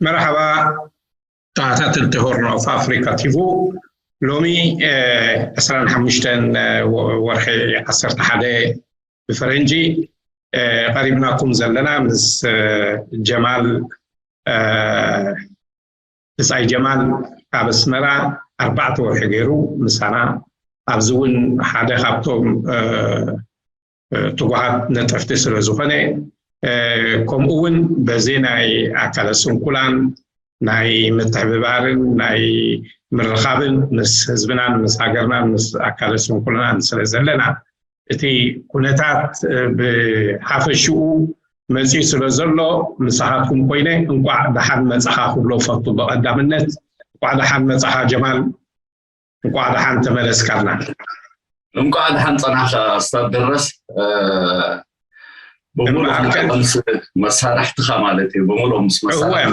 መርሓባ ተኸታተልቲ ሆርን ኦፍ ኣፍሪካ ቲቪ። ሎሚ ዕስራን ሓሙሽተን ወርሒ ዓሰርተ ሓደ ብፈረንጂ ቀሪብናኩም ዘለና ምስ ጀማል፣ ብጻይ ጀማል ካብ ኣስመራ ኣርባዕተ ወርሒ ገይሩ ምሳና፣ ኣብዚ እውን ሓደ ካብቶም ትጉሃት ነጠፍቲ ስለ ዝኾነ፣ ከምኡ እውን በዚ ናይ ኣካለ ስንኩላን ናይ ምትሕብባርን ናይ ምርኻብን ምስ ህዝብናን ምስ ሃገርናን ምስ ኣካለ ስንኩላን ስለ ዘለና፣ እቲ ኩነታት ብሓፈሽኡ መጺኡ ስለ ዘሎ፣ ምሳኻትኩም ኮይነ እንቋዕ ደሓን መጻኻ ክብሎ ፈቱ። ብቐዳምነት እንቋዕ ደሓን መጻኻ ጀማል። እንቋዕ ደሓን ተመለስካልና። እንቋዕ ደሓን ጸናኻ ኣስታት ደረስ። ብሙሉ ምስ መሳርሕትኻ ማለት እዩ። ብሙሉ ምስ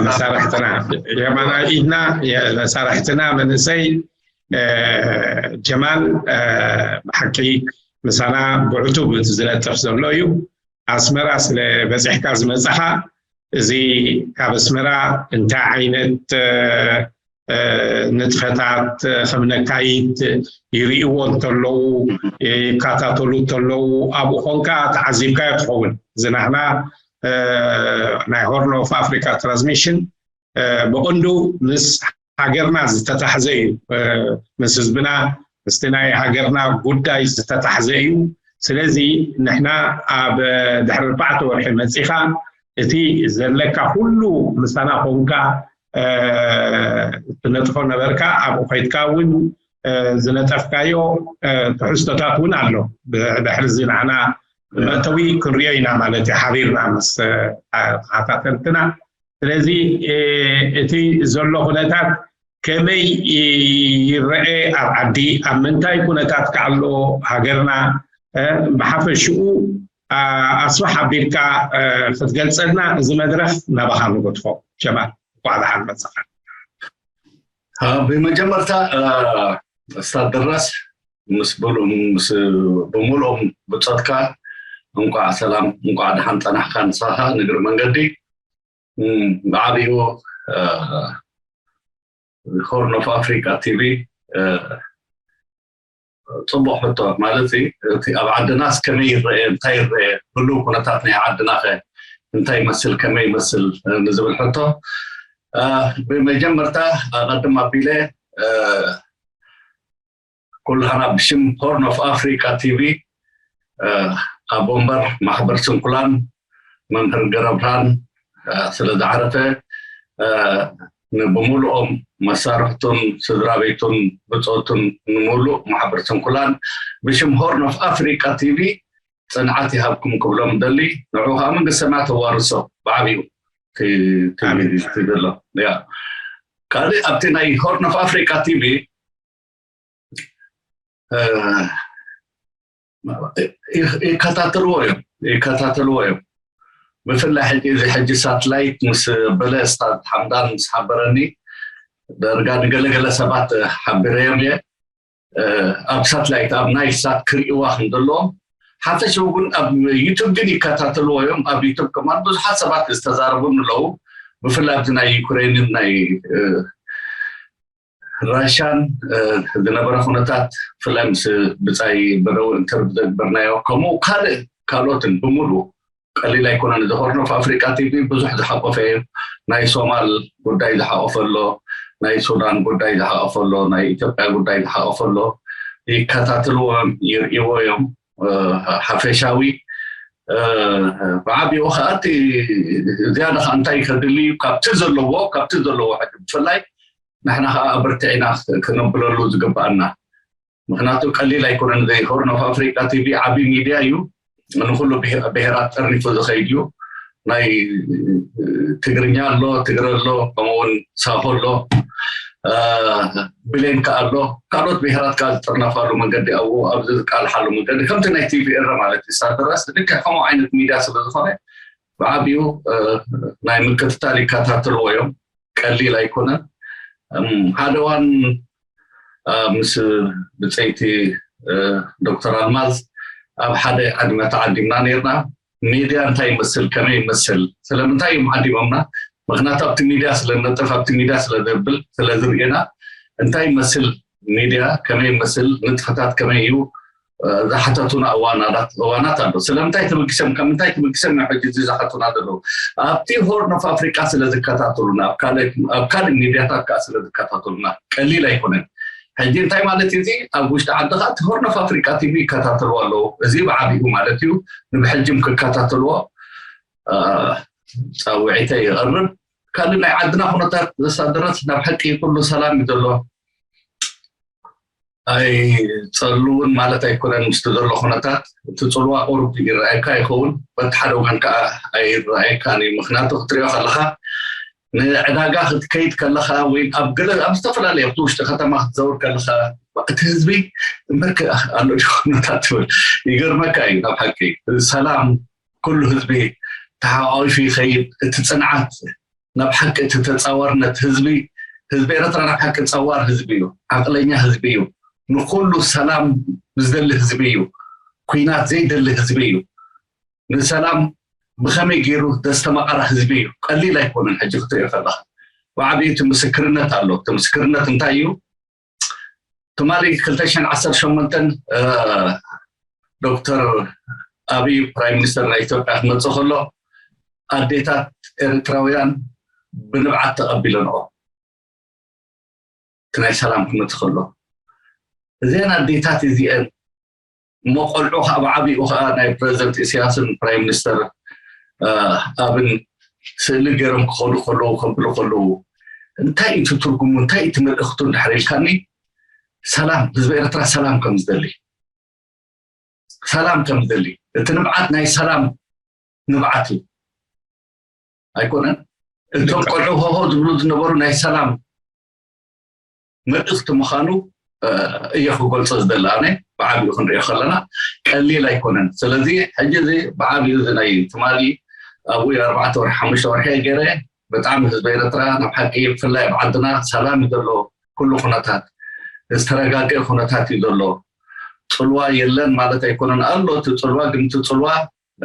መሳርሕትና የማና ኢድና መሳርሕትና መንእሰይ ጀማል ብሓቂ ምሳና ብዕቱብ ዝነጥፍ ዘሎ እዩ። ኣስመራ ስለ በፂሕካ ዝመፃኻ፣ እዚ ካብ ኣስመራ እንታይ ዓይነት ንጥፈታት ከም ነካይድ ይርእይዎ እንተለዉ፣ ይከታተሉ እንተለዉ፣ ኣብኡ ኮንካ ተዓዚብካዮ ትኸውን። እዚ ናህና ናይ ሆርን ኦፍ ኣፍሪካ ትራንስሚሽን ብቐንዱ ምስ ሃገርና ዝተታሕዘ እዩ። ምስ ህዝብና፣ ምስቲ ናይ ሃገርና ጉዳይ ዝተታሕዘ እዩ። ስለዚ ንሕና ኣብ ድሕሪ ኣርባዕተ ወርሒ መፂኻ እቲ ዘለካ ኩሉ ምሳና ኮንካ ትነጥፎ ነበርካ። ኣብኡ ከይድካ እውን ዝነጠፍካዮ ትሕዝቶታት እውን ኣሎ። ድሕሪ እዚ ንዓና መእተዊ ክንሪኦ ኢና ማለት እዩ፣ ሓቢርና ምስ ተኸታተልትና። ስለዚ እቲ ዘሎ ኩነታት ከመይ ይረአ ኣብ ዓዲ፣ ኣብ ምንታይ ኩነታት ከኣሎ ሃገርና ብሓፈሽኡ ኣስፋሕ ኣቢልካ ክትገልፀልና እዚ መድረኽ ናባኻ ንገድፎ። ጀማል፣ እንኳዕ ደሓን መፃኻ። ብመጀመርታ ስታደራስ ምስ ብሙሉኦም ብፆትካ እንኳዕ ሰላም እንኳዕ ደሓን ፀናሕካ ንስኻ ንግሪ መንገዲ። ብዓብኡ ሆርን ኦፍ ኣፍሪካ ቲቪ ፅቡቅ ሕቶ ማለት እቲ ኣብ ዓድናስ ከመይ ይረአ እንታይ ይረአ ብሉ ኩነታት ናይ ዓድና ከ እንታይ ይመስል ከመይ ይመስል ንዝብል ሕቶ ብመጀመርታ ኣቐድም ኣቢለ ኩላህና ብሽም ሆርን ኦፍ ኣፍሪካ ቲቪ ኣብ ወንበር ማሕበር ስንኩላን መምህር ገረብርሃን ስለ ዝዓረፈ ብሙሉኦም መሳርሕቱን ስድራ ቤቱን ብፆቱን ንሙሉእ ማሕበር ስንኩላን ብሽም ሆርን ኦፍ ኣፍሪካ ቲቪ ፅንዓት ይሃብኩም ክብሎም ደሊ ንዑ ከዓ መንግስቲ ሰማያት ተዋርሶ ብዓብዩ ዘሎ ካልእ ኣብቲ ናይ ሆርን ኦፍ ኣፍሪካ ቲቪ ይከታተልዎ እዮም ይከታተልዎ እዮም ብፍላይ ሕጂ እዚ ሕጂ ሳትላይት ምስ በለ ስታት ሓምዳን ምስ ሓበረኒ ደርጋ ንገለገለ ሰባት ሓቢረዮም እየ ኣብ ሳትላይት ኣብ ናይ ሳት ክርእይዋ ከም ዘለዎም ሓፈሽኡ ግን ኣብ ዩቱብ ግን ይከታተልዎ እዮም ኣብ ዩቱብ ከማን ብዙሓት ሰባት ዝተዛረቡን ኣለዉ ብፍላይ ኣብዚ ናይ ዩክሬንን ናይ ራሽያን ዝነበረ ኩነታት ብፍላይ ምስ ብፃይ በደው ኢንተርቪው ዘግበርናዮ ከምኡ ካልእ ካልኦትን ብምሉ ቀሊል ኣይኮነን እዚ ሆርን ኦፍ ኣፍሪካ ቲቪ ብዙሕ ዝሓቆፈ እዩ ናይ ሶማል ጉዳይ ዝሓቆፈ ኣሎ ናይ ሱዳን ጉዳይ ዝሓቆፈ ኣሎ ናይ ኢትዮጵያ ጉዳይ ዝሓቆፈ ኣሎ ይከታተልዎ እዮም ይርእይዎ እዮም ሓፈሻዊ ብዓቢኡ ከዓ እቲ ዝያዳ ከዓ እንታይ ከድሊ እዩ ካብቲ ዘለዎ ካብቲ ዘለዎ ሕጂ ብፍላይ ንሕና ከዓ ኣበርቲዕና ክነብለሉ ዝግበኣና ምክንያቱ ቀሊል ኣይኮነን ዘይ ሆርን ኦፍ ኣፍሪካ ቲቪ ዓብዪ ሚድያ እዩ ንኩሉ ብሄራት ጠርኒፉ ዝኸይድ እዩ ናይ ትግርኛ ኣሎ ትግረ ኣሎ ከምኡውን ሳሆ ኣሎ ብሌን ከዓ ኣሎ ካልኦት ብሄራት ከዓ ዝጥርነፋሉ መንገዲ ኣብኡ ኣብዚ ዝቃልሓሉ መንገዲ ከምቲ ናይ ቲቪ ኤረ ማለት እዩ ሳደራስ ልክዕ ከምኡ ዓይነት ሚድያ ስለ ዝኾነ ብዓቢኡ ናይ ምክትታል ይከታተልዎ እዮም ቀሊል ኣይኮነን ሓደ ዋን ምስ ብፀይቲ ዶክተር ኣልማዝ ኣብ ሓደ ዕድመ ተዓዲምና ነርና ሜድያ እንታይ ይመስል ከመይ ይመስል ስለምንታይ እዮም ዓዲሞምና ምክንያቱ ኣብቲ ሚድያ ስለ ነጥፍ ኣብቲ ሚድያ ስለ ዘብል ስለ ዝርእና እንታይ ይመስል ሚድያ ከመይ ይመስል ንጥፈታት ከመይ እዩ ዝሓተቱና እዋናት ኣሎ። ስለምንታይ ትብግሰም ካብ ምንታይ ትብግሰም እዮም ሕጂ እዚ ዝሓቱና ዘለዉ? ኣብቲ ሆርን ኦፍ ኣፍሪቃ ስለ ዝከታተሉና ኣብ ካልእ ሚድያታት ከዓ ስለ ዝከታተሉና ቀሊል ኣይኮነን። ሕጂ እንታይ ማለት እዩ እዚ? ኣብ ውሽጢ ዓዲ ከዓ እቲ ሆርን ኦፍ ኣፍሪቃ ቲቪ ይከታተልዎ ኣለዉ። እዚ ብዓብኡ ማለት እዩ። ንብሕጅም ክከታተልዎ ፃውዒተ ይቐርብ። ካልእ ናይ ዓድና ኩነታት ዘሳደረት ናብ ሓቂ ኩሉ ሰላም እዩ ዘሎ። ኣይፀልውን ማለት ኣይኮነን ምስቲ ዘሎ ኩነታት እቲ ፅልዋ ቁሩብ ይረኣየካ ይኸውን በቲ ሓደ ወገን ከዓ ኣይረኣየካን እዩ። ምክንያቱ ክትሪኦ ከለካ ንዕዳጋ ክትከይድ ከለካ ወይ ኣብ ገለ ኣብ ዝተፈላለዩ ኣብቲ ውሽጢ ከተማ ክትዘውር ከለካ እቲ ህዝቢ እምበርከ ኣሎ ኩነታት ትብል ይገርመካ እዩ። ናብ ሓቂ ሰላም ኩሉ ህዝቢ ተሓቋቂፉ ይኸይድ። እቲ ፅንዓት ናብ ሓቂ እቲ ተፃዋርነት ህዝቢ ህዝቢ ኤረትራ ናብ ሓቂ ፀዋር ህዝቢ እዩ። ዓቕለኛ ህዝቢ እዩ። ንኩሉ ሰላም ዝደሊ ህዝቢ እዩ። ኩናት ዘይደሊ ህዝቢ እዩ። ንሰላም ብኸመይ ገይሩ ዘስተማቐረ ህዝቢ እዩ። ቀሊል ኣይኮነን። ሕጂ ክትሪኦ ከለኻ ብዓብዩ እቲ ምስክርነት ኣሎ። እቲ ምስክርነት እንታይ እዩ? ትማሊ ክልተ ሽሕን ዓሰርተ ሸሞንተን ዶክተር ኣብይ ፕራይም ሚኒስተር ናይ ኢትዮጵያ ክመፅእ ከሎ ኣዴታት ኤርትራውያን ብንብዓት ተቐቢለንኦ እቲ ናይ ሰላም ክመፅእ ከሎ እዚአን ኣዴታት እዚአን እሞ ቆልዑ ከዓ ብዓብኡ ከዓ ናይ ፕረዚደንት ኢሳያስን ፕራይም ሚኒስተር ኣብን ስእሊ ገይሮም ክኸዱ ከለዉ ከብሉ ከለዉ እንታይ እቲ ትርጉሙ እንታይ እቲ መልእክቱ እንድሕር ኢልካኒ ሰላም ህዝቢ ኤርትራ ሰላም ከም ዝደሊ ሰላም ከም ዝደሊ እቲ ንብዓት ናይ ሰላም ንብዓት እዩ ኣይኮነን እቶም ቆልዑ ሆሆ ዝብሉ ዝነበሩ ናይ ሰላም መልእክቲ ምዃኑ እየ ክገልፆ ዝደሊ ኣነ ብዓብኡ ክንሪኦ ከለና ቀሊል ኣይኮነን። ስለዚ ሕጂ እዚ ብዓብኡ እዚ ናይ ትማሊ ኣብኡ ኣርባዕተ ወርሒ ሓሙሽተ ወርሒ ገይረ ብጣዕሚ ህዝቢ ኤርትራ ናብ ሓቂ ብፍላይ ኣብ ዓድና ሰላም እዩ ዘሎ ኩሉ ኩነታት ዝተረጋገ ኩነታት እዩ ዘሎ። ፅልዋ የለን ማለት ኣይኮነን ኣሎ እቲ ፅልዋ ግን እቲ ፅልዋ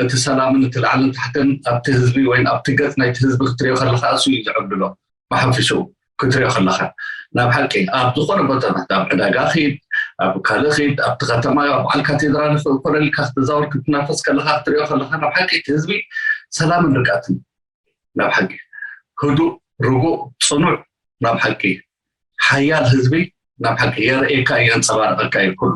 እቲ ሰላምን እቲ ላዕልን ታሕትን ኣብቲ ህዝቢ ወይ ኣብቲ ገፅ ናይቲ ህዝቢ ክትሪኦ ከለካ እሱ እዩ ዝዕብልሎ ብሓፊሽኡ ክትሪኦ ከለካ ናብ ሓቂ ኣብ ዝኾነ ቦታታት ኣብ ዕዳጋ ኪድ ኣብ ካልእ ኪድ ኣብቲ ከተማ ኣብ በዓል ካቴድራል ኮለልካ ክትዛወር ክትናፈስ ከለካ ክትሪኦ ከለካ ናብ ሓቂ እቲ ህዝቢ ሰላምን ርግኣትን ናብ ሓቂ ህዱእ ርጉእ ፅኑዕ ናብ ሓቂ ሓያል ህዝቢ ናብ ሓቂ የርእየካ የንፀባርቐካ እዩ ኩሉ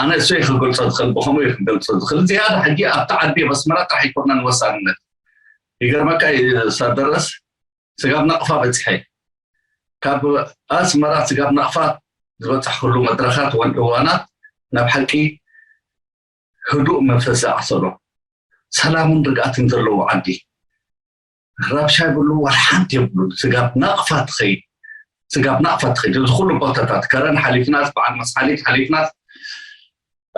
ኣነ እሱ ክገልፆ ዝኽእል ብከምኡ ክገልፆ ዝኽእል ዝያዳ ሕጂ ኣብቲ ዓዲ ኣብ ኣስመራ ጥራሕ ኣይኮነን ወሳንነት ይገርመካ ሳደረስ ስጋብ ናቕፋ በፅሐ ካብ ኣስመራ ስጋብ ናቕፋ ዝበፃሕኩሉ መድረኻት ወን እዋናት ናብ ሓቂ ህዱእ መንፈስ ዝዓሰሎ ሰላምን ርግኣትን ዘለዎ ዓዲ ረብሻ ይብሉ ዋላ ሓንቲ የብሉን ስጋብ ናቕፋ ትኸይድ ስጋብ ናቕፋ ትኸይድ እዚ ኩሉ ቦታታት ከረን ሓሊፍናስ በዓል መስሓሊት ሓሊፍናስ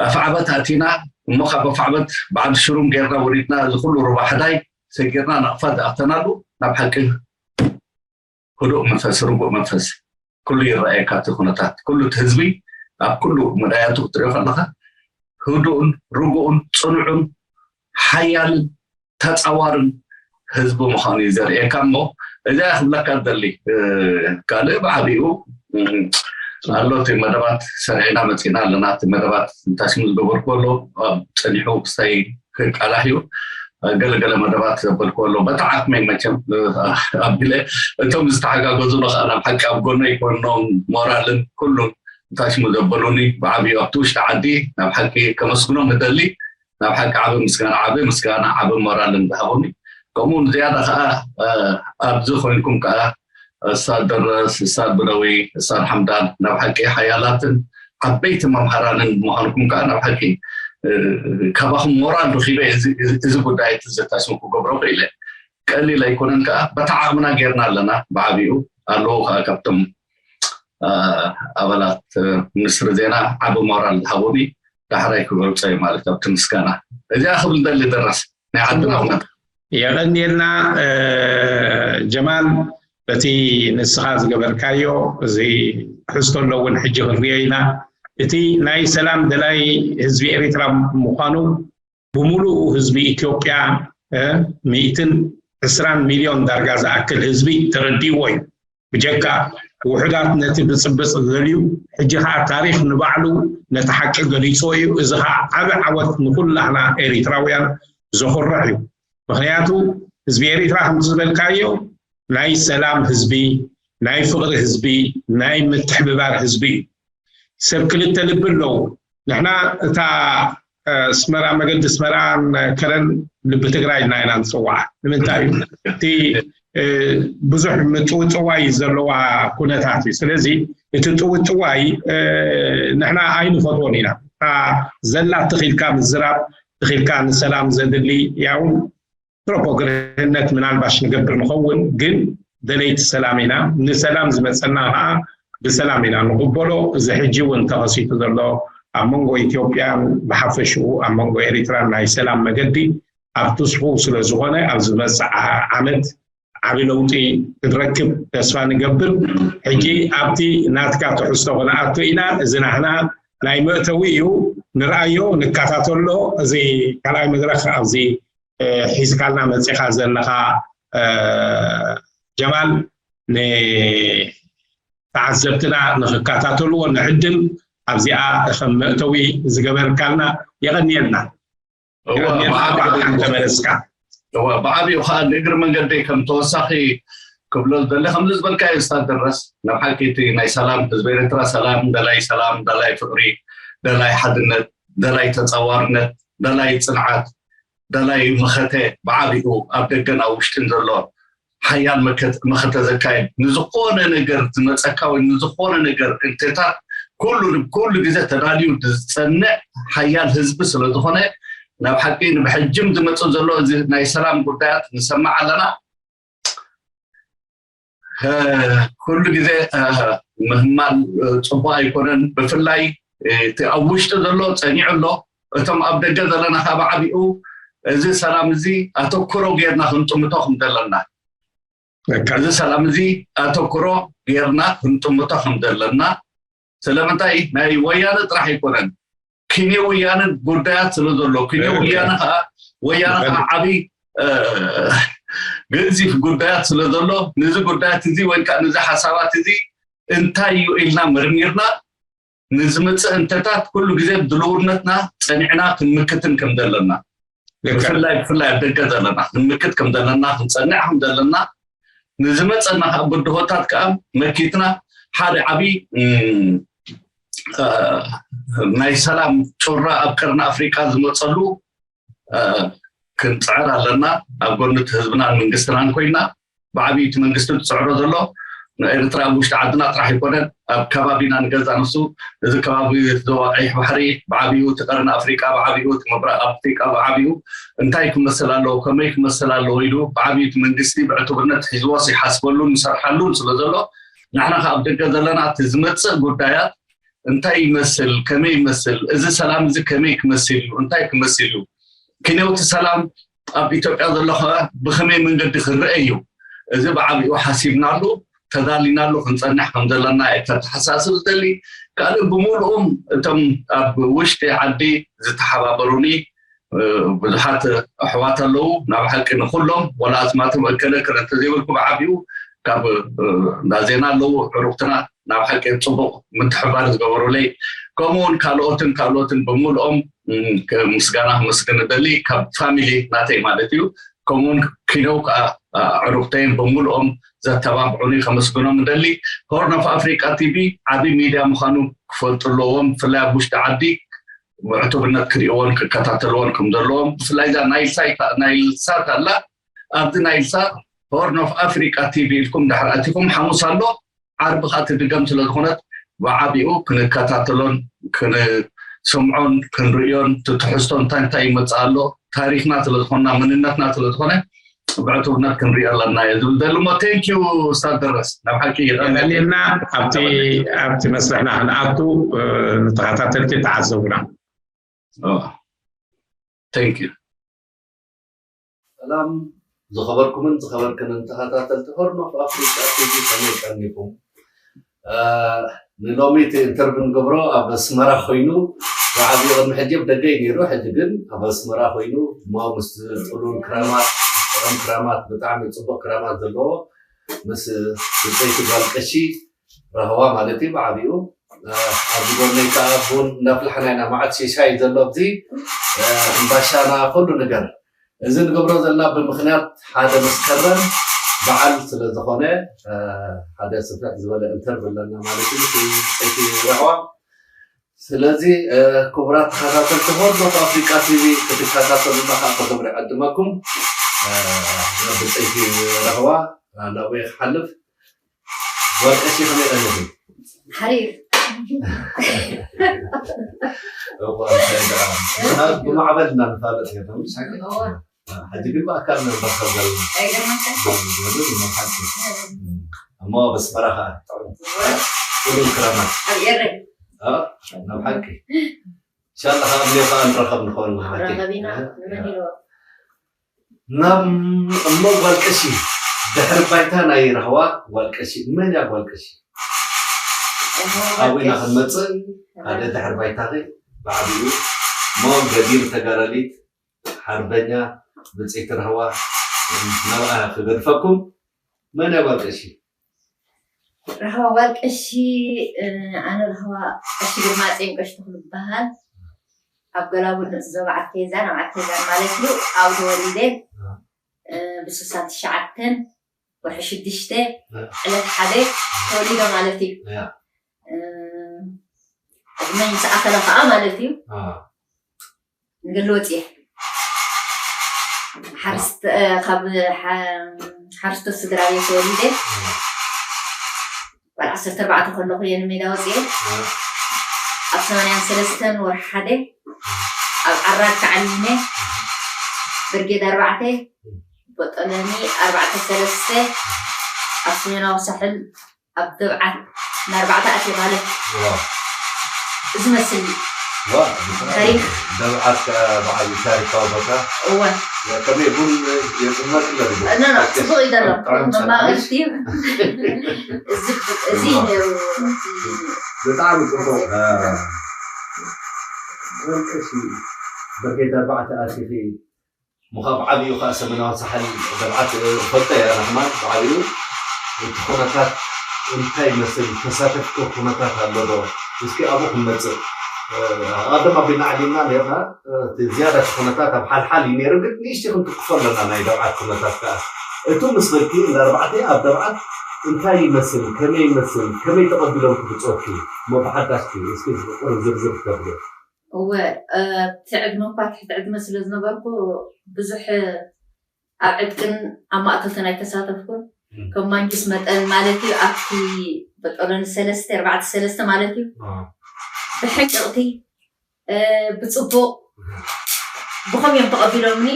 ኣፍዓበት ኣቲና እሞ ካብ ኣፍዓበት በዓል ሽሩም ጌርና ወሪድና እዚ ኩሉ ሩባ ሕዳይ ሰጊርና ናቕፋ ዝኣተናሉ ናብ ሓቂ ህዱእ መንፈስ ርጉእ መንፈስ ኩሉ ይረኣየካ እቲ ኩነታት ኩሉ እቲ ህዝቢ ኣብ ኩሉ መዳያቱ ክትሪኦ ከለካ ህዱእን ርጉእን ፅኑዑን ሓያልን ተፃዋርን ህዝቢ ምዃኑ እዩ ዘርእየካ እሞ እዚኣ ክብለካ ደሊ ካልእ ብዓብኡ ኣሎ እቲ መደባት ሰሪዕና መፂና ኣለና እቲ መደባት እንታይ ስሙ ዝገበርኩ ኣሎ ኣብ ፀኒሑ ክስታይ ክቃላሕ እዩ ገለገለ መደባት ዘበልኩ ኣሎ በታ ዓቅመይ መቸም ኣቢለ እቶም ዝተሓጋገዙ ንክኣ ናብ ሓቂ ኣብ ጎነይ ኮይኖም ሞራልን ኩሉን እንታይ ስሙ ዘበሉኒ ብዓብዩ ኣብቲ ውሽጢ ዓዲ ናብ ሓቂ ከመስግኖም እደሊ ናብ ሓቂ ዓቢ ምስጋና ዓቢ ምስጋና ዓቢ ሞራልን ዝሃቡኒ ከምኡ ዝያዳ ከዓ ኣብዚ ኮይንኩም ከዓ እሳድ ደረስ እሳድ ብደዊ እሳድ ሓምዳን ናብ ሓቂ ሓያላትን ዓበይቲ መምሃራንን ብምዃንኩም ከዓ ናብ ሓቂ ካባኹም ሞራል ረኪበ እዚ ጉዳይ እቲ ዘታስሙ ክገብሮ ክኢለ ቀሊል ኣይኮነን ከዓ በታ ዓቕምና ጌርና ኣለና ብዓብኡ ኣለዉ ከዓ ካብቶም ኣባላት ሚኒስትሪ ዜና ዓቢ ሞራል ዝሃቡኒ ዳሕራይ ክገልፆ እዩ ማለት ኣብቲ ምስጋና እዚኣ ክብል ደሊ ደረስ ናይ ዓድና ኩነታ የቐንየልና ጀማል በቲ ንስኻ ዝገበርካዮ እዚ ሕዝቶ ኣሎ እውን ሕጂ ክንሪኦ ኢና እቲ ናይ ሰላም ደላይ ህዝቢ ኤሪትራ ምዃኑ ብምሉኡ ህዝቢ ኢትዮጵያ ሚእትን ዕስራን ሚልዮን ዳርጋ ዝኣክል ህዝቢ ተረዲእዎ እዩ። ብጀካ ውሑዳት ነቲ ብጽብጽ ዝደልዩ፣ ሕጂ ኸኣ ታሪኽ ንባዕሉ ነቲ ሓቂ ገሊጽዎ እዩ። እዚ ኸኣ ዓቢ ዓወት ንኹላህና ኤሪትራውያን ዘኹርዕ እዩ። ምኽንያቱ ህዝቢ ኤሪትራ ከምቲ ዝበልካዮ ናይ ሰላም ህዝቢ፣ ናይ ፍቕሪ ህዝቢ፣ ናይ ምትሕብባር ህዝቢ እዩ። ሰብ ክልተ ልቢ ኣለዉ። ንሕና እታ ኣስመራ፣ መገዲ ኣስመራን ከረን ልቢ ትግራይ ኢልና ኢና ንፅዋዓ። ንምንታይ እዩ? እቲ ብዙሕ ምፅውፅዋይ ዘለዋ ኩነታት እዩ። ስለዚ እቲ ፅውፅዋይ ንሕና ኣይንፈትዎን ኢና። ዘላ ትኺልካ ምዝራብ፣ ትኺልካ ንሰላም ዘድሊ ያውን ፕሮፖግረነት ምናልባሽ ንገብር ንኸውን፣ ግን ደለይቲ ሰላም ኢና። ንሰላም ዝመፀና ከዓ ብሰላም ኢና ንቕበሎ። እዚ ሕጂ እውን ተኸሲቱ ዘሎ ኣብ መንጎ ኢትዮጵያን ብሓፈሽኡ ኣብ መንጎ ኤሪትራን ናይ ሰላም መገዲ ኣብ ትስፉው ስለ ዝኾነ፣ ኣብ ዝመፅእ ዓመት ዓቢ ለውጢ ክትረክብ ተስፋ ንገብር። ሕጂ ኣብቲ ናትካ ትሕዝቶ ክንኣቱ ኢና። እዚ ናህና ናይ መእተዊ እዩ። ንርኣዮ፣ ንከታተሎ። እዚ ካልኣይ መድረኽ ኣብዚ ሒዝካልና መፂኻ ዘለኻ ጀማል፣ ንተዓዘብትና ንክከታተልዎ ንዕድም ኣብዚኣ ከም መእተዊ ዝገበርካልና የቐንየልና። የቐንየልና። ብሓንተ መለስካ። ብዓብኡ ከዓ ንእግሪ መንገደይ ከም ተወሳኺ ክብሎ ዝደሊ ከምዚ ዝበልካዮ ስታደረስ ናብ ሓቂ እቲ ናይ ሰላም ህዝቢ ኤርትራ ሰላም ደላይ ሰላም ደላይ ፍቅሪ ደላይ ሓድነት ደላይ ተፃዋርነት ደላይ ፅንዓት ደላይ መኸተ ብዓቢኡ ኣብ ደገን ኣብ ውሽጥን ዘሎ ሓያል መኸተ ዘካየድ ንዝኾነ ነገር ዝመፀካ ወይ ንዝኾነ ነገር እንተታት ኩሉ ኩሉ ግዜ ተዳልዩ ዝፀንዕ ሓያል ህዝቢ ስለዝኾነ ናብ ሓቂ ንብሕጅም ዝመፅእ ዘሎ እዚ ናይ ሰላም ጉዳያት ንሰማዕ ኣለና። ኩሉ ግዜ ምህማል ፅቡቅ ኣይኮነን። ብፍላይ እቲ ኣብ ውሽጢ ዘሎ ፀኒዑ ኣሎ። እቶም ኣብ ደገ ዘለና ካብ ዓቢኡ እዚ ሰላም እዚ ኣተኩሮ ጌርና ክንጥምቶ ከም ዘለና እዚ ሰላም እዚ ኣተኩሮ ጌርና ክንጥምቶ ከም ዘለና ስለምንታይ ናይ ወያነ ጥራሕ ኣይኮነን ኪኔ ወያነ ጉዳያት ስለ ዘሎ ኪኔ ወያነ ከዓ ወያነ ከዓ ዓብይ ገዚፍ ጉዳያት ስለ ዘሎ ነዚ ጉዳያት እዚ ወይ ከዓ ነዚ ሓሳባት እዚ እንታይ እዩ ኢልና መርሚርና ንዝመፅእ እንተታት ኩሉ ግዜ ድልውነትና ፀኒዕና ክንምክትን ከም ዘለና ብፍላይ ብፍላይ ኣብ ደገ ዘለና ክንምክት ከም ዘለና ክንፀንዕ ከም ዘለና ንዝመፀና ከዓ ብድሆታት ከዓ መኪትና ሓደ ዓብይ ናይ ሰላም ጩራ ኣብ ቀርኒ ኣፍሪቃ ዝመፀሉ ክንፅዕር ኣለና ኣብ ጎኒ ህዝብናን መንግስትናን ኮይና ብዓብዩ እቲ መንግስቲ ዝፅዕሮ ዘሎ ንኤርትራ ኣብ ውሽጢ ዓድና ጥራሕ ኣይኮነን ኣብ ከባቢና ንገዛ ንሱ እዚ ከባቢ ዞባ ቀይሕ ባሕሪ ብዓብዩ እቲ ቀርኒ ኣፍሪቃ ብዓብዩ እቲ ምብራቅ ኣፍሪቃ ብዓብዩ እንታይ ክመስል ኣለዎ ከመይ ክመስል ኣለዎ ኢሉ ብዓብዩ እቲ መንግስቲ ብዕቱብነት ሒዝዎስ ይሓስበሉን ይሰርሓሉን ስለ ዘሎ ንሕና ከ ኣብ ደገ ዘለና እቲ ዝመፅእ ጉዳያት እንታይ ይመስል ከመይ ይመስል እዚ ሰላም እዚ ከመይ ክመስል እዩ እንታይ ክመስል እዩ ኪንዮቲ ሰላም ኣብ ኢትዮጵያ ዘሎ ከ ብከመይ መንገዲ ክረአ እዩ እዚ ብዓቢኡ ሓሲብናሉ ተዳሊናሉ ክንፀንሕ ከም ዘለና እየ ከተሓሳስብ ዝደሊ ካልእ ብምሉኦም እቶም ኣብ ውሽጢ ዓዲ ዝተሓባበሩኒ ብዙሓት ኣሕዋት ኣለዉ ናብ ሓቂ ንኩሎም ወላ ኣስማቶም እከለ ከለ እንተዘይበልኩ ብዓቢኡ ካብ እንዳ ዜና ኣለዉ ዕሩክትና ናብ ሓቂ ፅቡቅ ምትሕባር ዝገበሩለይ ከምኡውን ካልኦትን ካልኦትን ብምልኦም ምስጋና ክመስግን እደሊ ካብ ፋሚሊ ናተይ ማለት እዩ ከምኡውን ኪነው ከዓ ዕሩክተይን ብምልኦም ዘተባብዑኒ ከመስግኖም እደሊ ሆርን ኦፍ ኣፍሪቃ ቲቪ ዓብይ ሚድያ ምዃኑ ክፈልጡ ኣለዎም ብፍላይ ኣብ ውሽጢ ዓዲ ብዕቱብነት ክርእዎን ክከታተልዎን ከም ዘለዎም ብፍላይ ዛ ናይልሳት ኣላ ኣብዚ ናይልሳት ሆርን ኦፍ ኣፍሪቃ ቲቪ ኢልኩም ድሕር ኣቲኹም ሓሙስ ኣሎ ዓርቢ ከዓ ትድገም ስለዝኾነት ብዓቢኡ ክንከታተሎን ክንሰምዖን ክንርእዮን ትትሕዝቶ እንታይ እንታይ ይመፅእ ኣሎ ታሪክና ስለዝኾንና መንነትና ስለዝኾነ ብዕቱብነት ክንሪኦ ኣለና እየ ዝብል ዘሎ ሞ ቴንኪዩ ስታደረስ ናብ ሓቂ ይቀለልና ኣብቲ ኣብቲ መስርሕና ክንኣቱ ንተኸታተልቲ ተዓዘቡና ቴንኪዩ ሰላም ዝኸበርኩምን ዝኸበርክንን ተኸታተልቲ ሆርን ኦፍ ኣፍሪቃ ቲቪ ከመይ ቀኒኹም ንሎሚ እቲ ኢንተርቪው ንገብሮ ኣብ ኣስመራ ኮይኑ ብዓብዩ ቅድሚ ሕጂ ኣብ ደገ እዩ ነይሩ ሕጂ ግን ኣብ ኣስመራ ኮይኑ እሞ ምስ ጥሉል ክራማት ክራማት፣ ብጣዕሚ ጽቡቕ ክራማት ዘለዎ ምስ ብጸይቲ ጓል ቀሺ ራህዋ ማለት እዩ። ብዓቢኡ ኣብዚ ጎነይ ከዓ ቡን እናፍላሕና ኢና፣ ማዕድ ሽሻይ ዘሎ ኣብዚ እምባሻና ኩሉ ነገር። እዚ ንገብሮ ዘለና ብምኽንያት ሓደ መስከረም በዓል ስለ ዝኾነ ሓደ ስፍሕ ዝበለ እንተር ብለና ማለት እዩ። ብጸይቲ ራህዋ ስለዚ ክቡራት ተኸታተልቲ ሆርን ኦፍ ኣፍሪቃ ቲቪ ክትከታተሉና ከዓ ብክብሪ ዕድመኩም ናብ ብፀይቲ ረህዋ ናብኡ ክሓልፍ። ጓል ቀሺ ከመይ ቀኒኺ? ሓሪር እኳ እንታይ ደኣ ብማዕበል እና ንፋለጥ ነቶም ሕጂ ግን ብኣካል ንራኸብ ዘለና ኣይገርመካ እሞ በስመራ ከዓ ጥዑም ጥዑም ክራማት ኣብ ኤረ ናብ ሓቂ ኢንሻላህ ኣብ ሌኻ ንረኸብ ንኸውን ማለት እዩ። ረኸቢና ንመን ኢልዎ ናብ እሞ ጓል ቀሺ ድሕሪ ባይታ ናይ ራህዋ ጓል ቀሺ መን እያ ጓል ቀሺ? ኣብና ክንመፅእ ሓደ ድሕሪ ባይታኺ ብዓቢኡ እሞ ገቢር ተጋዳሊት ሓርበኛ ብፅይቲ ራህዋ ናብኣ ክገድፈኩም መን እያ ጓል ቀሺ? ራህዋ ጓል ቀሺ ኣነ ራህዋ ቀሺ ግርማፅዮን ቀሺ ተኽሉ ይበሃል። ኣብ ገላቡ ንእስ ዞባ ዓድከይዛን ኣብ ዓድከይዛን ማለት እዩ። ኣብኡ ተወሊደ ብስሳ ትሽዓተን ወርሒ ሽዱሽተ ዕለት ሓደ ተወሊደ ማለት እዩ። ዕድመይ ምስ ኣኸለ ከዓ ማለት እዩ ንገሊ ወፅየ ካብ ሓርስቶ ስድራ ቤት ተወሊደ ጓል ዓሰርተ ኣርባዕተ ከለኹ እየ ንሜዳ ወፅየ ኣብ ሰማንያን ሰለስተን ወርሒ ሓደ ኣብ ዓራግ ተዓሊመ ብርጌድ ኣርባዕተ በጦሎኒ ኣርባዕተ ሰለስተ ኣብ ሰሜናዊ ሳሕል ኣብ ደብዓት ንኣርባዕተ ኣትየ ማለት እዚ መስል ታሪክ ደብዓት ከዓ ብዓብዩ ታሪካዊ ቦታ እወ ከመይ ቡን የፅመቅ ኖ ኖ ፅቡቅ እዩ ዘሎ መማእልቲ እዚ ነይሩ ብጣዕሚ ፅቡቅ ወልቀሲ ብርጌድ ኣርባዕተ ኣቲኺ ምኻብ ዓብዩ ከዓ ሰሜናዊ ሳሕል ደብዓት ፈልጠ እያ ንሕማን ብዓብዩ እቲ ኩነታት እንታይ ይመስል ተሳተፍቶ ኩነታት ኣሎ ዶ እስኪ ኣብኡ ክንመፅእ ኣደማ ቢና ዓሊምና ነርና ዝያዳ እቲ ኩነታት ኣብ ሓልሓል እዩ ነይሩ ግን ንእሽቲ ክንትክፎ ኣለና ናይ ደብዓት ኩነታት ከዓ እቱ ምስ በልኪ እንዳ ኣርባዕተ ኣብ ደብዓት እንታይ ይመስል ከመይ ይመስል ከመይ ተቐቢሎም ክብፅወኪ እሞ ብሓዳሽኪ እስኪ ቁሩብ ዝርዝር ክተብሎ እወ እቲ ዕድመ እኳ ትሕቲ ዕድመ ስለ ዝነበርኩ ብዙሕ ኣብ ዕጥቅን ኣብ ማእቶትን ኣይተሳተፍኩን ከም ማንጁስ መጠን ማለት እዩ ኣብቲ በጠሎኒ ሰለስተ ኣርባዕተ ሰለስተ ማለት እዩ ብሕቅቕቲ ብፅቡቅ ብኸም እዮም ተቐቢሎምኒ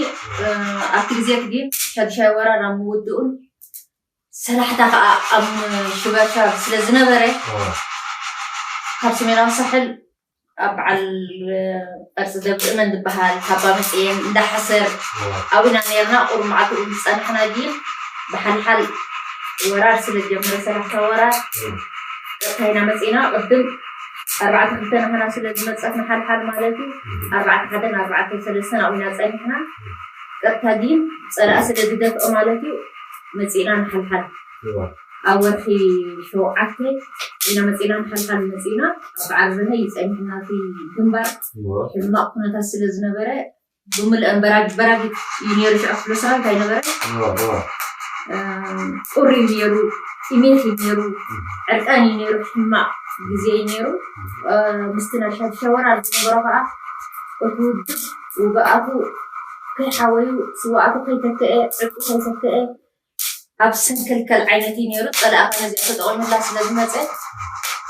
ኣብቲ ግዜ እቲ ግን ሻዱሻይ ወራር ኣብ ምውድኡን ሰላሕታ ከዓ ኣብ ሽበሻብ ስለ ዝነበረ ካብ ሰሜናዊ ሳሕል ኣብ በዓል ቅርፂ ደብሪ እመን ዝበሃል ካባ መፅኤን እንዳሓሰር ኣብና ነርና ቁሩብ መዓልቲ ዝፀናሕና ግን ብሓልሓል ወራር ስለ ዝጀመረ ሰላሕታ ወራር ቀጥታ ኢና መፂና ቅድም ኣርባዕተ ክልተ ናህና ስለ ዝመፀት ንሓልሓል ማለት እዩ ኣርባዕተ ሓደን ኣርባዕተ ሰለስተን ኣብና ፀኒሕና ቀጥታ ግን ፀላእ ስለ ዝደፍኦ ማለት እዩ መፂና ንሓልሓል ኣብ ወርሒ ሸውዓተ ኢና መፂና ንሓልሓል መፂና ኣብ በዓል ረሀ ይፀኒሕና እቲ ግንባር ሕማቕ ኩነታት ስለ ዝነበረ ብምልአን በራጊት በራጊት እዩ ነይሩ ሽዑ ክፍለ ሰራዊት ኣይነበረ ቁሪ እዩ ነይሩ ጥሜት እዩ ነይሩ ዕርቃን እዩ ነይሩ ሕማቕ ግዜ እዩ ነይሩ ምስቲ ናይ ሻድሻ ወራር ዝነበሮ ከዓ እቲ ውድብ ውግኣቱ ከይሓወዩ ስዋኣቱ ከይተክአ ዕርቁ ከይተክአ ኣብ ሰንከልከል ዓይነት እዩ ነይሩ ፀላእኻ ነዚኣ ተጠቒሙላ ስለ ዝመፀ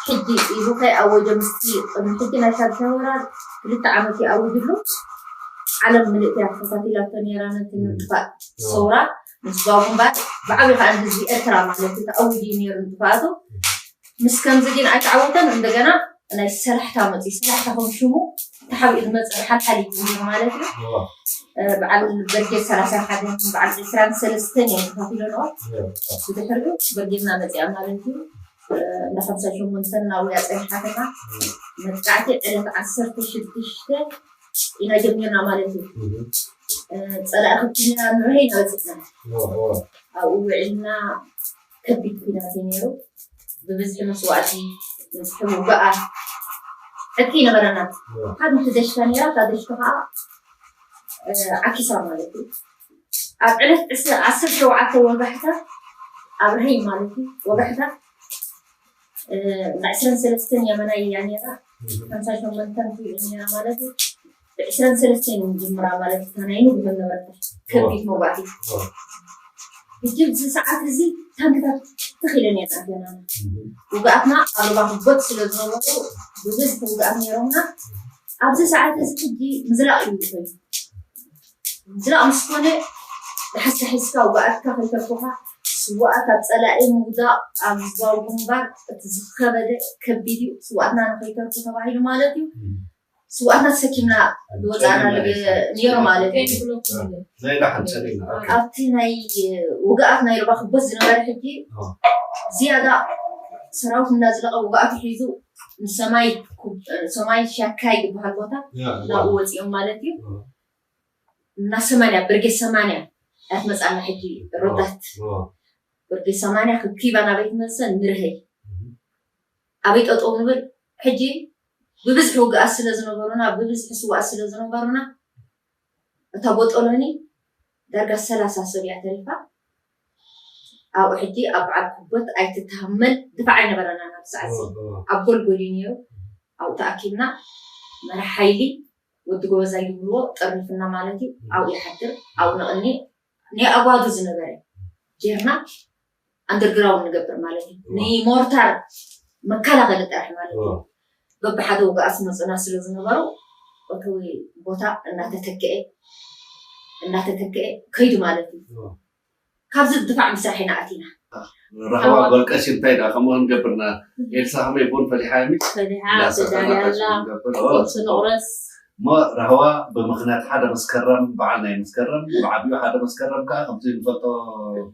ሕጂ ኢሉ ከይኣወጀ ምስቲ ቅድሚ ሕጂ ናይ ሻድሻይ ወራር ክልተ ዓመት ይኣውጅሉ ዓለም ምልእቲ እያ ተኸታቲላቶ ነይራ ነቲ ምጥፋእ ሰውራ ንህዝባዊ ግንባር ብዓብዩ ከዓ ንህዝቢ ኤርትራ ማለት እዩ ተኣዊጁ እዩ ነይሩ ንጥፋኣቱ ምስ ከምዚ ግን ኣይተዓወተን እንደገና ናይ ሰላሕታ መፅዩ ሰላሕታ ከም ሽሙ ተሓቢኡ ዝመፅእ ሓልሓል እዩ ማለት እዩ በዓል በርጌድ ሰላሳ ሓደን በዓል ዕስራን ሰለስተን እዮም ተኻፊሎንኦ ብድሕሪኡ በርጌድና መፅያ ማለት እዩ እንዳ ሓምሳ ሸሞንተን ናውያ ፀኒሓትና መጥቃዕቲ ዕለት ዓሰርተ ሽዱሽተ ኢና ጀሚርና ማለት እዩ ጸላኢ ክብትና ንርሀይ ኢና በፂሕና። ኣብኡ ውዒልና። ከቢድ ኩናት እዩ ነይሩ። ብብዝሒ መስዋእቲ፣ ብብዝሒ ውግኣት ዕጥቂ ይነበረና። ሓንቲ ደሽታ ነይራ። እታ ደሽታ ከዓ ዓኪሳ ማለት እዩ። ኣብ ዕለት ዓሰርተ ሸውዓተ ወጋሕታ፣ ኣብ ርሀይ ማለት እዩ፣ ወጋሕታ ዕስራን ሰለስተን የመናይ እያ ነይራ። ሓምሳ ሸሞንተን ትብዒ ነይራ ማለት እዩ። ብዕስራን ሰለስተን ጅምራ ማለት እታ ናይ ንጉሆ ነበረታ ከቢድ መዋእቲ። ሕጂ ኣብዚ ሰዓት እዚ ታንክታት ትኽ ኢለን እየን ኣትየናና። ውግኣትና ኣብ ሩባ ክቦት ስለ ዝነበሩ ብብዝሒ ውግኣት ነይሮምና። ኣብዚ ሰዓት እዚ ሕጂ ምዝላቕ እዩ ኮይኑ። ምዝላቕ ምስ ኮነ፣ ዳሕሳ ሒዝካ ውግኣትካ ከይተርፉኻ፣ ስውኣት ኣብ ጸላኢ ምውዳቕ ኣብ ህዝባዊ ግንባር እቲ ዝኸበደ ከቢድ እዩ። ስውኣትና ንኸይተርፉ ተባሂሉ ማለት እዩ። ስውኣትና ተሰኪምና ዝወፃና ነይሩ ማለት እዩ። ኣብቲ ናይ ውግኣት ናይ ርባ ክቦት ዝነበረ ሕጂ ዝያዳ ሰራዊት እናዝለቐ ውግኣቱ ሒዙ ንሰማይ ሰማይ ሻካይ ዝበሃል ቦታ ናብኡ ወፂኦም ማለት እዩ። እና ሰማንያ ብርጌድ ሰማንያ ኣትመፃና ሕጂ ሮታት ብርጌድ ሰማንያ ክኪባ ናበይ ትመልሰን ንርሀይ ኣበይ ጠጠው ንብል። ሕጂ ብብዝሒ ውግኣት ስለ ዝነበሩና፣ ብብዝሒ ስዋኣት ስለ ዝነበሩና፣ እታ ቦጦሎኒ ዳርጋ ሰላሳ ሰብ እያ ተሪፋ። ኣብኡ ሕጂ ኣብ በዓል ኩቦት ኣይትተሃመል ድፋዕ ኣይነበረና ናብ ሰዓት እዚ። ኣብ ጎልጎል እዩ ነይሩ። ኣብኡ ተኣኪብና መራሕ ሓይሊ ወዲ ጎበዛይ ዝብልዎ ጠርኒፍና ማለት እዩ። ኣብኡ ይሓድር፣ ኣብኡ ነቕኒ። ናይ ኣጓዱ ዝነበረ ጌርና ኣንደርግራውንድ ንገብር ማለት እዩ። ንሞርታር መከላኸሊ ጥራሕ ማለት እዩ። በብሓደ ውግኣት ዝመፁና ስለ ዝነበሩ እቲ ቦታ እናተተክአ እናተተክአ ከይዱ ማለት እዩ። ካብዚ ድፋዕ ምስራሕ ኢና ኣቲና። ራህዋ ጓል ቀሺ እንታይ ደኣ ከምኡ ክንገብርና? ኤልሳ ከመይ ቡን ፈሊሓ የሚ? ፈሊሓ እንዳሰተጋገርና ተዳልያ ኣላ። ቁርሲ ንቁረስ። እሞ ራህዋ ብምኽንያት ሓደ መስከረም በዓል ናይ መስከረም ብዓብዩ ሓደ መስከረም ከዓ ከምዚ ንፈልጦ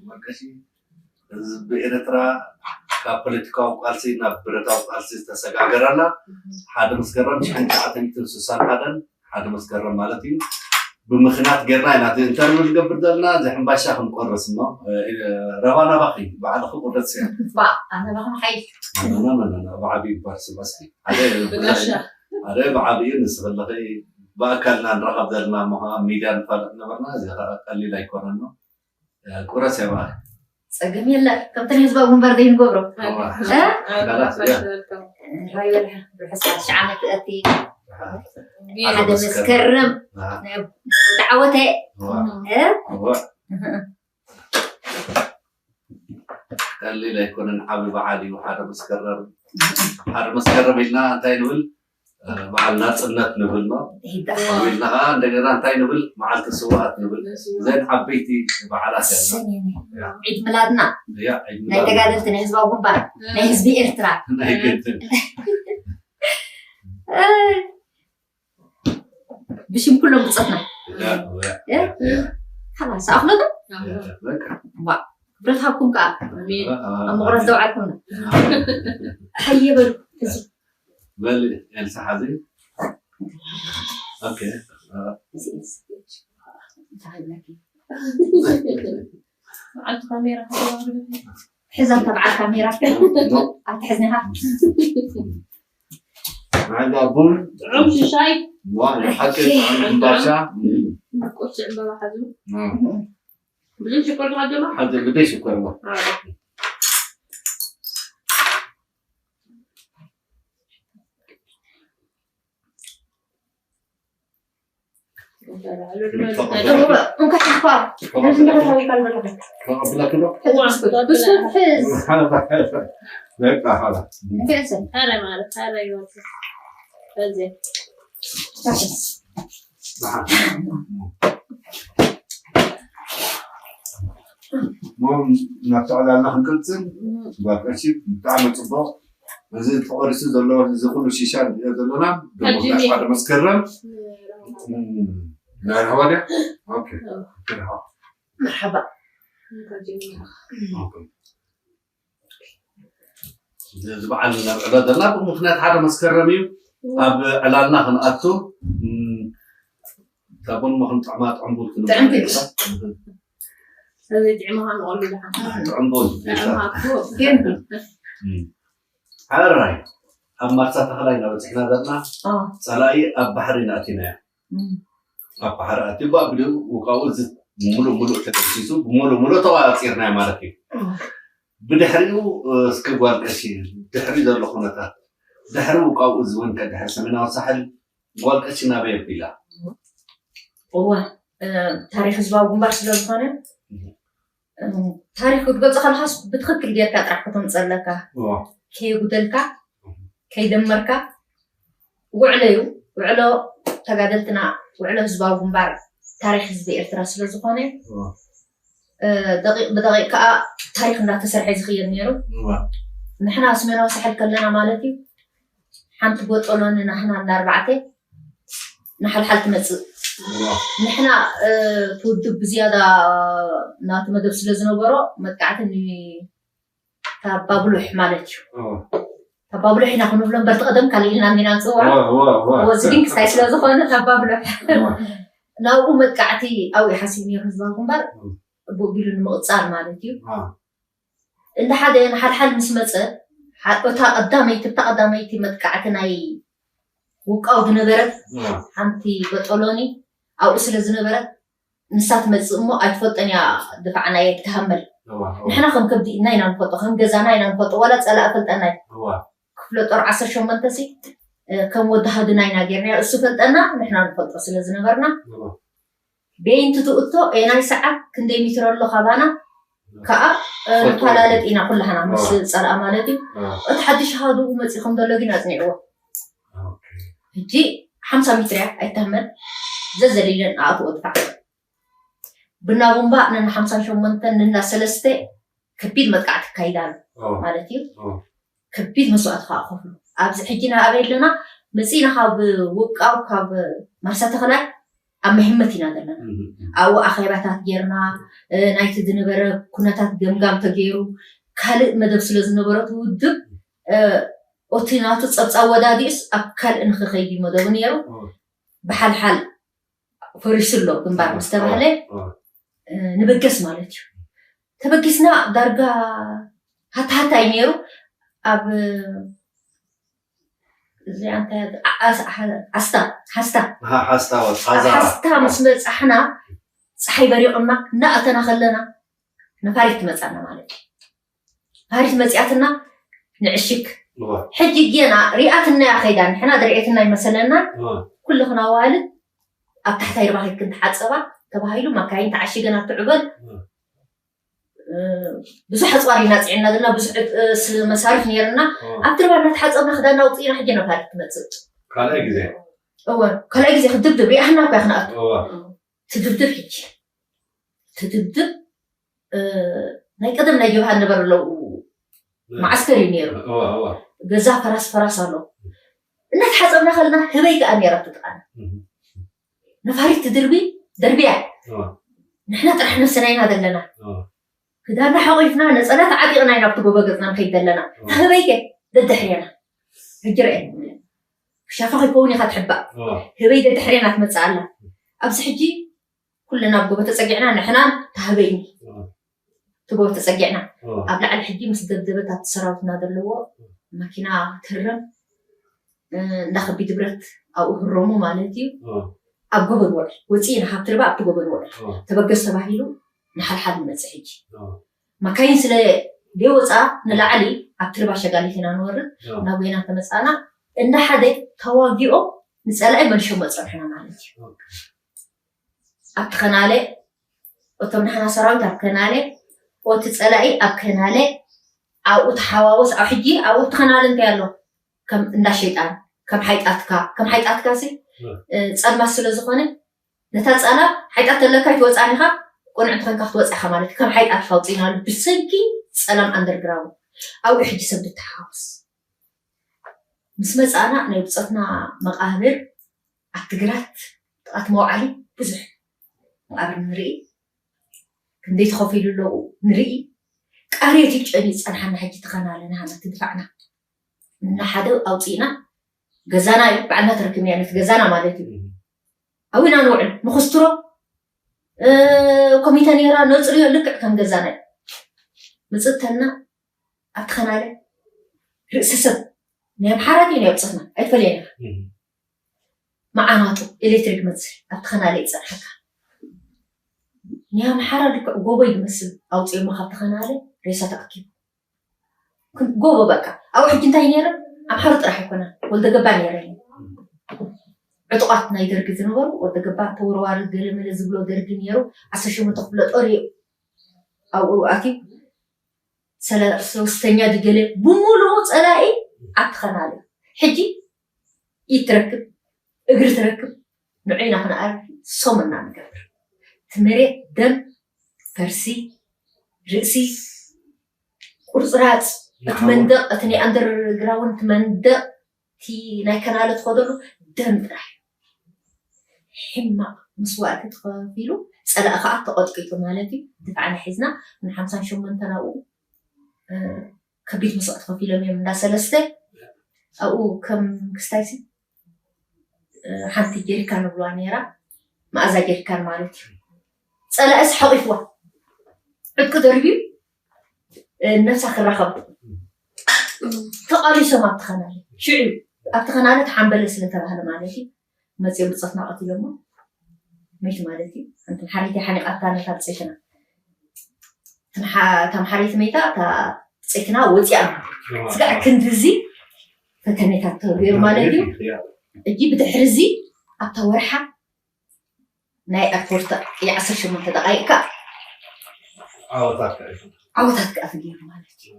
ጓል ቀሺ ህዝቢ ኤርትራ ካብ ፖለቲካዊ ቃልሲ ናብ ብረታዊ ቃልሲ ዝተሰጋገረላ ሓደ መስከረም ሽሕን ትሽዓተ ሚእትን ስሳን ሓደን ሓደ መስከረም ማለት እዩ። ብምኽንያት ጌርና ኢና እቲ ኢንተርቪው ንገብር ዘለና። እዚ ሕምባሻ ክንቆርስ እሞ ረባ ናባኺ ባዕልኺ ቁረስ እያ። ባ ኣነ ባኹም ሓይ ብዓብዪ ባርሲ መስሊ ሓደ ብጋሻ ሓደ ብዓብዪ ንስኽለኺ ብኣካልና ንራኸብ ዘለና እሞ ከዓ ሚድያ ንፋለጥ ነበርና። እዚ ከዓ ቀሊል ኣይኮነን። ቁረስ እያ በዓል። ጸገም የለ። ከምቲ ናይ ህዝባዊ ግንባር ዘይንገብሮ። ራይ በልሐ ብርሕሳ ሽዓመት እቲ ሓደ መስከረም ዳዕወተ። ቀሊል ኣይኮነን። ዓቢ በዓል እዩ ሓደ መስከረም። ሓደ መስከረም ኢልና እንታይ ንብል? በዓል ናፅነት ንብል ነው። ኢልካ ከዓ እንደገና እንታይ ንብል? መዓልቲ ስውኣት ንብል። እዘን ዓበይቲ በዓላት እያ። ዒድ ምላድና ናይ ተጋደልቲ ናይ ህዝባዊ ግንባር ናይ ህዝቢ ኤርትራ ናይ ገድል። ብሽም ኩሎም ብፆትና ሓላስ ኣኽሎቶም ክብረት ሃብኩም ከዓ ኣብ መቑረስ ዘውዓልኩምና ሓየ በሉ። በል ኤልሳ ሓዚ። ኦኬ። መዓልቲ ካሜራ ሕዛ እታ በዓል ካሜራ ኣትሕዝኒኻ። መዓልቲ ቡን ጥዑም ሽሻይ። ዋ፣ ናይ ሓቂ ጥዑም ሕምባሻ። ቁርሲ ዕምበባ ሓዙ። ብዘይ ሽኮር ዝሓዘ ዶ? ሓዘ ብዘይ ሽኮር እሞ። እንኳዕ ተኸፋ። ተቐብለኪ ዶ? ብስኩት ሕዝ። በቃ፣ ሓላ። ኧረ ማለት፣ ኧረ ይወስድ። በዚህ። እሞ ናብቲ ዕላልና ክንቅጽል፣ ጓል ቀሺ፣ ብጣዕሚ ጽቡቕ። እዚ ተቖሪሱ ዘሎ፣ እዚ ኩሉ ሺሻ ንሪኦ ዘለና፣ ደሞ ሕጂ ሓደ መስከረም። ናይ ራህዋ ድያ? ኦኬ። መርሓባ። ኦኬ። እዚ በዓል ነብዕሎ ዘለና ብምኽንያት ሓደ መስከረም እዩ። ኣብ ዕላልና ክንኣቱ፣ እም፣ እታ ቡን ሞ ክንጥዕማ ጥዑም ቡን ክንብል ጥዑም ቡን። ኢና። ስለዚ ጥዕምኻ ንቐሉ ደሓን ጥዑም ቡን። ጥዕምኻ እኮ እም። ሓራይ ኣብ ማርሳ ተኸላይ ኢና በፂሕና ዘለና። አ ፀላኢ ኣብ ባሕሪ ናእቲናዮ። እም። ኣብ ባሕሪ ኣትዩ ብኣግዲኡ ውቃኡ እዚ ሙሉእ ሙሉእ ተደምሲሱ ብሙሉእ ሙሉእ ተቋፂርናዮ ማለት እዩ። ብድሕሪኡ እስኪ ጓል ቀሺ ድሕሪ ዘሎ ኩነታት ድሕሪ ውቃኡ እዚ እውን ከድሕሪ ሰሜናዊ ሳሕል ጓል ቀሺ ናበይ ኣቢላ? እወ እ፣ ታሪክ ህዝባዊ ግንባር ስለ ዝኾነ እ፣ ታሪክ ክትገልፆ ከለካስ ብትክክል ጌርካ ጥራሕ ከተምፀለካ እዋ፣ ከየጉደልካ ከይደመርካ ውዕሎ እዩ። ውዕሎ ተጋደልትና ውዕሎ ህዝባዊ ግንባር ታሪክ ህዝቢ ኤርትራ ስለ ዝኾነ እዋ፣ እ፣ ደቂቅ ብደቂቅ ከዓ ታሪክ እንዳተሰርሐ ዝኽየድ ነይሩ። እዋ፣ ንሕና ሰሜናዊ ሳሕል ከለና ማለት እዩ ሓንቲ ቦጦሎኒ ናህና እንዳኣርባዕተ ንሓልሓል ትመፅእ። እዋ፣ ንሕና እ፣ እቲ ውድብ ብዝያዳ ናቲ መደብ ስለ ዝነበሮ መጥቃዕቲ ንታባብሉሕ ማለት እዩ። እዋ፣ ታባብሉሕ ኢና ክንብሎ እምበር ትቐደም ካልእ ኢልና እንዲና ንፅውዖ። እዋ፣ እዋ፣ እዋ። ወዚ ግን ክስታይ ስለ ዝኾነ ታባብሉሕ እዋ፣ ናብኡ መጥቃዕቲ ኣብኡ ሓሲብ ነይሩ ህዝባዊ ግንባር እም። ብኡ ቢሉ ንምቕፃል ማለት እዩ። እዋ፣ እንዳ ሓደ ንሓድሓድ ምስ መፀ ሓ- እታ ቀዳመይቲ እታ ቀዳመይቲ መጥቃዕቲ ናይ ውቃው ዝነበረት እዋ፣ ሓንቲ በጦሎኒ ኣብኡ ስለ ዝነበረት ንሳ ትመፅእ እሞ ኣይትፈልጠን እያ። ድፋዕና እየ ትሃመል እዋ፣ እዋ፣ ንሕና ከም ከብዲ ኢና ኢና ንፈልጦ ከም ገዛና ኢና ንፈልጦ ዋላ ፀላእ ፈልጠና እዩ። እዋ፣ ክፍለ ጦር ዓሰርተ ሸሞንተ ሲ እ፣ ከም ወዲ ሃዱና ኢና ጌርና እሱ ፈልጠና ንሕና ንፈልጦ ስለ ዝነበርና እዋ፣ ቤይንቲ ትእቶ ኤናይ ሰዓት ክንደይ ሚትሮ ኣሎ ካባና ከዓ እ፣ ንፈላለጥ ኢና ኩላህና ምስ ፀላእ ማለት እዩ። እዋ፣ እቲ ሓድሽ ሃዱኡ መፂኹም ዘሎ ግን ኣፅኒዕዎ ኦኬ፣ ሕጂ ሓምሳ ሚትር እያ ኣይተህመል ዘዘሊለን ኣእትዎ ድፋዕ ብና ቡምባ ነና ሓምሳ ሸሞንተ ነና ሰለስተ ከቢድ መጥቃዕቲ ይካይድ ኣሎ እዋ፣ ማለት እዩ። እዋ፣ ከቢድ መስዋእቲ ከዓ ከፍሉ ኣብዚ ሕጂ ንኣበይ ኣለና መፂና ካብ ውቃው ካብ ማርሳ ተኽላይ ኣብ መህመት ኢና ዘለና። እም፣ እም፣ ኣብኡ ኣኼባታት ጌርና እ፣ ናይቲ ዝነበረ ኩነታት ገምጋም ተገይሩ ካልእ መደብ ስለ ዝነበረቱ ውድብ እ፣ ኦቲ ናቱ ፀብፃብ ወዳዲኡስ ኣብ ካልእ ንክኸይድ እዩ መደቡ ነይሩ። እዋ፣ ብሓልሓል ፈሪሱ ኣሎ ግንባር ምስ ተባህለ እዋ፣ እ፣ ንበገስ ማለት እዩ። ተበጊስና ዳርጋ ሃታሃታ እዩ ነይሩ። ኣብ እዚኣ እንታይ እያ? ዓ- ዓስ- ሓ- ዓስታ ሓስታ ሓ- ሓስታ ወ- ኣብ ሓዛ ሓስታ ምስ በፃሕና ፀሓይ በሪቕና እናኣተና ከለና ነፋሪት ትመፃና ማለት እዩ። ነፋሪት መፅያትና ንዕሽክ እዋ፣ ሕጂ ጌና ሪኣትና እያ ከይዳ ንሕና ድርኤትና ይመሰለና እዋ፣ ኩልኽና ኣዋልድ ኣብ ታሕታይ ርባ ከይድክን ተሓፀባ ተባሂሉ ማካይን ተዓሽገን ኣብ ትዕበል እዋ፣ እ፣ ብዙሕ ኣፅዋር ኢና ፅዒና ዘለና ብዙሕ እ፣ ስ- መሳርፍ ነይርና እዋ፣ ኣብ ትርባ እናተሓፀብና ክዳና ውፅኢና ሕጂ ነፋሪት ትመፅእ ካልኣይ ግዜ እወ ካልኣይ ግዜ ክድብድብ ሪኣህና እኳ ክንኣቱ እዋ፣ ትድብድብ ሕጂ ትድብድብ እ፣ ናይ ቀደም ናይ ጀብሃ ነበረ ኣለዉ መዓስከር እዩ ነይሩ እዋ፣ እዋ፣ ገዛ ፈራስ ፈራስ ኣሎ እናተሓፀብና ከለና ህበይ ከዓ ነይራ ትጥቃና እም፣ ነፋሪት ትድርቢ ደርብያ እዋ፣ ንሕና ጥራሕ ነብስና ኢና ዘለና እዋ፣ ክዳና ሓቂፍና ነፀላ ተዓጢቕና ኢና ኣብቲ ጎቦ ገፅና ንኸይድ ዘለና እታ ህበይ ከ ደድሕርያና ሕጂ ርአ ክሻፋ ከይከውን ኢኻ ትሕባእ እዋ፣ ህበይ ደድሕርያና ትመፅእ ኣላ ኣብዚ ሕጂ ኩልና ኣብ ጎቦ ተፀጊዕና ንሕናን እታ ህበይን እዋ፣ እቲ ጎቦ ተፀጊዕና እዋ፣ ኣብ ላዕሊ ሕጂ ምስ ደብደበት ኣብቲ ሰራዊትና ዘለዎ ማኪና ትህረም እ፣ እንዳ ከቢድ ብረት ኣብኡ ህረሙ ማለት እዩ እዋ፣ ኣብ ጎቦ ንውዕል ወፂእና ካብ ትርባ ኣብቲ ጎቦ ንውዕል እዋ፣ ተበገስ ተባሂሉ ንሓልሓል ንመፅእ ሕጂ እዋ፣ ማካይን ስለ ደይወፃ ንላዕሊ ኣብ ትርባ ሸጋሊት ኢና ንወርድ እዋ፣ ናብ ጎይና ተመፃና እንዳ ሓደ ተዋጊኦም ንፀላኢ መልሾም መፀንሑና ማለት እዩ ኣብቲ ከናለ እቶም ንሕና ሰራዊት ኣብ ከናለ ኦቲ ፀላኢ ኣብ ከናለ ኣብኡ ተሓዋወስ ኣብ ሕጂ ኣብኡ እቲ ከናለ እንታይ ኣሎ ከም እንዳ ሸይጣን ከም ሓይጣትካ ከም ሓይጣትካ ሲ እ፣ ፀልማት ስለ ዝኾነ ነታ ፀላም ሓይጣት ተለካ ይትወፃን ኢኻ ቁኑዕ እንተኾንካ ክትወፃ ኢኻ ማለት እዩ ከም ሓይጣትካ ውፅኢናሉ ብሰንኪ ፀላም ኣንደርግራውንድ ኣብኡ ሕጂ ሰብ ድተሓዋወስ ምስ መፃና ናይ ብፆትና መቃብር ኣብ ትግራት ጥቓት መውዓሊ ብዙሕ መቃብር ንርኢ ክንደይ ተኸፊሉ ኣለዉ ንርኢ ቃሬት እዩ ጨኒ ፀንሓና ሕጂ ተኸናለና ሃና ትድፋዕና እና ሓደ ኣውፅእና ገዛና እዩ ባዕልና ተረክብና ነቲ ገዛና ማለት እዩ ኣብኡ ኢና ንውዕል። ንኹስትሮ ኮሚተ ነይራ፣ ነፅርዮ ልክዕ ከም ገዛና እዩ። ምፅተልና ኣብቲ ኸናለ ርእሲ ሰብ ናይ ኣምሓራ ድዩ ናይ ብፅትና ኣይትፈልየና። መዓናጡ ኤሌክትሪክ መስል ኣብቲ ኸናለ ይፀንሐካ። ናይ ኣምሓራ ልክዕ ጎቦ ይመስል ኣውፅኦማ ካብቲ ኸናለ ሬሳ ተኣኪቡ። ጎቦ በቃ። ኣብኡ ሕጂ እንታይ ነይረ? ኣምሓሩ ጥራሕ ኣይኮነን፣ ወልደ ገባ ነይረ። ዕጡቓት ናይ ደርጊ ዝነበሩ ወልደ ገባ ተወርዋሪ ገለመለ ዝብሎ ደርጊ ነይሩ። ዓሰርተ ሸሞንተ ክፍለ ጦር እዩ ኣብኡ ኣትዩ። ሰለ- ሶስተኛ ድገለ ብምሉኡ ፀላኢ ኣብቲ ኸናለ። ሕጂ ኢድ ትረክብ፣ እግሪ ትረክብ፣ ንዑ ኢና ክንኣር ሶም እና ንገብር። እቲ መሬት ደም፣ ፈርሲ፣ ርእሲ፣ ቁርፅራፅ፣ እቲ መንደቕ፣ እቲ ናይ ኣንደርግራውንድ መንደቕ፣ እቲ ናይ ከናለ ትኸደሉ ደም ጥራሕ። ሕማቕ መስዋእቲ ተኸፊሉ፣ ፀላኢ ከዓ ተቐጥቂጡ ማለት እዩ። ድፍዓና ሒዝና ንሓምሳን ሸሞንተን ኣብኡ ከቢድ መስዋእቲ ከፊሎም እዮም። እንዳሰለስተ ኣብኡ ከም ክስታይሲ ሓንቲ ጀሪካን ንብልዋ ነይራ፣ መኣዛ ጀሪካን ማለት እዩ። ፀላእስ ሓቂፍዋ ዕጥቂ ደርብዩ ነብሳ ክራኸብ ተቓሊሶም ኣብቲ ኸናለ ሽዑ ኣብቲ ኸናለ ተሓንበለ ስለተባህለ ማለት እዩ። መፅኦም ብፀትና ቀቲሎሞ መይት ማለት እዩ። ሓንቲ ሓሪት ሓኒቓታ ነታ ብፀይትና ተምሓሪት መይታ እታ ፀይትና ወፂኣ ስጋዕ ክንድዚ ፈተኔታት ተገይሩ ማለት እዩ። እጂ ብድሕሪ እዚ ኣብታ ወርሓ ናይ ኣርፖርት የዓሰርተ ሸሞንተ ደቃይቅ ከዓ ዓወታት ከዓ ተገይሩ ማለት እዩ።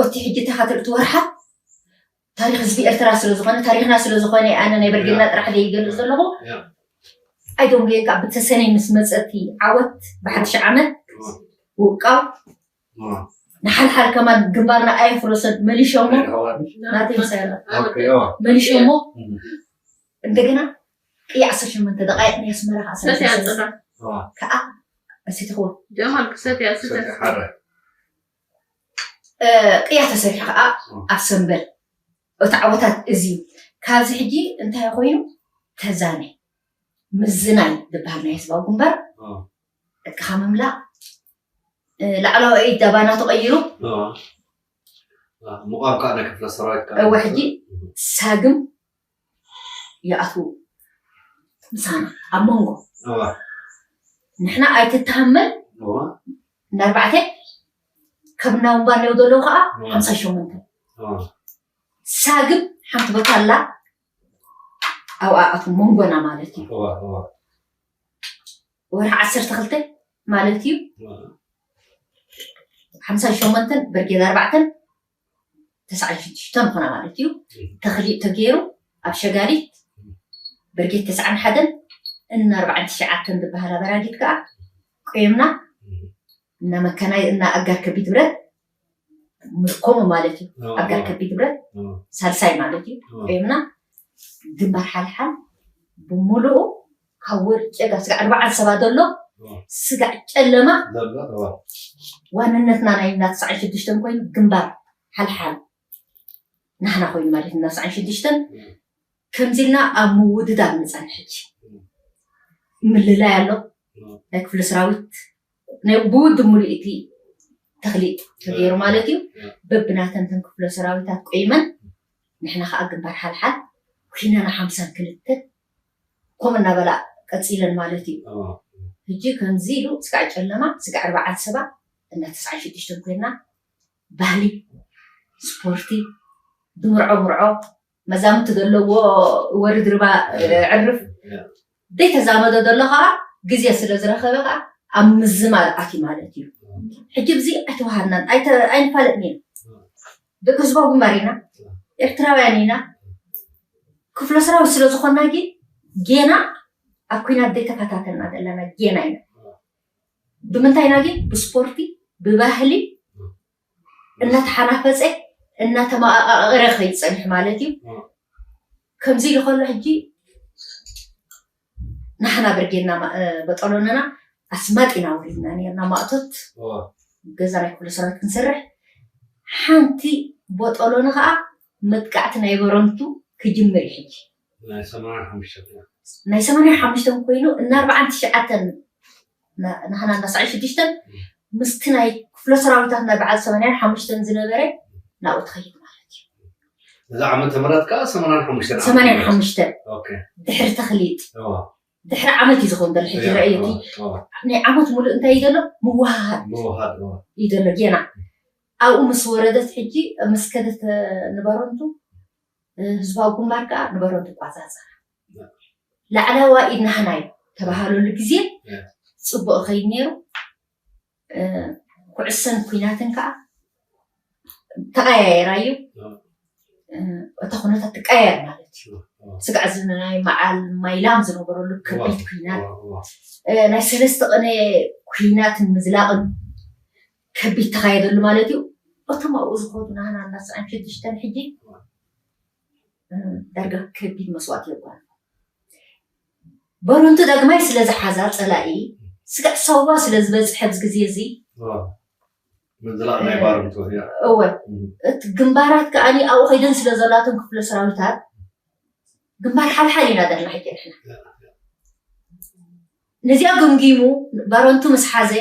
እቲ ሕጂ ተካትልቲ ወርሓ ታሪክ ህዝቢ ኤርትራ ስለ ዝኾነ ታሪክና ስለ ዝኾነ ኣነ ናይ በርጌድና ጥራሕ ዘይገልፅ ዘለኹ ኣይዶም ገይር ከዓ ብተሰነይ ምስ መፀቲ ዓወት ብሓድሽ ዓመት ውቃው ንሓልሓል ከማን ግንባርና ኣየፍረሰን መሊሾሞ ናተይ ምሳያላ መሊሾሞ እንደገና ቅያ ዓሰርተ ሸሞንተ ደቃይቅ ናይ ኣስመራ ከዓ ሰላሳ ሰለስተ ከዓ ኣሰትኽዎ ጀማል ክሰት ያስተ ቅያ ተሰሪሑ ከዓ ኣብ ሰንበል እቲ ዓወታት እዚ እዩ። ካብዚ ሕጂ እንታይ ኮይኑ ተዛነ ምዝናይ ዝበሃል ናይ ህዝባዊ ግንባር ዕጥቅኻ ምምላእ ላዕለዋይ ዳባና ተቐይሩ ምቋም ከዓ ናይ ክፍለ ሰራዊት ከዓ እወ ሕጂ ሳግም ይኣትዉ ምሳና ኣብ መንጎ እዋ ንሕና ኣይትተሃመል እዋ እንዳርባዕተ ካብ እናውንባር ለው ዘለዉ ከዓ እዋ ሓምሳ ሸሞንተ እዋ ሳግም ሓንቲ ቦታ ኣላ ኣብኣ ኣትዉ መንጎና ማለት እዩ እዋ እዋ ወርሒ ዓሰርተ ክልተ ማለት እዩ ሓምሳ ሸሞንተን ብርጌድ ኣርባዕተን ተስዓን ሽዱሽተን ምኾና ማለት እዩ ተኽሊእ ተገይሩ ኣብ ሸጋሊት ብርጌድ ተስዓን ሓደን እና ኣርባዓን ትሽዓተን ዝበሃላ በራጊድ ከዓ ቆየምና እና መከናይ እና ኣጋር ከቢድ ብረት ምርኮሙ ማለት እዩ ኣጋር ከቢድ ብረት ሳልሳይ ማለት እዩ ቆየምና ግንባር ሓልሓል ብምሉኡ ካብ ወርቂ ጨጋ ስጋዕ ኣርባዓን ሰባ ዘሎ ስጋዕ ጨለማ ዋንነትና ናይ እና ተስዓን ሽዱሽተን ኮይኑ ግንባር ሓልሓል ናህና ኮይኑ ማለት እና ተስዓን ሽዱሽተን ከምዚ ኢልና ኣብ ምውድዳር ንፀንሕ ሕጂ ምልላይ ኣሎ ናይ ክፍለ ሰራዊት ናይ ብውድብ ሙሉእ እቲ ተኽሊጥ ተገይሩ ማለት እዩ በብናተን ተን ክፍለ ሰራዊታት ቆይመን ንሕና ከዓ ግንባር ሓልሓል ኩናና ሓምሳን ክልተን ከምኡ እናበላ ቀፂለን ማለት እዩ ሕጂ ከምዚ ኢሉ ስጋዕ ጨለማ ስጋዕ ኣርባዓን ሰባ እና ተስዓን ሽዱሽተን ኮይና ባህሊ ስፖርቲ ድምርዖ ምርዖ መዛምቲ ዘለዎ ወርድ ርባ ዕርፍ ዘይተዛመዶ ዘሎ ከዓ ግዜ ስለ ዝረኸበ ከዓ ኣብ ምዝማር ኣትዩ ማለት እዩ ሕጂ ብዚ ኣይተዋሃድናን ኣይንፋለጥን ኢና ደቂ ህዝባዊ ግንባር ኢና ኤርትራውያን ኢና ክፍለ ሰራዊት ስለ ዝኾንና ግን ጌና ኣብ ኩናት ዘይተፈታተና ዘለና ጌና ኢና ብምንታይና ግን ብስፖርቲ ብባህሊ እናተሓናፈፀ እናተመቃቃቀረ ከይፀንሕ ማለት እዩ ከምዚ ኢሉ ከሎ ሕጂ ንሕና ብርጌድና በጠሎንና ኣስማጥ ኢና ውሪድና ነርና ማእቶት ገዛ ናይ ክፍለ ሰራዊት ክንሰርሕ ሓንቲ በጠሎኒ ከዓ መጥቃዕቲ ናይ በረንቱ ክጅምር እዩ ሕጂ ናይ ሰማንያ ሓሙሽተን ኮይኑ እና ኣርባዓን ትሽዓተን ናህና እንዳ ሰዓን ሽዱሽተን ምስቲ ናይ ክፍለ ሰራዊታት ናይ በዓል ሰማንያን ሓሙሽተን ዝነበረ ናብኡ ትኸይድ ማለት እዩ። እዛ ዓመተ ምህረት ከዓ ሰማንያን ሓሙሽተን ሰማንያን ሓሙሽተን ድሕሪ ተኽሊጥ ድሕሪ ዓመት እዩ ዝኸውን ዘሎ ሕጂ ረእየቲ ናይ ዓመት ሙሉእ እንታይ እዩ ዘሎ ምዋሃድ እዩ ዘሎ ጌና ኣብኡ ምስ ወረደት ሕጂ ምስ ከደት ንበረንቱ ህዝባዊ ግንባር ከዓ ንበረንቱ ይቋፃፀር ላዕላዋ ኢድ ናህና እዩ ተባሃለሉ ግዜ ፅቡቅ ኸይድ ነይሩ ኩዕሰን ኩናትን ከዓ ተቀያየራ እዩ እታ ኩነታት ትቀያየር ማለት እዩ ስጋዕ ዝናይ መዓል ማይላም ዝነበረሉ ከቢድ ኩናት ናይ ሰለስተ ቀነ ኩናትን ምዝላቅን ከቢድ ተካየደሉ ማለት እዩ እቶም ኣብኡ ዝኸዱ ናህና እናስዓን ሽዱሽተን ሕጂ ዳርጋ ከቢድ መስዋእቲ የጓል በሩንቱ ዳግማይ ስለ ዝሓዛ ፀላኢ ስጋዕ ሰዋ ስለ ዝበፅሐ ኣብዚ ግዜ እዚ ምዝላቕ ናይ ባርንቱ እወ እቲ ግንባራት ከዓኒ ኣብኡ ከይደን ስለ ዘላቶም ክፍለ ሰራዊታት ግንባር ሓልሓል ኢና ዘለና ሕጂ ንሕና ነዚኣ ገምጊሙ ባረንቱ ምስ ሓዘ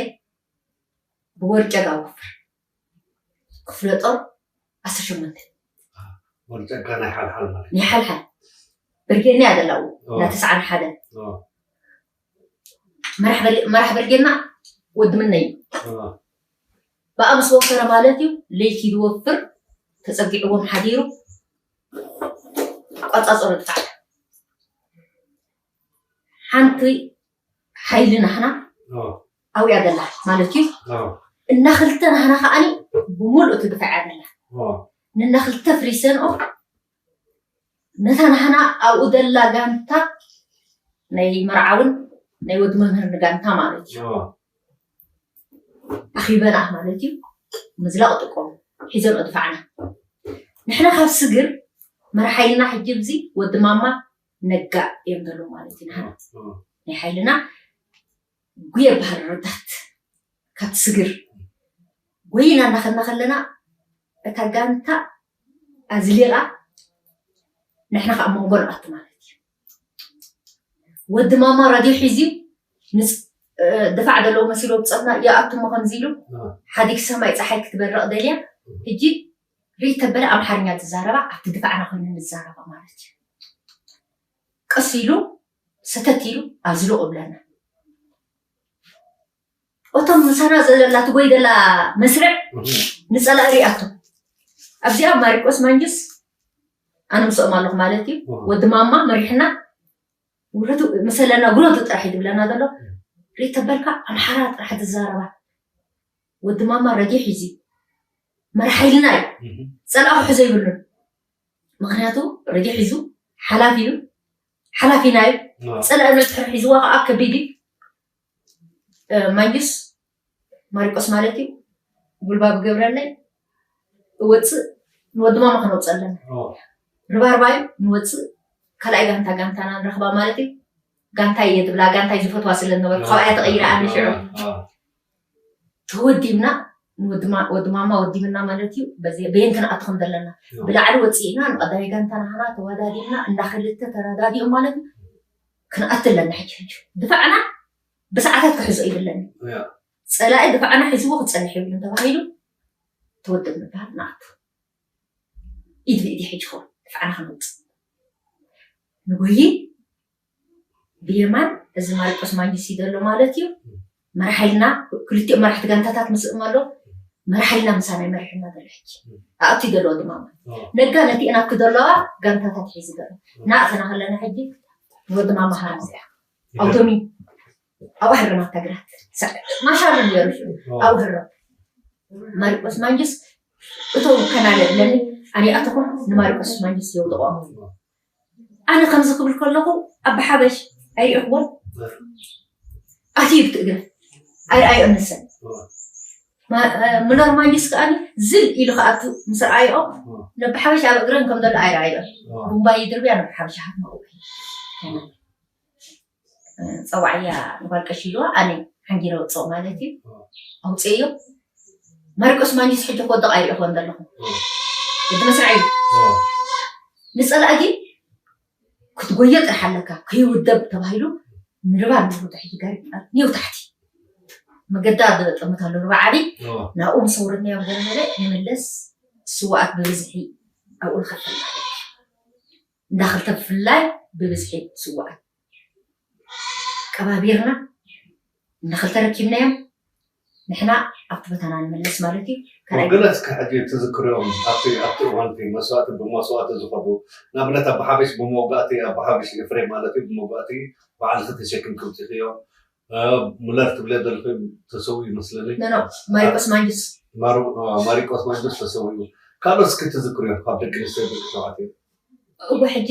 ብወርጨጋ ወፍር ክፍለ ጦር ዓሰርተ ሸሞንተ ወርጨጋ ናይ ሓልሓል ማለት ናይ ሓልሓል ብርጌድ ናይ ኣደላው ናይ ተስዓን ሓደ መራሕ ብርጌድና ወዲ ምነይ ብኣ ምስ ወፈረ ማለት እዩ ለይቲ ዝወፍር ተፀጊዕዎም ሓዲሩ ኣቋፃፀሩ ጥቃዕ ሓንቲ ሓይሊ ናህና ኣብያ ዘላ ማለት እዩ እና ክልተ ናህና ከዓኒ ብሙሉእ ትድፋዕ እያ ዘላ ንና ክልተ ፍሪሰንኦ ነታ ናህና ኣብኡ ዘላ ጋንታ ናይ መርዓውን ናይ ወዲ መምህር ንጋንታ ማለት እዩ ኣኺበና ማለት እዩ ምዝላቕ ጥቆም ሒዘን ድፋዕና ንሕና ካብ ስግር መርሓይልና ሕጂ ብዚ ወዲ ማማ ነጋ እዮም ዘለዉ ማለት እዩ ናይ ሓይልና ጉየ ባህል ረዳት ካብ ስግር ጎይና እናኸድና ከለና እታ ጋንታ ኣዝሊቓ ንሕና ከዓ መንጎ ንኣቱ ማለት እዩ ወዲ ማማ ራድዮ ሒዝዩ ምስ ድፋዕ ዘለዉ መሲሎ ብፀትና ይኣቱሞ ከምዚ ኢሉ ሓዲግ ሰማይ ፀሓይ ክትበርቕ ደልያ ሕጂ ርኢ ተበለ ኣምሓርኛ ትዛረባ ኣብቲ ድፋዕና ኮይኑ ንዛረባ ማለት እዩ ቀስ ኢሉ ሰተት ኢሉ ኣዝልቑ ብለና እቶም ምሳና ዘላ ትጎይ ዘላ መስርዕ ንፀላኢ ሪኣቶ ኣብዚኣ ማሪቆስ ማንጁስ ኣነ ምስኦም ኣለኹ ማለት እዩ ወዲ ማማ መሪሕና ውረቱ ምሰለና ጉረቱ ጥራሕ እዩ ዝብለና ዘሎ ሪተበልካ ኣምሓራ ጥራሕ ትዛረባ ወዲ ማማ ረድዮ ሒዙ መርሓ ኢልና እዩ ፀላኢ ክሕዞ ይብሉን ምክንያቱ ረድዮ ሒዙ ሓላፊ እዩ ሓላፊና እዩ ፀላኢ መፅሕር ሒዝዋ ከዓ ከቢድ እዩ ማንጁስ ማሪቆስ ማለት እዩ ጉልባብ ገብረለይ እወፅእ ንወዲ ማማ ክነውፅእ ኣለና ርባርባዩ ንወፅእ ካልኣይ ጋንታ ጋንታና ንረኽባ ማለት እዩ ጋንታይ እየ ትብላ ጋንታይ ዝፈትዋ ስለ ዝነበርኩ ካብኣያ ተቐይረ ኣነ ሽዑ ተወዲብና ወዲ ማማ ወዲብና ማለት እዩ በየን ክንኣቱ ከም ዘለና ብላዕሊ ወፂእና ንቀዳማይ ጋንታ ናሃና ተወዳዲብና እንዳ ክልተ ተረዳዲኦም ማለት እዩ ክንኣቱ ኣለና ሕጂ ሕጂ ድፋዕና ብሰዓታት ክሕዞ ይብለኒ ፀላኢ ድፋዕና ሒዝዎ ክፀንሕ ይብሉ ተባሂሉ ተወደብ ንበሃል ንኣቱ ኢድ ብኢድ ይሕጅኹም ድፋዕና ክንውፅእ ንጎይ ብየማን እዚ ማርቆስ ማንጅስ ይደሎ ማለት እዩ መርሓይልና ክልቲኦም መራሕቲ ጋንታታት ምስእም ኣሎ መርሓይልና ምሳና ይመርሕና ዘሎ ሕጂ ኣእቱ ይደለዎ ድማ ነጋ ነቲ ናብ ክደለዋ ጋንታታት ሒዙ ዘሎ ናእተና ከለና ሕጂ ንወዲ ማማ ሃራ እዚኣ ኣውቶሚ ኣብ ኣህርማት ተግራት ማሻር ነሩ ኣብ ህሮ ማርቆስ ማንጅስ እቶም ከናለ ብለኒ ኣነ ኣተኹም ንማርቆስ ማንጅስ የውድቆ ኣነ ከምዚ ክብል ከለኹ ኣበሓበሽ ኣይሪእኽዎም ኣትዩ ብትእግረ ኣይረኣዮ ንሰን ምኖር ማንጅስ ከኣ ዝል ኢሉ ከኣቱ ምስ ረኣይኦ ነብሓበሽ ኣብ እግረን ከም ዘሎ ኣይረኣዮ ቡምባይ ድርብያ ነብሓበሽ ሃትመ ፀዋዕያ ንጓል ቀሺ ኢልዋ ኣነ ሓንጊረ ወፅኦ ማለት እዩ ኣውፅእዮ ማርቆስ ማንጅስ ሕጂ ክወድቕ ኣይሪእኽዎን ዘለኹ እቲ መስርዐ እዩ ንፀላእቲ ክትጎዮ ጥራሕ ኣለካ። ከይውደብ ተባሂሉ ንርባ ንርቡ ትሕጂ ጋሪ ኔው ታሕቲ መገዳ ጠምት ኣሎ ርባ ዓቢ ናብኡ ምስ ኣውረድናዮም ገለ ገለ ንመለስ። ስዋኣት ብብዝሒ ኣብኡ ንኸፍል ማለት እዩ። እንዳ ክልተ ብፍላይ ብብዝሒ ስዋኣት ቀባቢርና እንዳ ክልተ ረኪብናዮም ንሕና ኣብቲ ቦታና ንመለስ ማለት እዩ። ካልኣይ ገለ እስከ ሕጂ ትዝክርዮም ኣብቲ ኣብቲ እዋን እቲ መስዋእቲ ብመስዋእቲ ዝኸዱ ንኣብነት ኣባሓበሽ ብመውጋእቲ ኣባሓበሽ ኤፍሬም ማለት እዩ ብመውጋእቲ ባዕልኺ ተሸኪምኪ ኣውፂእኽዮ። ሙለር ትብልዮ ዘለኺ ተሰዊኡ ይመስለኒ። ኖ ኖ ማሪቆስ ማንጁስ ማሪቆስ ማንጁስ ተሰዊኡ። ካልኦት እስኪ ትዝክርዮ ካብ ደቂ ኣንስትዮ ደቂ ተባዕትዮ? እወ ሕጂ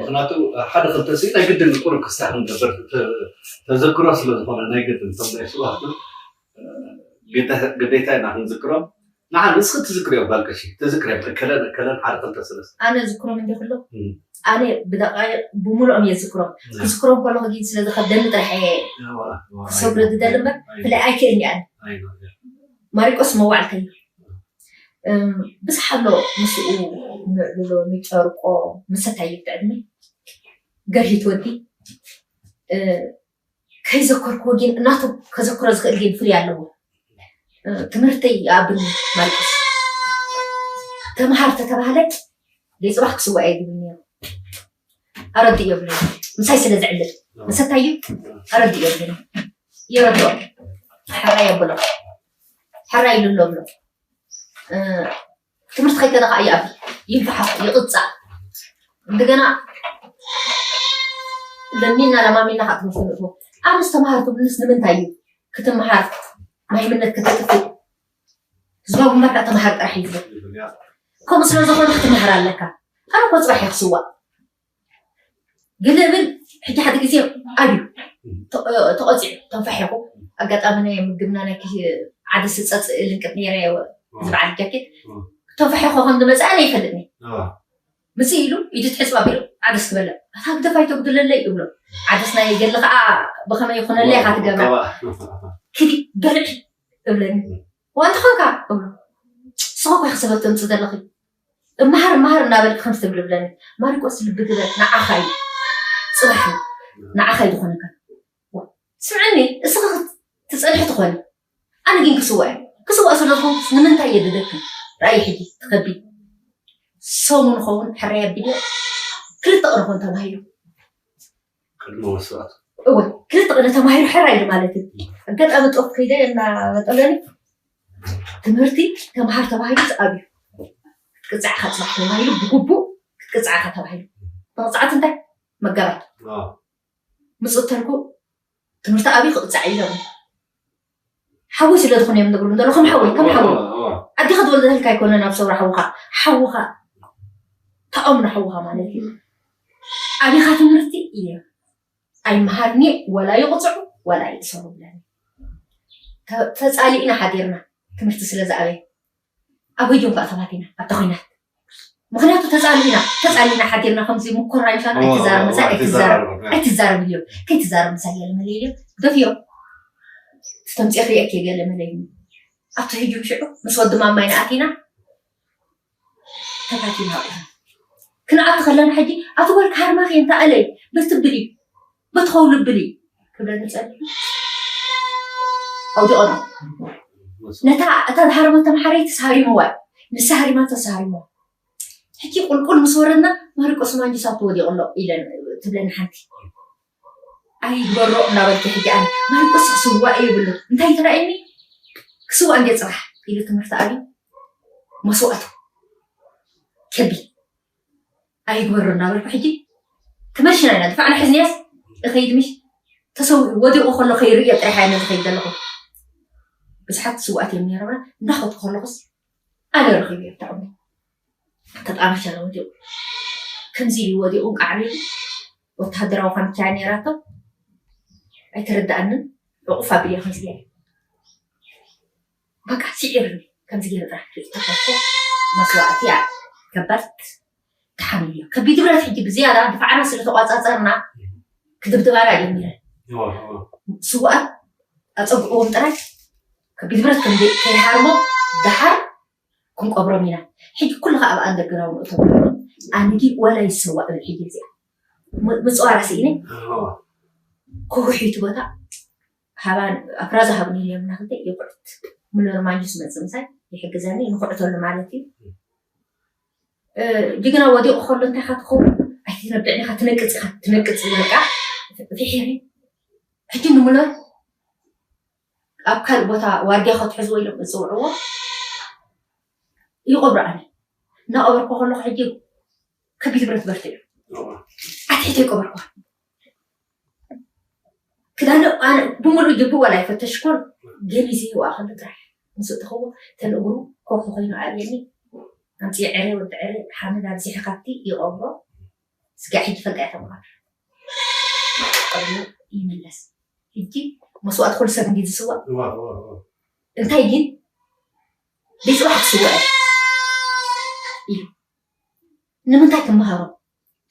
ምክንያቱ ሓደ ክልተ ሲ ናይ ግድን ቁሩብ ክስታ ክንገብር ተዘክሮ ስለ ዝኾነ ናይ ግድን እቶም ናይ ስዋእቱ ግዴታ ኢና ክንዝክሮም። ንዓ ንስኺ ትዝክርዮ ጓል ቀሺ ትዝክርዮ ከለን ከለን ሓደ ክልተ ሰለስተ ኣነ ዝክሮም እንዲ ክሎ ኣነ ብደቃይቅ ብሙሉኦም እየ ዝክሮም። ክዝክሮም ከለኹ ግን ስለ ዝኸብደኒ ጥራሕ እየ ክሰግሮ ዝደሊ እምበር ፍላይ ኣይክእልኒ ኣነ። ማሪቆስ መዋዕልተይ ብዙሕ ኣሎ ምስኡ ንዕልሎ ንጨርቆ ምሰታይ ይብትዕድኒ ገርሂት ወዲ ከይዘከርክዎ ግን እናቱ ከዘክሮ ዝኽእል ግን ፍልይ ኣለዎ። ትምህርተይ ይኣብኒ ማርቆስ ተምሃር ተተባህለ ደይ ፅባሕ ክስዋእ እየ ዝብል ነይሩ። ኣረድእ የብለኒ ምሳይ ስለ ዝዕልል ምሰታዩ ኣረድእ የብለኒ። የረድኦ ሕራይ የብሎ ሕራይ ይልሎ ብሎ ትምህርቲ ከይከደ ከዓ ይኣቢ ይንፋሓ ይቕፃ እንደገና ለሚና ለማሚና ከዓ ትምህርቲ ንእትዎ ኣምስ ተምሃር ትብልስ ንምንታይ እዩ ክትምሃር ማይምነት ከተጥፍእ ህዝባዊ ግንባር ከዓ ተምሃር ጥራሕ እዩ ዝብል ከምኡ ስለ ዝኾነ ክትምሃር ኣለካ ኣነ ኮ ፅባሕ ይክስዋ ግልብል ሕጂ ሓደ ግዜ ኣብዩ ተቆፂዑ ተንፋሒኹ ኣጋጣሚ ናይ ምግብና ናይ ዓደስ ፀፅእ ልንቅጥ ነይረ ዝበዓል ጃኬት ተንፋሒኹ ከም ዝመፅእ ኣነ ይፈልጥኒ ምስ ኢሉ ኢዱ ትሕፅብ ኣቢሉ ዓደስ ትበልዕ ኣታ ግደፋይ ተጉድለለይ ይብሎ ዓደስ ናይ ገለ ከዓ ብኸመይ ይኹነለይ ኢኻ ትገብራ ክዲ በልዕ እብለኒ ዋንተ ኾንካ እብሎ ንስኻ እኮ ኢኻ ሰበብ ተምፅእ ዘለኺ እምሃር እምሃር እናበልክ ከምዚ ትብል እብለኒ ማሪቆስ ልቢ ግበር ንዓኻ እዩ ፅባሕ እዩ ንዓኻ እዩ ዝኾነካ ስምዕኒ እስኻ ትፀንሒ ትኾኒ ኣነ ግን ክስዋእ እየ ክስዋእ ስለ ዝኾንኩስ ንምንታይ እየ ድደክም ራእይ ሕጂ ትኸቢድ ሰሙ ንኸውን ሕራይ ኣቢለ ክልተ ቅነ ኾን ተባሂሉ እወ ክልተ ቅነ ተማሂሩ ሕራይ ኢሉ ማለት እዩ ኣጋጣሚ ጦፍ ከይደ እናበጠለኒ ትምህርቲ ተምሃር ተባሂሉ ኣብዩ ክትቅፃዕካ ፅባሕ ተባሂሉ ብግቡእ ክትቅፃዕካ ተባሂሉ መቕፃዕቲ እንታይ መጋባይ ምፅእ ተልኩ ትምህርቲ ኣብዩ ክቕፃዕ እዩ ሓወይ ስለ ዝኾነ እዮም ዝብሉ ዘለኹም ሓወይ ከም ሓወይ ኣዴኻ ዝወለደትልካ ኣይኮነን ኣብ ሰውራ ሓውኻ ሓውኻ ተኣምኖ ሓውኻ ማለት እዩ ኣቢኻ ትምህርቲ እየ ኣይመሃርኒ ወላ ይቕፅዑ ወላ ይእሰሩ ብለኒ ተፃሊእና ሓዲርና ትምህርቲ ስለ ዝኣበየ ኣብ ህጅም ከዓ ሰባት ኢና ኣብታ ኮይናት ምክንያቱ ተፃሊእና ተፃሊእና ሓዲርና ከምዚ ምኮራ ኢልካ ኣይትዛረብ ምሳይ ኣይትዛረብ ኣይትዛረብ ኢልዮም ከይትዛረብ ምሳይ ገለ መለ ኢልዮም ደፍዮም ተምፅኦ ክሪአክ ገለ መለ ኢሉ ኣብቲ ህጅም ሽዑ ምስ ወዲ ማማይ ንኣቲና ተፋቲና ኣውዒና ክንኣቲ ከለና ሕጂ ኣቲ ጓል ክሃርማኺ እንተ ኣለይ በቲ ብሊ በቲ ኸውሊ ብሊ ክብለኒ ፀኒሑ ኣውዲቖና ነታ እታ ዝሃረመቶ መሓረይቲ ሳሪምዋ እዩ ንሳ ሃሪማቶ ሳሪምዋ ሕጂ ቁልቁል ምስ ወረድና ማሪቆስ ማንጁስ ኣብቲ ወዲቑ ኣሎ ኢለን ትብለኒ ሓንቲ ኣይግበሮ እናበልኪ ሕጂ ኣነ ማሪቆስ ክስዋእ የብሉ እንታይ ትረኣይኒ ክስዋእ እንደ ፅባሕ ኢሉ ትምህርቲ ኣብዩ መስዋእቱ ከቢ ኣይግበሮ እናበልኩ ሕጂ ትመሽና ኢና ድፋዕና ሕዝንያስ እኸይድ ምሽ ተሰዊኡ ወዲቑ ከሎ ከይርእዮ ጥራሕ እየ ነዚ ከይድ ዘለኹ ብዙሓት ስዋኣት እዮም ነይሮምና እንዳኸድኩ ከለኹስ ኣነ ረኺቡ እየ ብጣዕሚ ተጣመሸ ወዲቑ ከምዚ ኢሉ ወዲቑ ቃዕሪ ወታደራዊ ካምቻ ነይራቶ ኣይተረዳኣንን ዕቑፍ ኣቢለ ከምዚ ገይረ በቃ ስዒርኒ ከምዚ ገይረ ጥራሕ ርእይቶ ኮንኩ መስዋእቲ እያ ከባድ ተሓሚለ ከቢድ ብረት ሕጂ ብዝያዳ ድፋዕና ስለ ተቋፃፀርና ክድብድባና ጀሚረ ስዋኣት ኣፀግዕዎም ጥራይ ከቢድ ብረት ከይሃርሞ ደሓር ክንቀብሮም ኢና ሕጂ ኩሉ ከዓ ኣብ ኣንደርግራውንድ እቶም ኣነ ግን ዋላ ይሰዋእ እብል ሕጂ እዚኣ ምፅዋራ ስኢነ። ኮጉሒቱ ቦታ ሃባን ኣፍራዛ ሃብኒ ኢሎም ናክልተ ይኩዕት ምለር ማንጁስ መፅእ ምሳይ ይሕግዘኒ ንኩዕተሉ ማለት እዩ። ጅግና ወዲቑ ከሎ እንታይ ኢኻ ትኸውን? ኣይትነብዕን ኢኻ፣ ትነቅፅ ኢኻ፣ ትነቅፅ በቃ። ፍሒሪ ሕጂ ንምለር ኣብ ካልእ ቦታ ዋርድያ ክትሕዝዎ ኢሎም ዝፅውዕዎ ይቐብሩ። ኣነ እናቐበርኩ ከለኹ ሕጂ ከቢድ ብረት በርትዑ ኣትሒተ ይቀበርኩ። ክዳነ ኣነ ብምሉእ ጅቡ ዋላ ይፈተሽኮን ገሊዚ ይዋ ከሉ ጥራሕ ምስ እተኸዎ ተን እግሩ ኮፍ ኮይኑ ኣብየኒ። ኣምፅየ ዕረ ወዲ ዕረ ሓመድ ኣብዚሐ ካብቲ ይቐብሮ። ስጋዕ ሕጂ ፈልጣ እያ ተምሃር ቀብሩ ይምለስ። ሕጂ መስዋእቲ ኩሉ ሰብ እንዲ ዝስዋእ እንታይ ግን ብፅባሕ ክስዋእ እዩ። ንምንታይ ክመሃሮ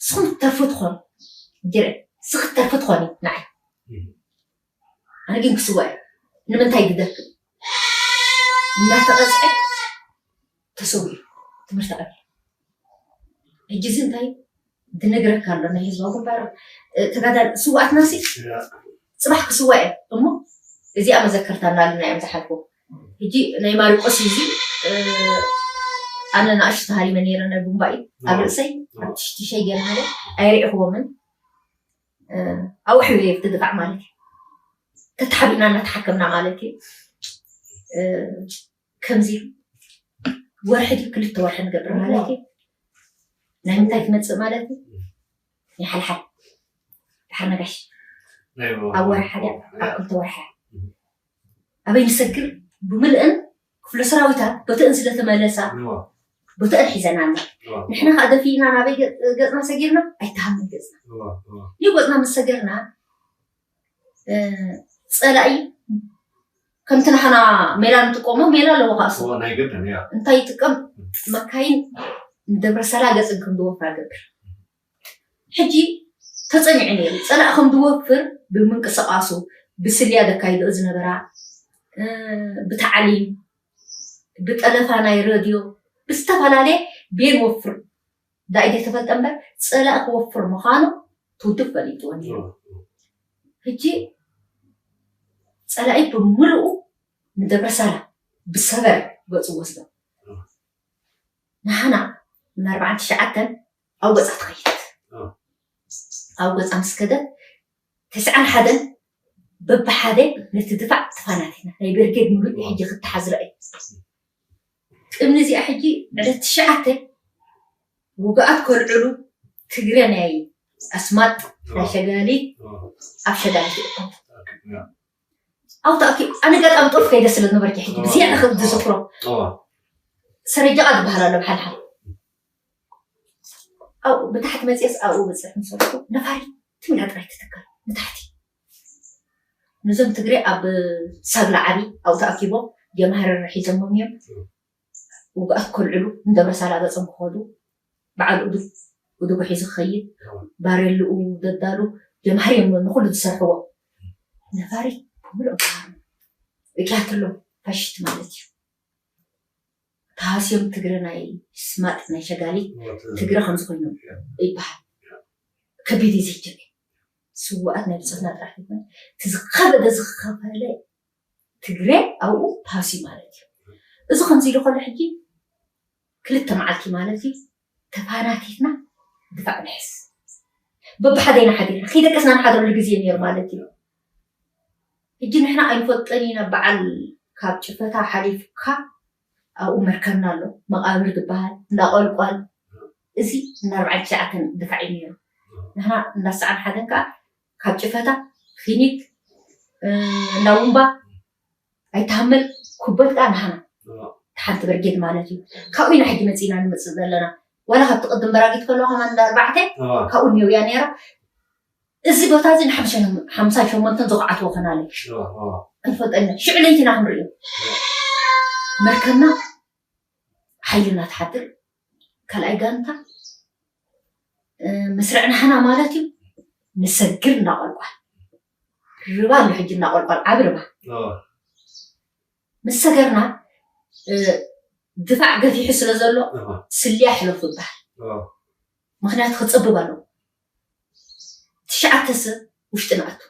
ንስኹም ትተርፉ ትኾኑ ጅረ ስኽ ትተርፉ ትኾኑ ንዓይ ኣነ ግን ክስዋእ እዩ። ንምንታይ ግደፍ እናተቐፅዐ ተሰዊኡ ትምህርቲ ቀቢሉ ሕጂ እዚ እንታይ ዝነግረካ ኣሎ ናይ ህዝባዊ ግንባር ተጋዳል ስዋኣትና ሲ ፅባሕ ክስዋ እየ እሞ እዚኣ መዘከርታ እናልና እዮም ዝሓልፉ። ሕጂ ናይ ማሪቆስ እዚ ኣነ ንኣሽቱ ተሃሪመ ነይረ ናይ ቡምባኢ ኣብ ርእሰይ ኣብ ትሽትሸይ ገይረ ሃለ ኣይርኢኽዎምን ኣብኡ ሕብየ ብትድፋዕ ማለት እዩ። ተተሓቢእና እናተሓከምና ማለት እዩ። ከምዚ ወርሒ ድዩ ክልተ ወርሒ ንገብር ማለት እዩ። ናይ ምንታይ ትመፅእ ማለት እዩ? ናይ ሓልሓል ድሓር ነጋሽ ኣብ ወርሒ ሓደ ኣብ ክልተ ወርሒ ኣበይ ንሰግር ብምልእን ክፍለ ሰራዊታት ቦተእን ስለተመለሳ ቦተእን ሒዘናና ንሕና ከዓ ደፊእና ናበይ ገፅና ሰጊርና ኣይተሃምን ገፅና ይው ገፅና ምስ ሰገርና ፀላኢ ከምቲ ንሓና ሜላ ንጥቀሞ ሜላ ኣለዎ ከዓ እሱ ናይ ግድን እያ እንታይ ይጥቀም መካይን ንደብረ ሰላ ገፅን ከም ዝወፍራ ገብር ሕጂ ተፀኒዑ ነይሩ ፀላእ ከም ዝወፍር ብምንቅስቃሱ ብስልያ ዘካይድኦ ዝነበራ ብታዕሊም ብጠለፋ ናይ ረድዮ ብዝተፈላለየ ቤን ወፍር ዳኢት የተፈልጠ እምበር ፀላእ ክወፍር ምዃኑ ትውድብ ፈሊጥዎ ነይሩ። ሕጂ ፀላኢ ብምልኡ ንደብረሳላ ብሰበር ገፁ ወስዶ ንሓና ንኣርባዓን ትሽዓተን ኣብ ገፃ ትኸይድ ኣብ ገፃ ምስ ከደት ተስዓን ሓደን በብሓደ ነቲ ድፋዕ ተፋናቲና ናይ ብርጌድ ምሉእ ሕጂ ክተሓዝ ረኣዩ። ቅድሚ እዚኣ ሕጂ ዕለት ትሽዓተ ውግኣት ከልዕሉ ትግረ ናይ ኣስማጥ ናይ ሸጋሊት ኣብ ሸጋሊት ይእከቡ። ኣብኡ ተኣኪቡ ኣነ ጋጣሚ ጦፍ ከይደ ስለ ዝነበርኪ ሕጂ ብዝያዳ ዝዝክሮ ሰረጃቓ ዝበሃል ኣሎ ብሓልሓል ኣብኡ ብታሕቲ መፅየስ ኣብኡ ብፅሕ ምሰርኩ ነፋሪት ትምላ ጥራይ ትትከል ንታሕቲ ነዞም ትግረ ኣብ ሳግላ ዓቢ ኣብኡ ተኣኪቦም ጀምሃረር ሒዞሞም እዮም ውግኣት ከልዕሉ ንደብረ ሳላ ገፆም ክኸዱ በዓል እዱግ እዱጉ ሒዙ ክኸይድ ባሬልኡ ደዳሉ ጀምሃር እዮም ንኩሉ ዝሰርሕዎ ነፋሪት ብምሉእ እኪያትሎም ፋሽስት ማለት እዩ ተሃስዮም ትግረ ናይ ስማጥ ናይ ሸጋሊት ትግረ ከምዚ ኮይኖም ይበሃል ከቢድ እዩ ዘይጀበ ስዋኣት ናይ ብፆትና ጥራሕ ዘይኮነ እቲ ዝኸበደ ዝኸፈለ ትግረ ኣብኡ ተሃስዩ ማለት እዩ እዚ ከምዚ ኢሉ ከሎ ሕጂ ክልተ መዓልቲ ማለት እዩ ተፋናቲትና ድፋዕ ንሕዝ በብሓደ ኢና ሓዲርና ከይደቀስና ንሓድረሉ ግዜ ነይሩ ማለት እዩ ሕጂ ንሕና ኣይንፈልጦን ኢና በዓል ካብ ጭፈታ ሓሊፍካ ኣብኡ መርከብና ኣሎ መቃብር ዝበሃል እንዳ ቆልቋል እዚ እንዳ ኣርባዓን ትሽዓተን ድፋዕ እዩ ነይሩ ንሕና እንዳ ሰዓን ሓደን ከዓ ካብ ጭፈታ ፊኒት እንዳ ውምባ ኣይተሃመል ኩበት ከዓ ንሃና ሓንቲ ብርጌድ ማለት እዩ ካብኡ ኢና ሕጂ መፂና ንምፅእ ዘለና ዋላ ካብቲ ቅድም በራጊት ከለዋ ከማ እንዳ ኣርባዕተ ካብኡ እኒው እያ ነይራ እዚ ቦታ እዚ ንሓምሳን ሸሞንተን ዝኩዓትዎ ከናለ ኣይፈልጠና ሽዑ ለይቲ ኢና ክንርእዮ መርከብና ሓይልና ትሓድር ካልኣይ ጋንታ መስርዕ ናህና ማለት እዩ ንሰግር እናቆልቋል ርባ ኣሎ ሕጂ እናቆልቋል ዓቢ ርባ ምስ ሰገርና ድፋዕ ገፊሑ ስለ ዘሎ ስልያ ሕለፉ ይበሃል ምክንያቱ ክፀብብ ኣለዎ ትሽዓተ ሰብ ውሽጢ ንኣቱ።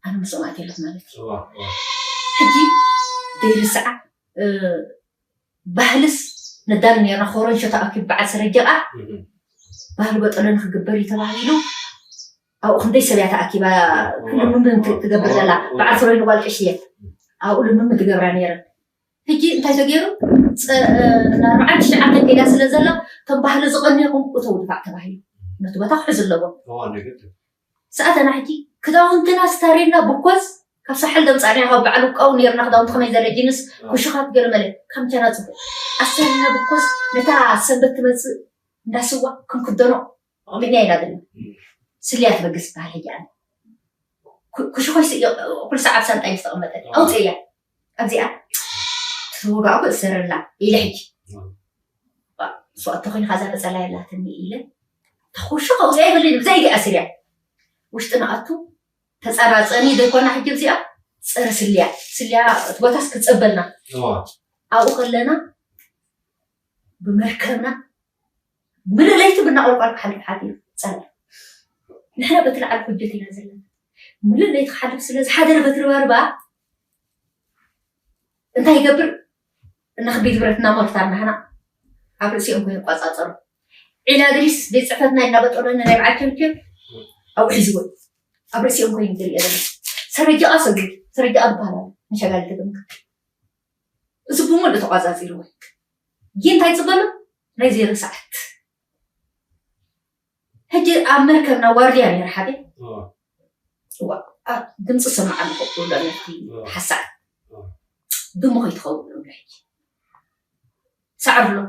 ኣነ ምስኦም ኣትየለት ማለት እዩ። ሕጂ ዘይርስዓ ባህልስ ነዳሉ ነርና። ኮረንሾ ተኣኪቡ በዓል ሰረጀቓ ባህሊ በጠሎ ንክግበር እዩ ተባሂሉ። ኣብኡ ክንደይ ሰብ እያ ተኣኪባ? ክልምምን ትገብር ዘላ በዓል ፍሮይ ንጓል ቅሽየት ኣብኡ ልምምን ትገብራ ነይረን። ሕጂ እንታይ ተገይሩ? ንኣርባዓን ትሽዓተን ከይዳ ስለ ዘላ እቶም ባህሊ ዝቐንየኹም እተው ድፋዕ ተባሂሉ። ነቲ ቦታ ክሕዝ ኣለዎ። ሰኣተና ሕጂ ክዳውንትና ስታሪና ብኮዝ ካብ ሳሕል ደምፃና ካብ በዓል ውቃው ነርና። ክዳውንቲ ከመይ ዘለ ጂንስ ኩሽኻት ገለ መለ ከምቻና ፅቡቅ ኣስታሪና ብኮዝ ነታ ሰንበት ትመፅእ እንዳስዋ ክንክደኖ ኣቕሚጥና ኢና ዘለና። ስልያ ትበግስ ይበሃል። ሕጂ ኣነ ኩሽኾይ ኩሉ ሰዓት ሳንጣይ ምስ ተቐመጠ ኣውፅእያ ኣብዚኣ ተወጋእኩ እሰረላ ኢለ ሕጂ ስዋእቶ ኮይንካ እዛ ነፀላ የላትኒ ኢለ ተኹሹ ከውፅያ ይብልን ብዘይ ዲኣ ስርያ ውሽጢ ንኣቱ ተፃራፀኒ ዘይኮና ሕጂ እዚኣ ፀረ ስልያ ስልያ እቲ ቦታስ ክፀበልና ኣብኡ ከለና ብመርከብና ምልእ ለይቲ ብናቆልቋል ክሓልፍ ሓዲሩ ፀላ ንሕና በቲ ላዕሊ ኩጀት ኢና ዘለና ምልእ ለይቲ ክሓልፍ ስለ ዝሓደረ በቲ ርባርባ እንታይ ይገብር? እናክቢት ብረት እናመርታ እናህና ኣብ ርእሲኦም ኮይኑ ይቋፃፀሩ። ዒላ ድሪስ ቤት ፅሕፈትና እናበጠሎኒ ናይ በዓል ቸምቸም ኣብኡ ሒዝዎ ኣብ ርእሲኦም ኮይኑ ዝሪኦ ዘሎ ሰረጃ ሰጉ ሰረጃ ዝበሃል ኣሎ ንሸጋሊ ተገምክ እዚ ብምሉእ ተቋፃፂርዎ ግን እንታይ ፅበሉ ናይ ዜሮ ሰዓት ሕጂ ኣብ መርከብና ዋርድያ ነይረ ሓደ ድምፂ ሰማዕ ኣለኹ ብሎ ነቲ ሓሳዕ ድሙ ከይትኸውን ብሎ ሕጂ ሳዕሪ ኣሎ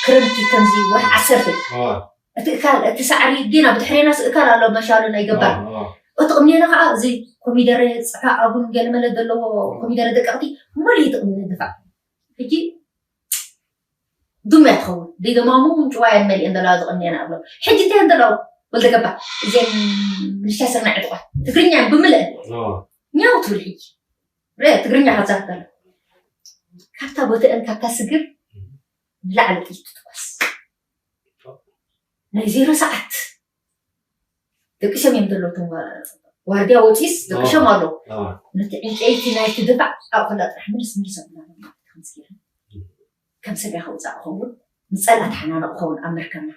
ክረምቲ ከምዚ ወርሒ ዓሰርተ እቲ እካል እቲ ሳዕሪ ጌና ብድሕሬና እካል ኣሎ መሻሉ ናይ ገባር እቲ ቅምኔና ከዓ እዚ ኮሚደረ ፅፋ ኣቡን ገለመለ ዘለዎ ኮሚደረ ደቀቕቲ ሙሉ ጥቕሚ ንድፋዕ ሕጂ ዱም እያ ትኸውን ደይደማሙ ጭዋ እየን መሊአን ዘለዋ ዝቕንየን ኣሎ ሕጂ እንታይ ዘለዉ ወልደ ገባ እዚን ምልሻ ስርና ዕጥቋት ትግርኛ እየን ብምልአን ኛው ትብል ሕጂ ረ ትግርኛ ካብ ዛርበለ ካብታ ቦተአን ካብታ ስግር ንላዕሊ ጥይት ትትኮስ ናይ ዜሮ ሰዓት ደቂሶም እዮም ዘለዉ ዋርድያ ወፂስ ደቂሶም ኣለዉ ነቲ ዕንጨይቲ ናይቲ ድፋዕ ኣብ ከላ ጥራሕ ምልስ ምልስ ኣብላ ከም ስርያ ከውፃእ ክኸውን ንፀላ ተሓናነቕ ክኸውን ኣብ መርከብና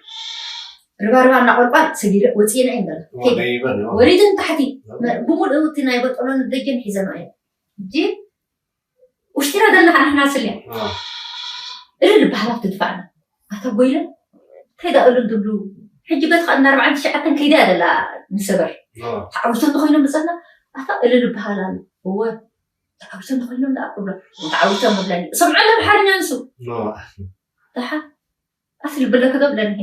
ርባርባ እናቆልቋል ሰጊረ ወፂና እዮም ዘለ ወሪድን ታሕቲ ብምሉእ እቲ ናይ በጠሎን ደጀን ሒዘና እዮም እንጂ ውሽጢና ዘለና ከዓ ንሕና ስልያ እልል ባህላ ትድፋዕና ኣታ ጎይለ እንታይ ዳ እልል ትብሉ ሕጂ በቲ ከዓ ኣርባዓን ትሽዓተን ከይዳ ደላ ንሰበር ተዓዊቶም ተኮይኖም ብፀና ኣታ እልል በሃል ኣሎ እወ ተዓዊቶም ተኮይኖም ዳ እብሎ ተዓዊቶም እብለኒ ሰምዖ ኣሎ ብሓርኛ ንሱ ደሓ ኣስሊ ብለክ ዶ ብለኒ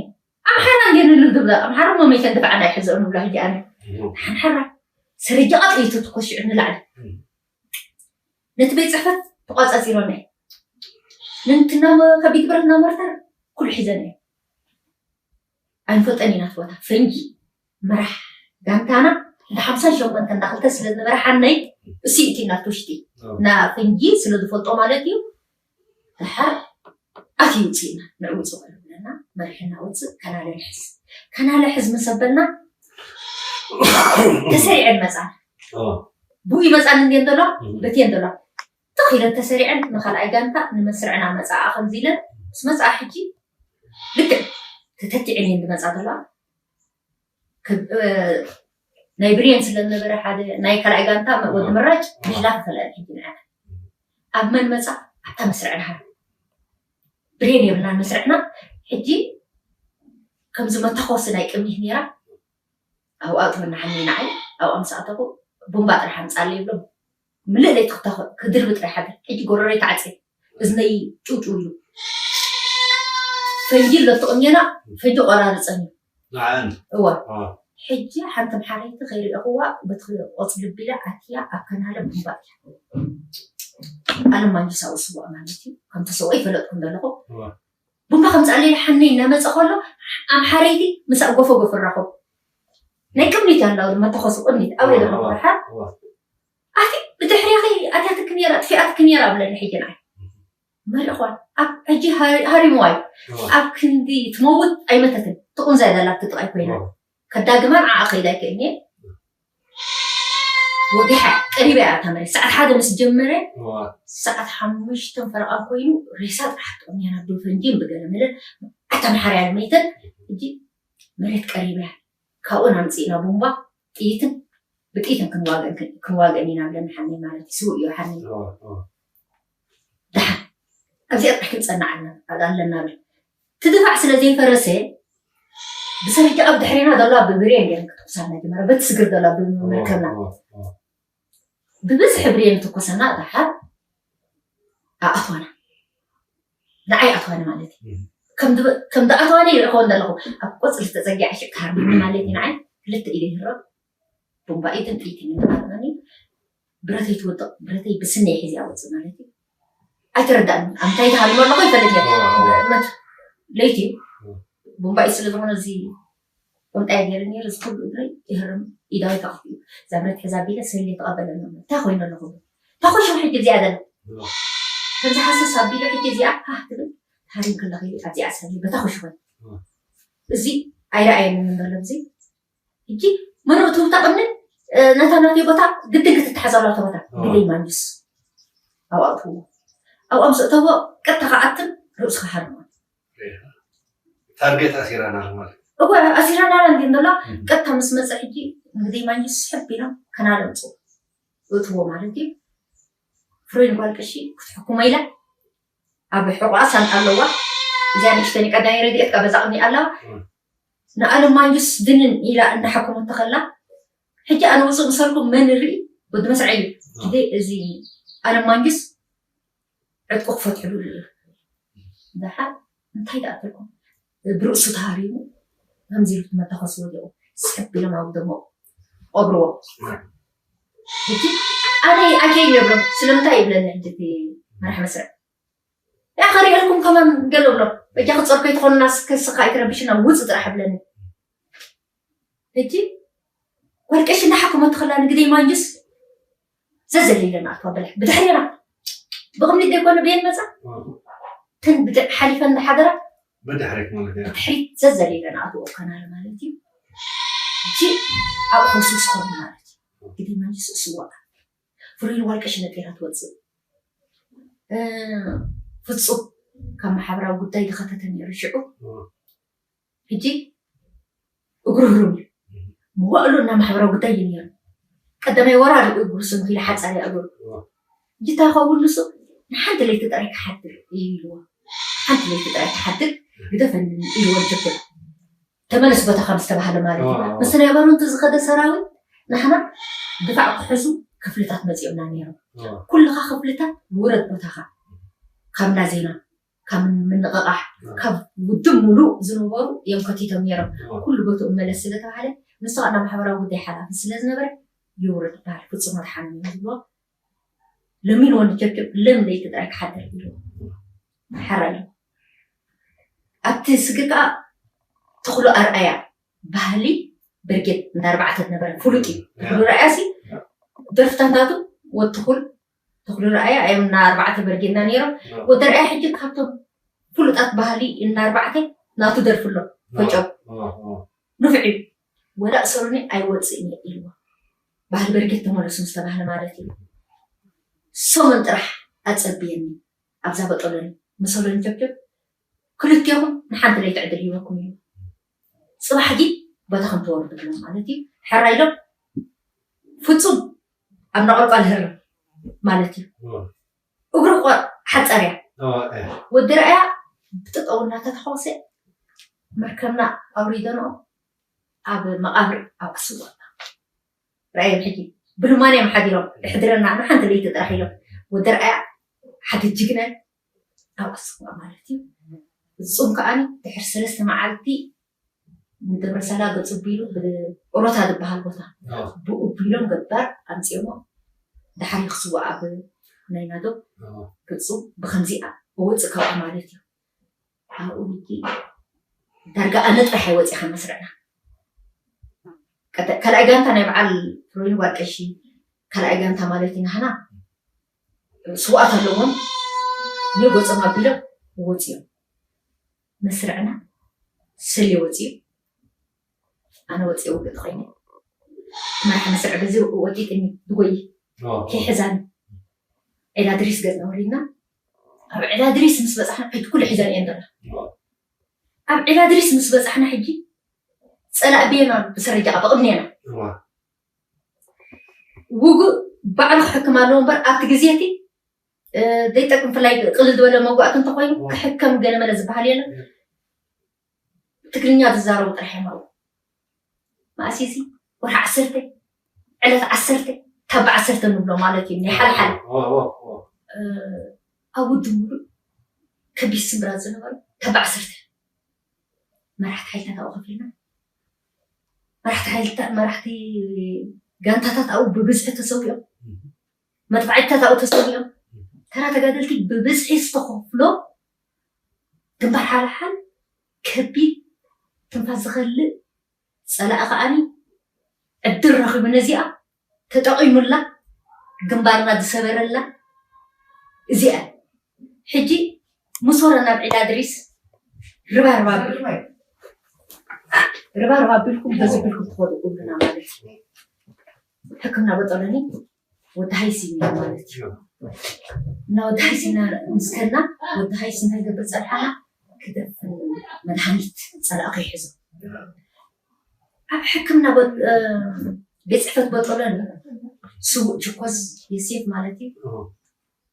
ኣምሓራ እንዴ ንልል ትብላ ኣምሓራ ሞ መይተ ድፋዕና ይሕዘኦ ንብላ ሕጂ ኣነ ሓንሓራ ሰረጃ ቀጥሊቱ ትኮሽዑ ንላዕሊ ነቲ ቤት ፅሕፈት ተቋፃፂሮና እዩ ንንትና ከቢድ ብረት እናመርተር ኩሉ ሒዘና እዩ ኣይንፈልጠን ኢና እቲ ቦታ ፈንጂ መራሕ ጋንታና እንዳ ሓምሳን ሸሞንተ እንዳ ክልተ ስለ ዝነበረ ሓነይ እሱ እቲ ናብቲ ውሽጢ እና ፈንጂ ስለ ዝፈልጦ ማለት እዩ ድሓር ኣትዩ ውፅእና ንዕውፅ ውዕል ብለና መሪሕና ውፅእ ከናለ ንሕዝ ከናለ ሕዝ ምስ ኣበልና ተሰሪዐን መፃና ብኡ ይመፃን እንድየን ዘለዋ በትየን ዘለዋ ትኽ ኢለን ተሰሪዐን ንካልኣይ ጋንታ ንመስርዕና መፃኣ ከምዚ ኢለን ምስ መፃኣ ሕጂ ልክዕ ተተቲዐን እየን ዝመፃ ዘለዋ ናይ ብሬን ስለ ዝነበረ ሓደ ናይ ካልኣይ ጋንታ ወዲ ምራጭ ብሕላፍ ተፈለጠ ሕጂ ንዓና ኣብ መን መፃ ኣብታ መስርዕና ብሬን የብልናን መስርዕና ሕጂ ከምዚ መተኮሲ ናይ ቅሚት ነይራ ኣብኡ ኣእትወና ሓኒ ንዓይ ኣብኣ ምስ ኣተኹ ቡምባ ጥራሕ ኣምፃለይ ይብሎም ምልእ ለይቲ ክድርቢ ጥራሕ ሓድር ሕጂ ጎረረይ ተዓፅየ እዝነይ ጭውጭው ኢሉ ፈንጂ ኣሎ ትቕምየና ፈንጂ ቆራርፀኒ ንዓን እዋ ኣዋ ሕጂ ሓንቲ መሓረይቲ ከይሪእኽዋ በቲ ቆፅሊ ቢላ ኣትያ ኣብ ከናለ ቡምባ እያ ኣነ ማንጅሳዊ ስዋእ ማለት እዩ ከም ተሰውኦ ይፈለጥኩ እንደለኹ እዋ ቡምባ ከምፃለይ ሓኒ እናመፀ ከሎ ኣምሓረይቲ ምስ ኣጎፈ ጎፍ ራኸቡ ናይ ቅምኒት ኣላ መተኸሱ ቅምኒት ኣውሬ እዋ ደረኹ እዋ ሓ እዋ ኣቲ ብድሕሪኺ ኣትያትኪ ነይራ ጥፊኣትኪ ነይራ ብለኒ ሕጂ ንዓይ መሪቕዋ ኣብ ሕጂ ሃሪምዋ እዩ ኣብ ክንዲ ትመውት ኣይመተትን ትቑንዛ ዘላ ትጥቓይ ኮይና ከዳግማ ንዓ ከይዳ ኣይክእልኒ። ወጊሓ ቀሪባ እያ እታ መሬት። ሰዓት ሓደ ምስ ጀመረ፣ ሰዓት ሓሙሽተን ፈረቓ ኮይኑ፣ ሬሳ ጥራሕ ጥቕምና ናብ ዶ ፈንጂን ብገለ መለ ኣታ መሓርያ መይተን። እጂ መሬት ቀሪባ እያ። ካብኡን ኣምፂእና ቡምባ ጥይትን ብጥይትን ክንዋገን ክንዋገን ኢና ብለን ሓኒ ማለት እዩ። ስውእ እዩ ሓኒ። ደሓን ኣብዚኣ ጥራሕ ክንፀናዕ ኣለና ብል። ትድፋዕ ስለ ዘይፈረሰ ብሰሪጃ ኣብ ድሕሬና ዘሎ ብብሬን ገይረን ክትኩሳልና ጀመረ። በቲ ስግር ዘሎ ብመርከብና ብብዝሒ ብሬን ትኮሰና። ደሓን ኣእትዋና፣ ንዓይ ኣእትዋኒ ማለት እዩ። ከም ዝኣተዋኒ ይረኸቦ እንደለኹ ኣብ ቆፅሊ ዝተፀጊዐ ሽቅ ሃርብኒ ማለት እዩ። ንዓይ ክልተ ኢደ ይህረብ ቡምባኢትን ጥይትን ይመጣጥመኒ። ብረተይ ትወጥቕ፣ ብረተይ ብስነይ ሒዚ ኣወፅእ ማለት እዩ። ኣይተረዳእኒ። ኣብ እንታይ ተሃሪሞ ኣለኹ ይፈልጥ እየ። ለይቲ እዩ። ቡምባኢት ስለ ዝኾነ እዚ ቁምጣ ገይሩ ነይሩ። እዚ ኩሉ እግረይ ይህርም። ኢዳዊ ተቐፊኡ እዛ ብረት ሕዛ ኣቢለ ሰልየ ተቐበለኒ። እንታይ ኮይኑ ኣለኹ? እንታይ ኮይኑ ሕጂ እዚኣ ዘላ ከምዚ ሓሰስ ኣቢሉ ሕጂ እዚኣ ሃህ ትብል። ሃሪም ከለኺ ኣብዚኣ ሰልየ በታ ኩሽኾይ እዚ ኣይረኣየንን ዘሎ። እዚ ሕጂ መን እቲ ውታ ቅምኒ ነታ ናተይ ቦታ ግድን ክትተሓዘላ ተቦታ ግደይ ማንጁስ ኣብኣትዎ ኣብኣ ምስ እተዎ ቀጥታ ከኣትን ርእሱ ክሃርሞ። ታርጌት ኣሲራና ማለት እወ ኣሲራና እንዲ እንዶላ ቀጥታ ምስ መፀ ሕጂ ግደይ ማንጁስ ሕብ ኢሎም ከናለምፁ እትዎ ማለት እዩ። ፍሬን ጓል ቀሺ ክትሕኩሞ ኢላ ኣብ ሕቑኣ ሳንጣ ኣለዋ። እዚኣ ንእሽተን ቀዳይ ረድኤት ካብ በዛ ቅድሚ ኣለዋ። ንኣለም ማንጁስ ድንን ኢላ እንዳሓከመቶ ከላ ሕጂ ኣነ ውፅእ ምሰልኩም መን ርኢ ወዲ መስዐ እዩ። ግዜ እዚ ኣለም ማንጁስ ዕጥቁ ክፈትሕሉ እዩ። ደሓር እንታይ ደኣተልኩም ብርእሱ ተሃሪሙ ከምዚ ኢሉ መታኸሲ ወዲቑ ስሕብ ኢሎም ኣብ ደሞ ቀብርዎ። ሕጂ ኣነ ኣከይ ይብሎም ስለምንታይ ይብለኒ ሕጂ እቲ መራሕ መስርዕ ያ ከሪአልኩም ከማን ገለ ብሎ በጃ ክፀር ከይትኾንና ከስኻ ኣይትረብሽና ውፅ ጥራሕ ብለኒ። ሕጂ ጓል ቀሺ እናሓከመት ከላ ንግደይ ማንጁስ ዘዘሊለን ኣትዋ በላ ብድሕሪና ብቕድሚት ዘይኮነ ብየን መፃ ተን ሓሊፈን ዝሓደራ ብድሕሪት ማለት እያ። ብድሕሪት ዘዘሊለን ኣትዎ ከናል ማለት እዩ። እጂ ኣብ ሕውስውስ ኾኑ ማለት እዩ። ግደይ ማንጁስ እስዋኣ ፍሩይ ጓል ቀሺ ነጢራ ትወፅእ። ፍፁም ካብ ማሕበራዊ ጉዳይ ዝኸተተ ነይሩ ሽዑ። ሕጂ እግሩ ህሩም እዩ። መዋእሉ እና ማሕበራዊ ጉዳይ እዩ ነይሩ። ቀዳማይ ወራር እዩ እግሩ ስም ኪለ ሓፃሪ እግሩ። ሕጂ እንታይ ይኸውን ንሱ ንሓንቲ ለይቲ ጥራይ ክሓድር እዩ ኢልዎ። ሓንቲ ለይቲ ጥራይ ክሓድር ግደፈኒ ኢልዎ ጀብር ተመለስ ቦታኻ ምስ ተባሃለ ማለት እዩ። ምስ ናይ ባሮንቱ ዝኸደ ሰራዊት ንሕና ድፋዕ ክሕዙ ክፍልታት መፂኦምና ነይሮም። ኩልኻ ክፍልታት ውረድ ቦታኻ ካብ ናዜና ካብ ምንቕቓሕ ካብ ውድብ ሙሉእ ዝነበሩ እዮም ከቲቶም ነይሮም። ኩሉ ቦትኡ መለስ ስለተባሃለ ንሱ ከዓ ናብ ማሕበራዊ ጉዳይ ሓላፊ ስለዝነበረ ይውረድ ይበሃል። ፍፁም ኣድሓኖም እዮም ዝብሎ። ለሚንዎ ንጀብጀብ ለም ለይቲ ጥራይ ክሓድር ኢሉ ሓራ እዩ። ኣብቲ ስግር ከዓ ተኽሉ ኣርኣያ ባህሊ ብርጌድ እንዳ ኣርባዕተ ዝነበረ ፍሉጥ እዩ። ተኽሉ ኣርኣያ ሲ ደርፍታት ናቱ ወትኹል ተኽሉ ኣርኣያ እዮም እና ኣርባዕተ በርጌድና ነይሮም። ወዲ ኣርኣያ ሕጂ ካብቶም ፍሉጣት ባህሊ እና ኣርባዕተ ናቱ ደርፊ ኣሎ ፈጨው ንፍዒ ወላ እሰሩኒ ኣይወፅእን እየ ኢልዎ። ባህሊ በርጌድ ተመለሱ ምስ ተባህለ ማለት እዩ። ሰሙን ጥራሕ ኣፀብየኒ ኣብዛ በጠሎኒ መሰሎኒ ጀብጀብ ክልቴኹም ንሓንቲ ለይቲ ዕድል ሂበኩም እዩ። ፅባሕ ግን ቦታኹም ተወርዱ ብሎም ማለት እዩ። ሕራ ኢሎም ፍፁም ኣብ ነቐልቋል ህርም ማለት እዩ። እግሩ ቆ ሓፀር እያ። ወዲ ረኣያ ብጥጠው እናተተኸወሰ መርከብና ኣውሪደንኦ ኣብ መቓብር ኣብ ኣስዋ ረኣዮም። ሕጂ ብልማን እዮም ሓዲሮም ድሕድረና ንሓንቲ ለይቲ ጥራሕ ኢሎም ወዲ ረኣያ ሓደ ጅግና ኣብ ኣስዋ ማለት እዩ። ፍፁም ከዓኒ ድሕሪ ሰለስተ መዓልቲ ንደብረ ሳላ ገፁ ቢሉ ብኦሮታ ዝበሃል ቦታ ብኡ ቢሎም ገባር ኣምፂኦሞ ድሓር ክስዋ ኣብ ናይ ናዶ ገፁ ብከምዚኣ እወፅእ ካብኡ ማለት እዩ። ኣብኡ ሕጂ ዳርጋ ኣነ ጥራሕ ኣይወፂ ከመስርዕና ካልኣይ ጋንታ ናይ በዓል ፍሮይን ጓል ቀሺ ካልኣይ ጋንታ ማለት ኢና ንሕና ስውኣት ኣለዎም ንገፆም ኣቢሎም ወፂኦም መስርዕና ሰልየ ወፂኡ ኣነ ወፂኦ ውግእ ተኮይነ መራሕ መስርዕ በዚ ወጢጥኒ ብጎይ ከይሕዛኒ ዒላ ድሪስ ገጽና ወሪድና። ኣብ ዒላ ድሪስ ምስ በፃሕና ሕጂ ኩሉ ሒዘን እየን ዘላ። ኣብ ዒላ ድሪስ ምስ በፃሕና ሕጂ ፀላእ ብየና ብስርጃ ብቕድሜና ውጉእ ባዕሉ ክሕክም ኣለዎ እምበር ኣብቲ ግዜ እቲ ዘይጠቅም ፍላይ ቅልል ዝበለ መጓእቲ እንተኮይኑ ክሕከም ገለመለ ዝበሃል የለን። ትግርኛ ዝዛረቡ ጥራሕ እዮም ኣብኡ። መኣስ እዚ ወርሒ ዓሰርተ ዕለት ዓሰርተ ታብ ዓሰርተ ንብሎ ማለት እዩ ናይ ሓልሓል ኣብ ውድብ ሙሉእ ከቢድ ስምብራት ዝነበሩ ታብ ዓሰርተ መራሕቲ ሓይልታት ኣብኡ ከፊልና መራሕቲ ሓይልታት መራሕቲ ጋንታታት ኣብኡ ብብዝሒ ተሰዊኦም መጥፋዕትታት ኣብኡ ተሰዊኦም ተራ ተጋደልቲ ብብዝሒ ዝተኸፍሎ ግንባር ሓልሓል ከቢድ ትንፋስ ዝኸልእ ፀላኢ ከዓኒ ዕድል ረኺቡ ነዚኣ ተጠቒሙላ ግንባርና ዝሰበረላ እዚኣ ሕጂ ምስ ወረና ኣብ ዒላ ድሪስ ርባ ርባ ኣቢል ርባ ርባ ኣቢልኩም በዚ ቢልኩም ትኸዱ ኩሉና ማለት እዩ። ሕክምና በጠለኒ ወዲ ሃይሲ ማለት እዩ። እና ወዲ ሃይሲ ምስከና ወዲ ሃይሲ እንታይ ገብር ፀድሓና ክደፍን መድሃኒት ፀላእ ከይሕዞ ኣብ ሕክምና ቤት ፅሕፈት በጠሎኒ ስውእ ችኮዝ የሴፍ ማለት እዩ።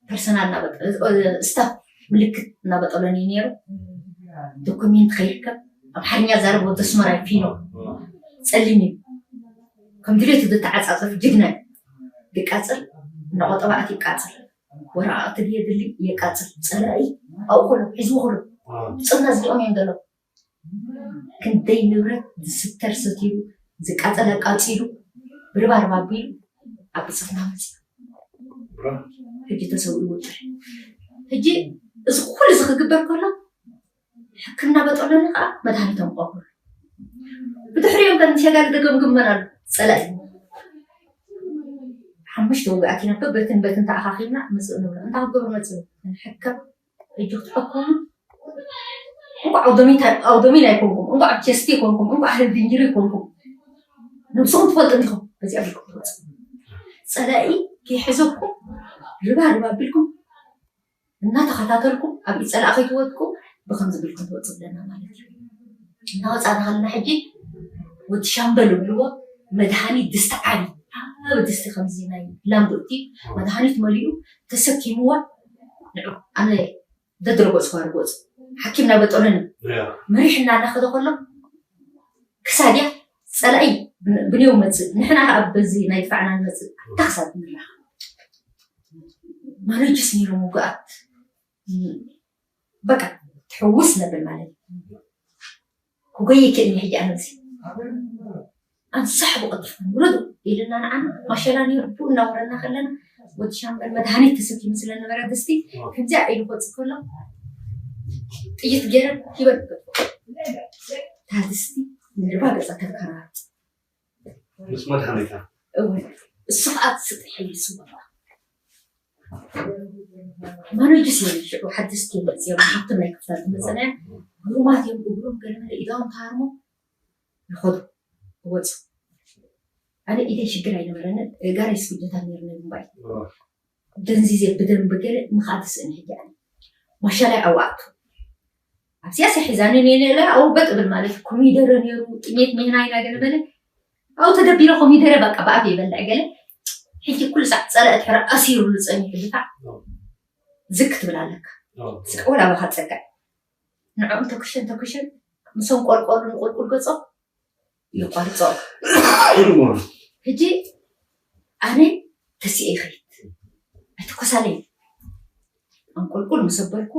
ፐርሰናል ስታፍ ምልክት እናበጠሎኒ ነይሩ። ዶኩሜንት ከይርከብ ኣምሓርኛ ዛረብ ወዲ ኣስመራ ፊኖ ፀሊም እዩ። ከም ድሌቱ ዝተዓፃፀፍ ጅግና ይቃፅል እናቆጠባ እቲ ይቃፅል ወረቃቅቲ ድየ ድሊ የቃፅል ፀላኢ ኣብኡ ኩሉ ሒዝቡ ኩሉ ብፅና ዝሪኦም እዮም ዘለዉ። ክንደይ ንብረት ዝስተር ሰቲሩ ዝቃፀል ኣቃፂሉ ብርባርባ ኣቢሉ ኣብ ብፅትና መፅዩ ሕጂ ተሰዊኡ ውጥር ሕጂ እዚ ኩሉ እዚ ክግበር ከሎ ሕክምና በጠሎኒ ከዓ መድሃኒቶም ቆብሩ ብድሕሪኦም ከ ንሸጋሪ ደገምግመን ኣሎ ፀላኢ ሓሙሽተ ውግኣት ኢና በበትን በትን ተኣኻኺብና ምፅእ ንብሎ እንታይ ክትገብሩ መፅኡ ሕከም ሕጂ ክትሕከሙ እንኳዕ ኣውዶሚን ኣይኮንኩም እንኳዕ ቸስቲ ይኮንኩም እንኳዕ ህልድንጅሪ ይኮንኩም ነብስኹም ትፈልጡ እንዲኹም በዚኣ ቢልኩም ትወፅኡ ፀላኢ ከይሕዘኩም ርባ ርባ ኣቢልኩም እናተኸታተልኩም ኣብ ኢድ ፀላእ ከይትወድቁ ብከምዚ ቢልኩም ትወፅኡ ኣለና ማለት እዩ። እናወፃእና ከለና ሕጂ ወዲ ሻምበል ይብልዎ መድሃኒት ድስቲ ዓቢ ዓቢ ድስቲ ከምዚ ናይ ላምቦ እቲ መድሃኒት መሊኡ ተሰኪምዋ ንዑ ኣነ ደድረጎፅኳ ርጎፅ ሓኪም ናበጠሎኒ መሪሕ እናናኸደ ከሎ ክሳድያ ፀላኢ ብኔው መፅእ ንሕና ከዓ በዚ ናይ ድፋዕና ንመፅእ ኣታ ክሳድ ንራኸብ ማለጅስ ነይሮም ውግኣት በቃ ትሕውስ ነብል ማለት እዩ ክጎይ ይክእል ሕጂ ኣነዚ ኣንሳሕ ብቐልጥፍኩም ውረዱ ኢልና ንዓና ማሸላ ነይሩ ብኡ እናወረና ከለና ወዲ ሻምበል መድሃኒት ተሰኪሙ ስለነበረ ድስቲ ከምዚኣ ኢሉ ክወፅእ ከሎ ጥይት ገይረ ሂበ ታድስቲ ንርባ ገፃ ተንከራርፅ ምስ መድሃኒታ እሱ ከዓ ስጥሕ ይስወራ ማኖጅስ እዮም ሽዑ ሓድስቲ እዮም መፅዮም ካብቶም ናይ ክፍታት መፀንያ ግሩማት እዮም እግሮም ገለመለ ኢዳዎም ተሃርሞ ይኸዱ ይወፁ ኣነ ኢደይ ሽግር ኣይነበረንን ጋር ስግደታ ነይሩ ናይ ጉንባይ ደንዚዜ ብደንብ ገለ ምኻድ ስእን ሕጂ ኣነ ማሻላይ ኣዋእቱ ኣብዚኣ ሰሒዛኒ ነለ ኣው በጥ ብል ማለት ኮሚደረ ነይሩ ጥሜት ሜና ኢና ገለ በለ ኣው ተደቢረ ኮሚደረ በቃ ብኣፍ ይበልዕ ገለ ሕጂ ኩሉ ሳዕ ፀላእ ትሕረ ኣሲሩሉ ፀኒሑ ድፋዕ ዝክ ትብል ኣለካ ስቅ ወላ ባኻ ፀጋዕ ንዕኦም ተኩሸን ተኩሸን ምሶም ቆልቆሉ ንቁልቁል ገፆም ይቋርፆ ሕጂ ኣነ ተሲኤ ይኸይድ ኣይትኮሳለይ ኣንቆልቁል ምሰበልኩ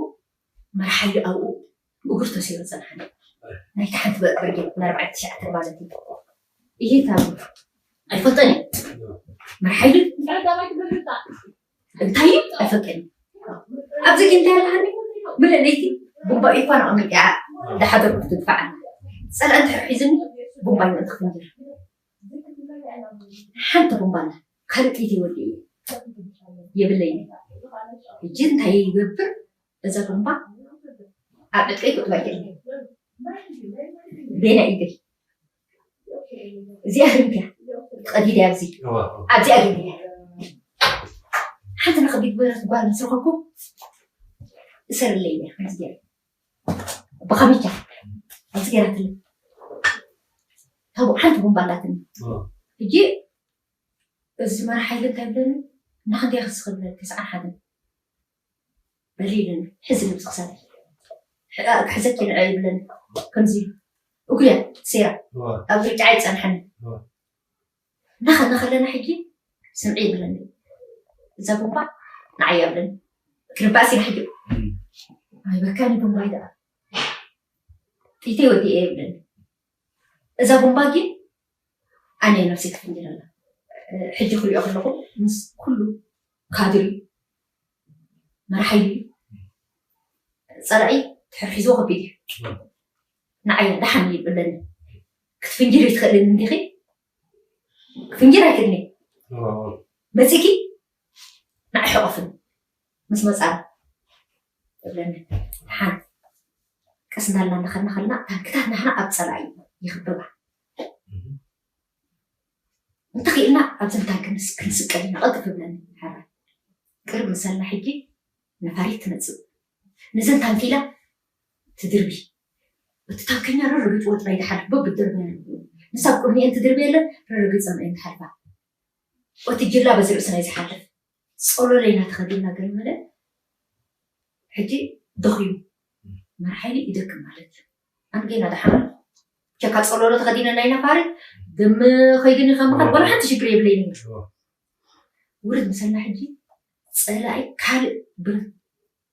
መርሓይ ኣብኡ እግር ተሲሩ ፀንሓኒ ናይቲ ሓንቲ ብርጌድ ንኣርባዕተ ትሽዓተ ማለት እዩ ይሄ ታብ ኣይፈልጠን እዩ መርሓይ እንታይ እዩ ኣይፈልጠን ኣብዚ ግን እንታይ ኣለሃኒ ምለለይቲ ቡምባ ኢኳን ኣሚጢኣ ዝሓደርኩ ትድፋዓኒ ፀላእ እንድሕር ሒዝኒ ቡምባ ይወንቲ ክንጅር ሓንቲ ቡምባ ኣላ ካልእ ጥይት ይወዲ እየ የብለይ ሕጂ እንታይ ይገብር እዛ ቡምባ ኣብ ዕጥቀይ ክጥባ ይክእል ቤና ኢደይ እዚኣ ሪምክያ ቀዲድ ኣብዚ ኣብዚኣ ገይረ ሓንቲ ንኸቢድ በረት ጓል ምስ ረኸብኩ እሰርለይ እያ ከምዚ ገይረ ብኸሚቻ ኣብዚ ገይራትለ ካብኡ ሓንቲ ቡምባ ኣላትኒ ሕጂ እዚ መራሒ ሓይሊ እንታይ ብለኒ እናኽንደይ ክስኽብለኒ ተስዓን ሓደን በሊልኒ ሕዚ ልብሲ ክሳደይ ክሕዘኪ ንዐ ይብለኒ ከምዚ እግርያ ሴራ ኣብ ርጫ ይፀንሐኒ እናኸና ከለና ሕጂ ስምዒ ይብለኒ እዛ ቡምባ ንዓያ ብለኒ ክንባእስ ኢና ሕጂ ኣይበካኒ ቡምባይ ደኣ ጥይተይ ወዲኤ ይብለኒ እዛ ቡምባ ግን ኣነ ነብሰይ ክፍንጅለላ ሕጂ ክሪኦ ከለኹ ምስ ኩሉ ካድሪ መራሓይ እዩ ፀላኢ ትሕር ሒዝዎ ከቢድ እዩ ንዓይ ደሓን ይብለኒ ክትፍንጅር ይትኽእልን እንዲኺ ክፍንጅር ኣይክእልን መፂኪ ንዓይ ሕቆፍን ምስ መፃ ይብለኒ ደሓን ቀስ እንዳልና እንዳኸድና ከለና ታንክታት ናህና ኣብ ፀላኢ ይኽብባ እንተኽኢልና ኣብዘን ታንክ ክንስቀል ኢና ቅልጥፍ ይብለኒ ሓራይ ቅርብ ምሰልና ሕጂ ነፋሪት ትመፅእ ነዘን ታንክ ኢላ ትድርቢ እቲ ታንከኛ ረረጊጡ ወጥራ ይድሓልፍ በብድርብያ ንሳ ቁርኒኤን ትድርቢ የለን ረረጊፀን እየን ትሓልፋ እቲ ጅላ በዚ ርእስና እዩ ዝሓልፍ ጸሎለይና ተኸዲና ገለ መለ ሕጂ ደኽዩ መርሓይሊ ይደክም ማለት እዩ ኣንጌና ደሓን ቸካ ጸሎሎ ተኸዲነ ናይ ነፋሪ ደም ኸይድኒ ከምኻድ ወላ ሓንቲ ሽግር የብለይኒ ውርድ ምሰልና ሕጂ ጸላኢ ካልእ ብረት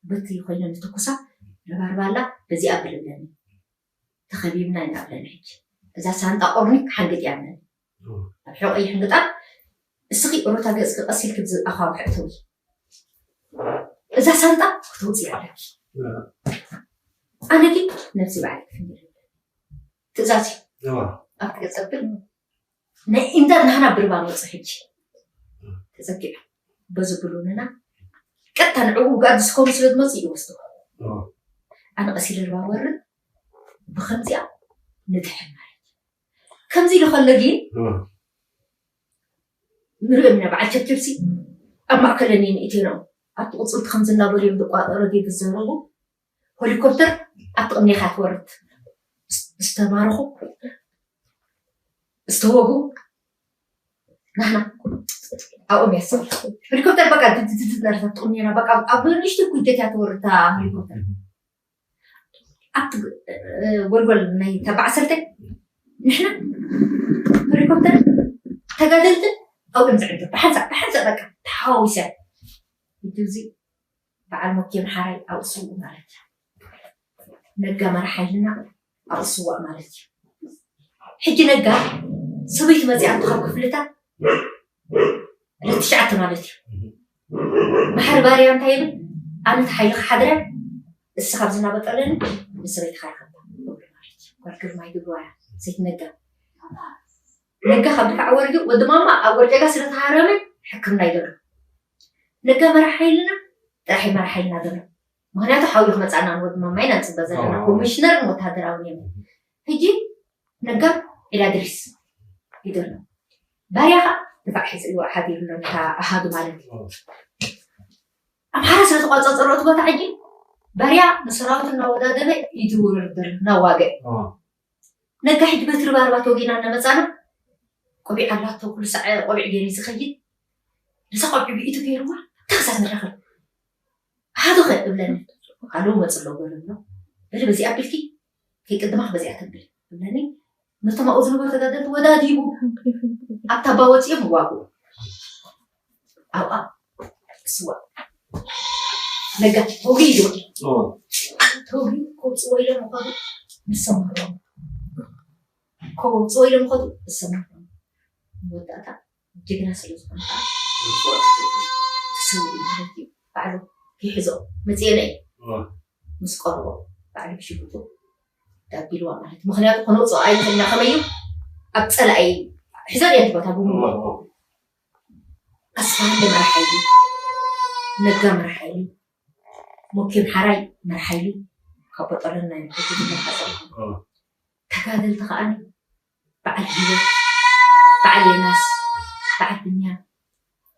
በቲ ኮይነ ንተኩሳ ረባርባላ በዚኣ ብልብለኒ ተኸቢብና ኢና ብለኒ ሕጂ እዛ ሳንጣ ኦርኒክ ሓንግጥ እያ ብለኒ ኣብ ሕቆ ይሕንግጣ እስኺ ሩታ ገጽኪ ቀስ ኢልኪ ብዚ ኣኻውሕ እተዊ እዛ ሳንጣ ክተውፅእ ኣለኪ ኣነ ግን ነብሲ ባዕሊ ክፍንድር ትእዛዝ እዩ ኣብቲ ገጸብል ናይ ኢምዳድ ናህና ብርባ መፁ ሕጂ ተዘጊዑ በዚ ብሉንና ቀጥታ ንዕኡ ጋዲ ስኮኑ ስለ ዝመፁ ይወስዱ ኣነ ቀሲለ ርባ ወርድ ብከምዚኣ ንድሕን ማለት ከምዚ ኢሉ ከሎ ግን ንሪኦም ኢና በዓል ቸብቸብሲ ኣብ ማእከለኒ ንእቴኖም ኣብቲ ቅፅልቲ ከምዚ እናበሉ እዮም ዝቋጠሮ ድዩ ዝዘረቡ ሄሊኮፕተር ኣብ ጥቕምኒ ኢኻ ትወርድ ዝተማረኹ ዝተወጉ ናህና ኣብኦም እያ ትሰብር ሄሊኮፕተር በቃ ድድድድ ናርታ ጥቕምኒ ኢና በቃ ኣብ ንእሽተይ ኩጀት እያ ትወርድ እታ ሄሊኮፕተር ኣብቲ ጎልጎል ናይ ተባዕሰርተ ንሕና ሄሊኮፕተር ተጋደልትን ኣብኦም ዝዕድር ብሓንሳእ ብሓንሳእ በቃ ተሓዋዊሰ ሕጂ እዚ በዓል መኪም ሓራይ ኣብኡ ስውእ ማለት እዩ ነጋ መራሓይልና ኣብኡ ስዋእ ማለት እዩ ሕጂ ነጋ ሰበይቲ መፂኣቶ ካብ ክፍልታት ለትሽዓተ ማለት እዩ ማሕሪ ባርያ እንታይ ይብል ኣነ ተሓይልካ ሓድረ እስ ካብ ዝናበጠለኒ ንሰበይትኻ ይኸባ ማለት እዩ ጓል ግርማይ ግብርዋ እያ ሰይቲ ነጋ ነጋ ካብ ድፋዕ ወሪዱ ወዲ ማማ ኣብ ወርጨጋ ስለተሃረመ ሕክምና ይደሎ ነጋ መራሓይልና ጥራሕ መራሓይልና ዘሎ ምክንያቱ ሓውዩ ክመፃና ንወዲ ማማ ኢና ንፅበ ዘለና ኮሚሽነር ወታደራዊ እዮም ሕጂ ነጋ ኢላ ድሪስ ይደሎ ባርያ ከዓ ድፋዕ ሒዝዎ ሓዲሩ ኣሎ ኣሃዱ ማለት እዩ ኣምሓራ ስለ ተቋፃፀሮ እቲ ቦታ ሕጂ ባርያ ንሰራዊት እናወዳደበ ይድውርር ዘሎ እናዋገ ነጋ ሕጂ በትሪ ባርባ ተወጊና እናመፃና ቆቢዕ ኣላቶ ኩሉ ሳዕ ቆቢዕ ገይሩ ዝኸይድ ነዛ ቆቢዕ ብኢቱ ገይርዋ ተኸሳት ንረኸብ ኣሃዱ ኸ እብለኒ ኣሉ መፅሎ በሉ ኣሎ በዚ በዚኣ ኣቢልኪ ከይቅድማ በዚኣ ተብል እብለኒ ነቶም ኣብኡ ዝነበሩ ተጋደልቲ ወዳዲቡ ኣብታ ባ ወፂኦም ይዋግኡ ኣብኣ ስዋ ነጋ ተውጊ ይወ ተውጊ ከውፅዎ ኢሎም ምኳኑ ንሰማሮም ከውፅዎ ኢሎም ምኳኑ ንሰማሮም መወዳእታ ጅግና ስለ ዝኾነ ከዓ ተሰዊኡ ማለት እዩ ባዕሉ ይሕዞ መፅኤና እዩ ምስ ቀርቦ ባዕሉ ብሽጉጡ ዳቢልዋ ማለት ምክንያቱ ከነውፅኦ ኣይንኽእልና ከመይ እዩ ኣብ ፀላኢ ሕዘር እያ ትቦታ ብሙሉ ኣስፋሃለ መራሓይሊ ነጋ መራሓይሊ ሞኪም ሓራይ መራሓይሊ ካብ ቦጠለና እዩ ዝመሓፀ ተጋደልቲ ከዓኒ በዓል ሂወት በዓል የናስ፣ በዓል ብንያም፣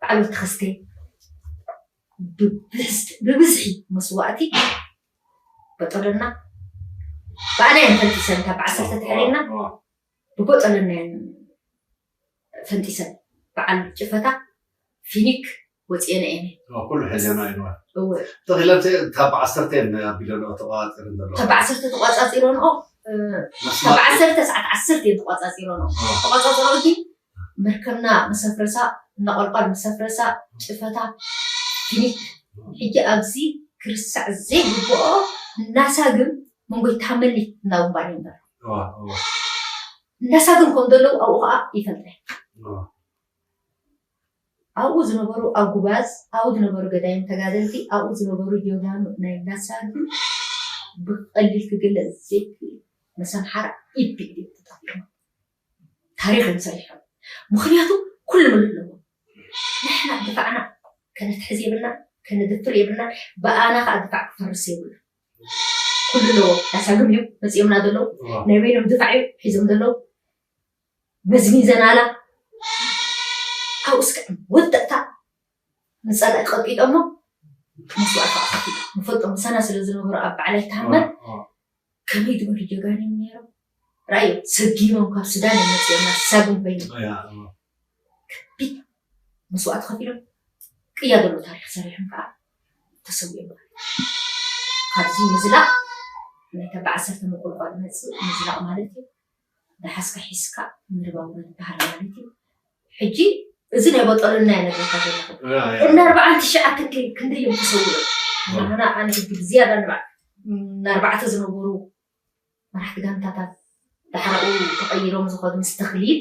በዓል ወተኸስተ ብብዝሒ መስዋእቲ በጠለና። ብኣና እየን ፈንጢሰን፣ ካብ ብዓሰርተ ተሕሪና ብበጠለና እየን ፈንጢሰን። በዓል ጭፈታ ፊኒክ ወፂኤን እየን። ኩሉ ሒዘና ኢልዋ። እወ። ተኺለን ካብ ዓሰርተ እየን ኣቢለንኦ ተቋፂረን ዘለዋ። ካብ ዓሰርተ ተቋፃፂረንኦ፣ እ፣ ካብ ዓሰርተ ሰዓት ዓሰርተ እየን ተቋፃፂረንኦ። ተቋፃፂሮ ግን መርከብና መሰፍረሳ፣ እናቆልቋል መሰፍረሳ፣ ጭፈታ ፊኒክ። ሕጂ ኣብዚ ክርስዕ ዘይግብኦ እናሳግም መንጎ ይተሃመኒ እናውንባር ነበር። እዋ፣ እዋ፣ እናሳግም ከም ዘለዉ ኣብኡ ከዓ ይፈልጠ። እዋ። ኣብኡ ዝነበሩ ኣጉባዝ፣ ኣብኡ ዝነበሩ ገዳይም ተጋደልቲ፣ ኣብኡ ዝነበሩ ጀጋኑ ናይ እናሳግም ብቐሊል ክግለጽ ዘይክእል መሰምሓራ ኢፒክ ድዮም ተጠቒሞም። ታሪኽ እዮም ሰሪሖም። ምኽንያቱ ኩሉ ምሉእ ኣለዎ። ንሕና ድፋዕና ከነትሕዝ የብልና፣ ከነድፍር የብልና፣ ብኣና ከዓ ድፋዕ ክፈርስ የብሉ። ኩሉ ኣለዎ። ናሳግም እዮም መፂኦምና ዘለዉ። ናይ በይኖም ድፋዕ እዮም ሒዞም ዘለዉ። መዝሚዘናላ። ኣብኡ እስከ ወዳእታ ንፀላኢ ቀጢጦሞ መስዋእቲ ኣኸፊሉ። ንፈልጦ ምሳና ስለ ዝነበሩ ኣብ በዓል ኣይተሃመል ከመይ ዝበሉ ጀጋኑ እዮም ነይሮም። ራእዮ ሰጊሞም ካብ ሱዳን እዮም መፂኦም ናሳግም ኮይኑ ከቢድ መስዋእቲ ከፊሎም ቅያ ዘሎ ታሪክ ሰሪሖም ከዓ ተሰዊኦም ማለት እዩ። ካብዚ ምዝላቅ ናይታ ብዓሰርተ መቆልቋል መፅእ ምዝላቅ ማለት እዩ። ደሓስካ ሒዝካ ምርባውረ ዝበሃል ማለት እዩ። ሕጂ እዚ ናይ በጠሉና ይነግረካ ዘለኹ። እና ኣርባዓን ትሽዓትን ክንደይ እዮም ተሰዊኦም? ንሕና ኣነ ሕጂ ብዝያዳ ንኣርባዕተ ዝነበሩ መራሕቲ ጋንታታት ዳሕራኡ ተቐይሮም ዝኸዱ ምስ ተኽሊል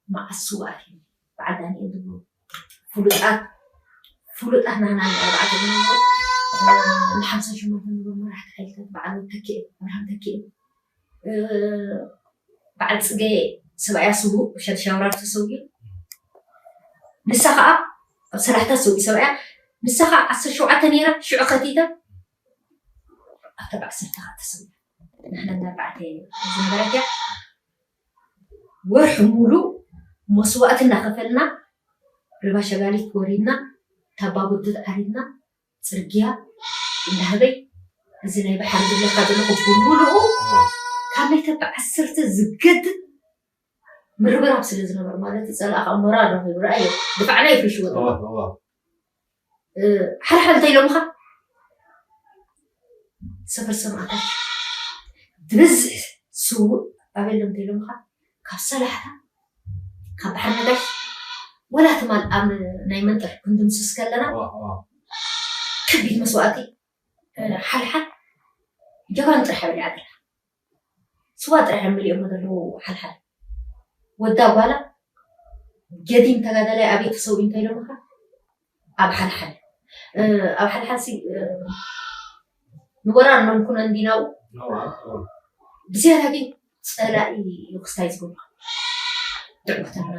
መዓስ ስውኣት እዮም። በዓል ዳንኤል ዝብሉ ፍሉጣት ፍሉጣት ናህና ኣርባዕተ ዝነበሩ ንሓምሳ ሸሞንተ ዝነበሩ መራሕቲ ሓይልታት በዓል ተኪኤ ኣብርሃም ተኪኤ በዓል ፅገ ሰብኣያ ስውእ ሸድሻውራር ተሰውዩ። ንሳ ከዓ ኣብ ሰላሕታ ሰውዩ ሰብኣያ ንሳ ከዓ ዓሰርተ ሸውዓተ ነይራ ሽዑ ከቲታ ኣብታ ብዓሰርተ ከዓ ተሰውያ። ንሕና እንዳ ኣርባዕተ ዝነበረት እያ። ወርሒ ሙሉእ መስዋእቲ እናኸፈልና ርባ ሸጋሊት ወሪድና ታባ ጉድድ ዓሪድና ፅርግያ እንዳህበይ እዚ ናይ ባሕሪ ዝብለካ ዘለኹ ብምሉኡ ካብ ናይ ተባ ዓሰርተ ዝገድድ ምርብራብ ስለ ዝነበረ ማለት እዩ። ፀላእ ከዓ ሞራል ረኺቡ ረኣዮ ድፋዕና ይፍሽዎ ሓድሓድ እንታይ ኢሎምኻ ሰፈር ሰማእታት ዝበዝሕ ስውእ ኣበሎም እንታይ ኢሎምኻ ካብ ሰላሕታ ካብ ባሕሪ ነጋሽ ወላ ትማል ኣብ ናይ መንጠር ክንድምስስ ከለና ከቢድ መስዋእቲ ሓልሓል ጀጋኑ ጥራሕ በሊዓ ዘላ ስዋ ጥራሕ እዮም መሊኦም ዘለዉ ሓልሓል ወዳ ጓላ ገዲም ተጋዳላይ ኣበይ ተሰውኡ እንታይ ኢሎምኻ ኣብ ሓልሓል ኣብ ሓልሓል ንወራር ነምኩነ እንዲናው ብዝያዳ ግን ፀላኢ እዩ ክስታይ ዝገብሮ ድዕወተና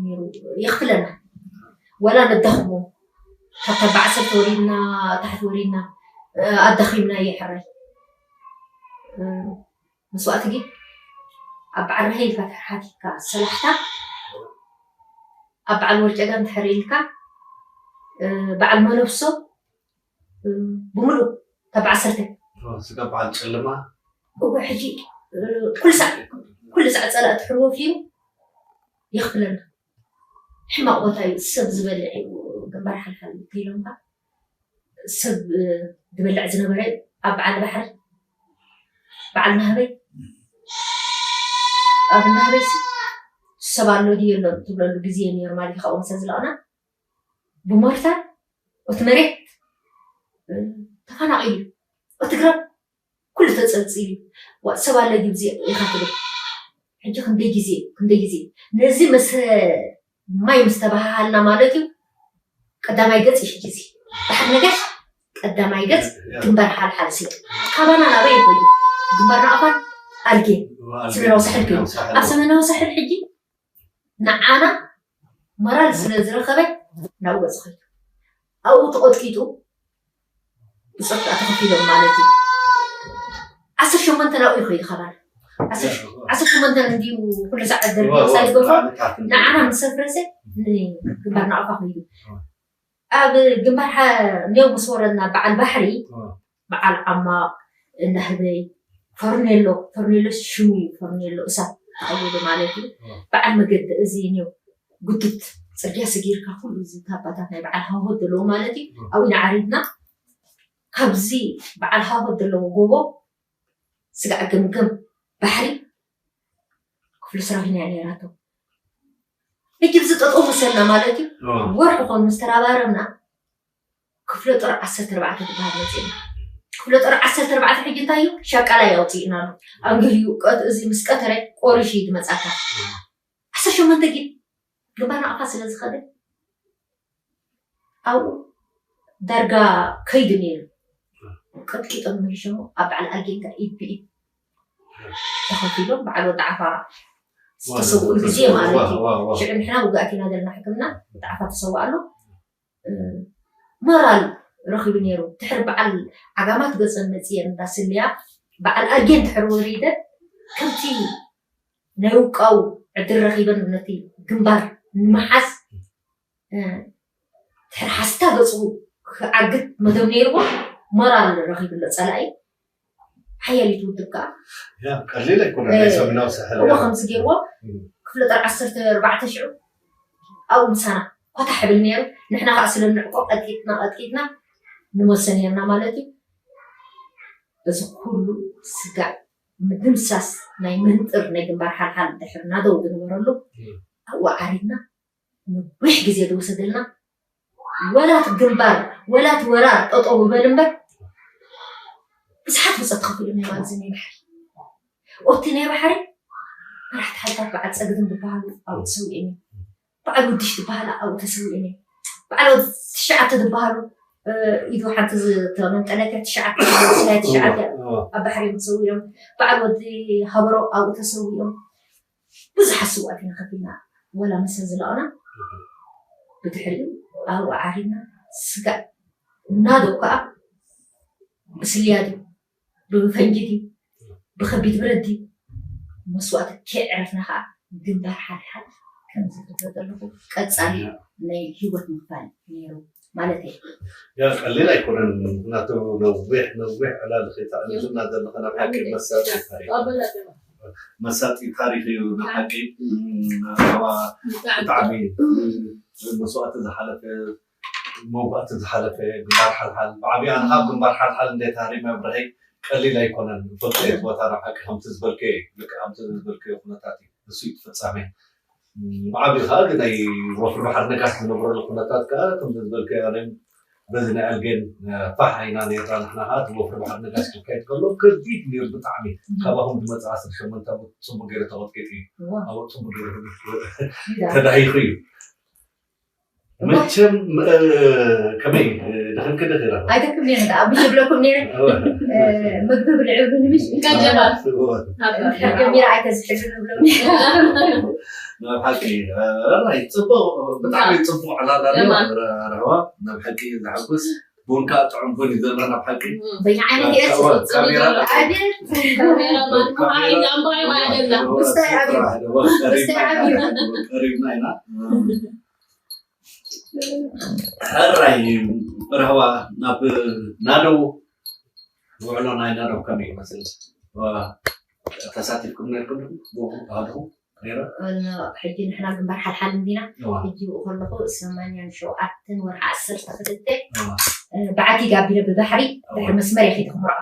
ነይሩ የኽፍለና ወላ ነዳኽሞ ካብ ተባዕሰብ ተወሪድና ታሕቲ ወሪድና ኣዳኺምና እየ ሕራይ መስዋእቲ ግን ኣብ በዓል ራሄ ኢልካ ተሓቲትካ ሰላሕታ ኣብ በዓል ወርጨጋን ተሕረ ኢልካ በዓል መነፍሶ ብምሉእ ካብ ዓሰርተ ስጋ በዓል ጨለማ እወ ሕጂ ኩሉ ሳዕ ኩሉ ሳዕ ፀላእ ትሕርዎ ፊሩ የኽፍለና ሕማቕ ቦታ እዩ ሰብ ዝበልዕ እዩ ግንባር ሓልሓል ከይሎምካ ሰብ ዝበልዕ ዝነበረ ኣብ በዓል ባሕሪ በዓል ናህበይ ኣብ ናህበይ ሰብ ኣሎ ድዩ የሎ ትብለሉ ግዜ ነይሩ ማለት እዩ ካብኦም ሰብ ዝለቕና ብሞርታር እቲ መሬት ተፈናቒሉ እቲ ግራብ ኩሉ ተፀልፂሉ እዩ ሰብ ኣለ ግብዚ ኢኻ ትብል ሕጂ ክንደይ ግዜ ክንደይ ግዜ ነዚ መሰ ማይ ምስ ተባሃሃልና ማለት እዩ ቀዳማይ ገፅ እዩ ሕጂ እዚ ድሓር ነገር ቀዳማይ ገፅ ግንባር ሓልሓል ሲ ካባና ናበይ ይኸዩ ግንባር ንኣፋን ኣልጌ ሰሜናዊ ሳሕል ከዩ ኣብ ሰሜናዊ ሳሕል ሕጂ ንዓና መራል ስለ ዝረኸበ ናብ ገፅ ኸዩ ኣብኡ ተቐጥቂጡ ብፀጥታ ተኸፊሎም ማለት እዩ ዓሰርተ ሸሞንተ ናብኡ ይኸይዱ ካባና ዓሰርተ ሸሞንተ እንዲዩ ኩሉ ሰዓት ደርቢ ሳይ ገፎ ንዓና ምስ ኣፍረሰ ንግንባር ናቕፋ ከይዱ ኣብ ግንባር ኒዮ ምስ ወረድና በዓል ባሕሪ በዓል ዓማ እንዳህበይ ፈርኔሎ ፈርኔሎ ሽሙ እዩ ፈርኔሎ እሳት ተቐይሩ ማለት እዩ። በዓል መገዲ እዚ ኒዮ ጉትት ፅርግያ ሰጊርካ ኩሉ እዚ ታባታት ናይ በዓል ሃወት ዘለዎ ማለት እዩ። ኣብኡ ኢና ዓሪድና ካብዚ በዓል ሃወት ዘለዎ ጎቦ ስጋዕ ገምገም ባሕሪ ክፍሉ ስራፊና እያ ነይራቶ። ሕጂ ብዚ ጠጠው መሰልና ማለት እዩ። ወርሒ ኮኑ ምስ ተራባረብና ክፍለ ጦር ዓሰርተ ኣርባዕተ ትበሃል መፅና። ክፍለ ጦር ዓሰርተ ኣርባዕተ ሕጂ እንታይ እዩ ሻቃላይ ኣውፅእና ኣሎ። ኣንግህዩ ቀት እዚ ምስ ቀተረ ቆሪሽ እዩ ዝመፃካ። ዓሰርተ ሸሞንተ ግን ግንባር ናቕፋ ስለ ዝኸደ ኣብኡ ዳርጋ ከይዱ ነይሩ። ቀጥቂጦም መሊሾሞ ኣብ በዓል ኣጌንካ ኢድ ብኢድ ተኸፊሎም በዓል ወዲ ዓፋራ ዝተሰውእሉ ግዜ ማለት እዩ። ሽዑ ንሕና ውግኣት ኢና ዘለና ሕክምና ወዲ ዓፋ ተሰውእ ኣሎ። ሞራል ረኺቡ ነይሩ። ድሕሪ በዓል ዓጋማት ገፀን መፅየን እንዳስልያ በዓል ኣጌን ድሕሪ ወሪደ ከምቲ ናይ ውቃው ዕድል ረኺበን ነቲ ግንባር ንምሓዝ ድሕሪ ሓስታ ገፁ ክዓግት መደብ ነይርዎ። ሞራል ረኺብሎ ፀላኢ ሓያሊት ውድብ ከዓ ቀሊል ኣይኮነ ናይ ሰሙናዊ ሳሕል እዎ ከምዚ ገይርዎ ክፍለ ጦር ዓሰርተ ኣርባዕተ ሽዑ ኣብኡ ምሳና ኮታ ሕብል ነይሩ። ንሕና ከዓ ስለ ንዕቆ ቀጥቂጥና ቀጥቂጥና ንመልሶ ነርና ማለት እዩ። እዚ ኩሉ ስጋዕ ምድምሳስ ናይ መንጥር ናይ ግንባር ሓልሓል ድሕሪ ናደው ዝነበረሉ ኣብኡ ዓሪድና ነዊሕ ግዜ ዝወሰደልና ወላት ግንባር ወላት ወራር ጠጠው በል እምበር ብዙሓት ብፀት ተኸፊሉ ናይ ማለት ናይ ባሕሪ ኣብቲ ናይ ባሕሪ መራሕቲ ሓይልታት በዓል ፀግድን ዝበሃሉ ኣብኡ ተሰዊኦም እዮም። በዓል ውድሽ ዝበሃላ ኣብኡ ተሰዊኦም እዮም። በዓል ወዲ ትሽዓተ ዝበሃሉ ኢዱ ሓንቲ መንጠለትያ ትሽዓተ ስላይ ትሽዓተ ኣብ ባሕሪ እዮም ተሰዊኦም። በዓል ወዲ ሃበሮ ኣብኡ ተሰዊኦም። ብዙሓት ስውኣት ኢና ከፊልና ወላ መሰ ዝለቕና ብድሕሪኡ ኣብኡ ዓሪድና ስጋዕ ናዶ ከዓ ብስልያ ድዩ ብፈንጂ ድዩ ብከቢድ ብረት ድዩ መስዋእቲ ከይዕረፍና ከዓ ግንባር ሓልሓል ከም ዝገብረ ዘለኹ ቀፃሊ ናይ ህይወት ምክፋል ነይሩ ማለት እዩ። ያ ቀሊል ኣይኮነን። ምክንያቱ ነዊሕ ነዊሕ ዕላል ከይተዕልልና ዘለካ ናብ ሓቂ መሳጢ ታሪክ መሳጢ ታሪክ እዩ። ናብ ሓቂ ኣዋ ብጣዕሚ መስዋእቲ ዝሓለፈ መውጋእቲ ዝሓለፈ ግንባር ሓልሓል ብዓብያ ንካብ ግንባር ሓልሓል እንደ ታሪክ መብርሀይ ቀሊል ኣይኮነን። ፈልጦ ቦታ ናብ ሓቂ ከምቲ ዝበልከ ልክ ከምቲ ዝበልከ ኩነታት እዩ። ንሱ እዩ ፍጻሜ ብዓብዪ ከዓ ናይ ወፍሪ ባሕሪ ነጋሽ ዝነበረሉ ኩነታት ከዓ ከምዚ ዝበልከ ኣነ በዚ ናይ ኣልጌን ፋሕ ኢና ነርና ንሕና ከዓ እቲ ወፍሪ ባሕሪ ነጋሽ ክካየድ ከሎ ከቢድ ነይሩ ብጣዕሚ ካባኹም ዝመፅእ ዓሰርተ ሸሞንተ ዓመት ፅቡቅ ገይሩ ተቐጥቂጡ እዩ ኣብኡ ፅቡቅ ገይሩ ተዳሂኹ እዩ መቸም ከመይ ደኸምክ ደኺራ ኣይደክም ነይረ ደኣ ብሽ ብለኩም ነይረ ምግቢ ብልዕሉ ንምሽ ቀጀባ ጀሚራ ኣይተዝሕሉ ንብሎም ናብ ሓቂ ራይ ፅቡቅ ብጣዕሚ ፅቡቅ ዕላላ ረህዋ ናብ ሓቂ ዘሐጉስ ቡንካ ጥዑም ቡን እዩ ዘሎ ናብ ሓቂ በይና ዓይነት እየ ካሜራ ካሜራ ምስታይ ዓብዩ ምስታይ ዓብዩ ቀሪብና ኢና ሕራይ ረህዋ ናብ ናደው ውዕሎ ናይ ናደው ከመይ ይመስል ተሳቲፍኩም ነርኩም ብኡ ባህልኹም ነይረ ሕጂ ንሕና ግንባር ሓልሓል እንዲና ሕጂ ብኡ ከለኹ ሰማንያን ሸውዓተን ወርሒ ዓሰርተ ክልተ ብዓቲ ጋቢለ ብባሕሪ ድሕሪ መስመር የኺ ክምርዖ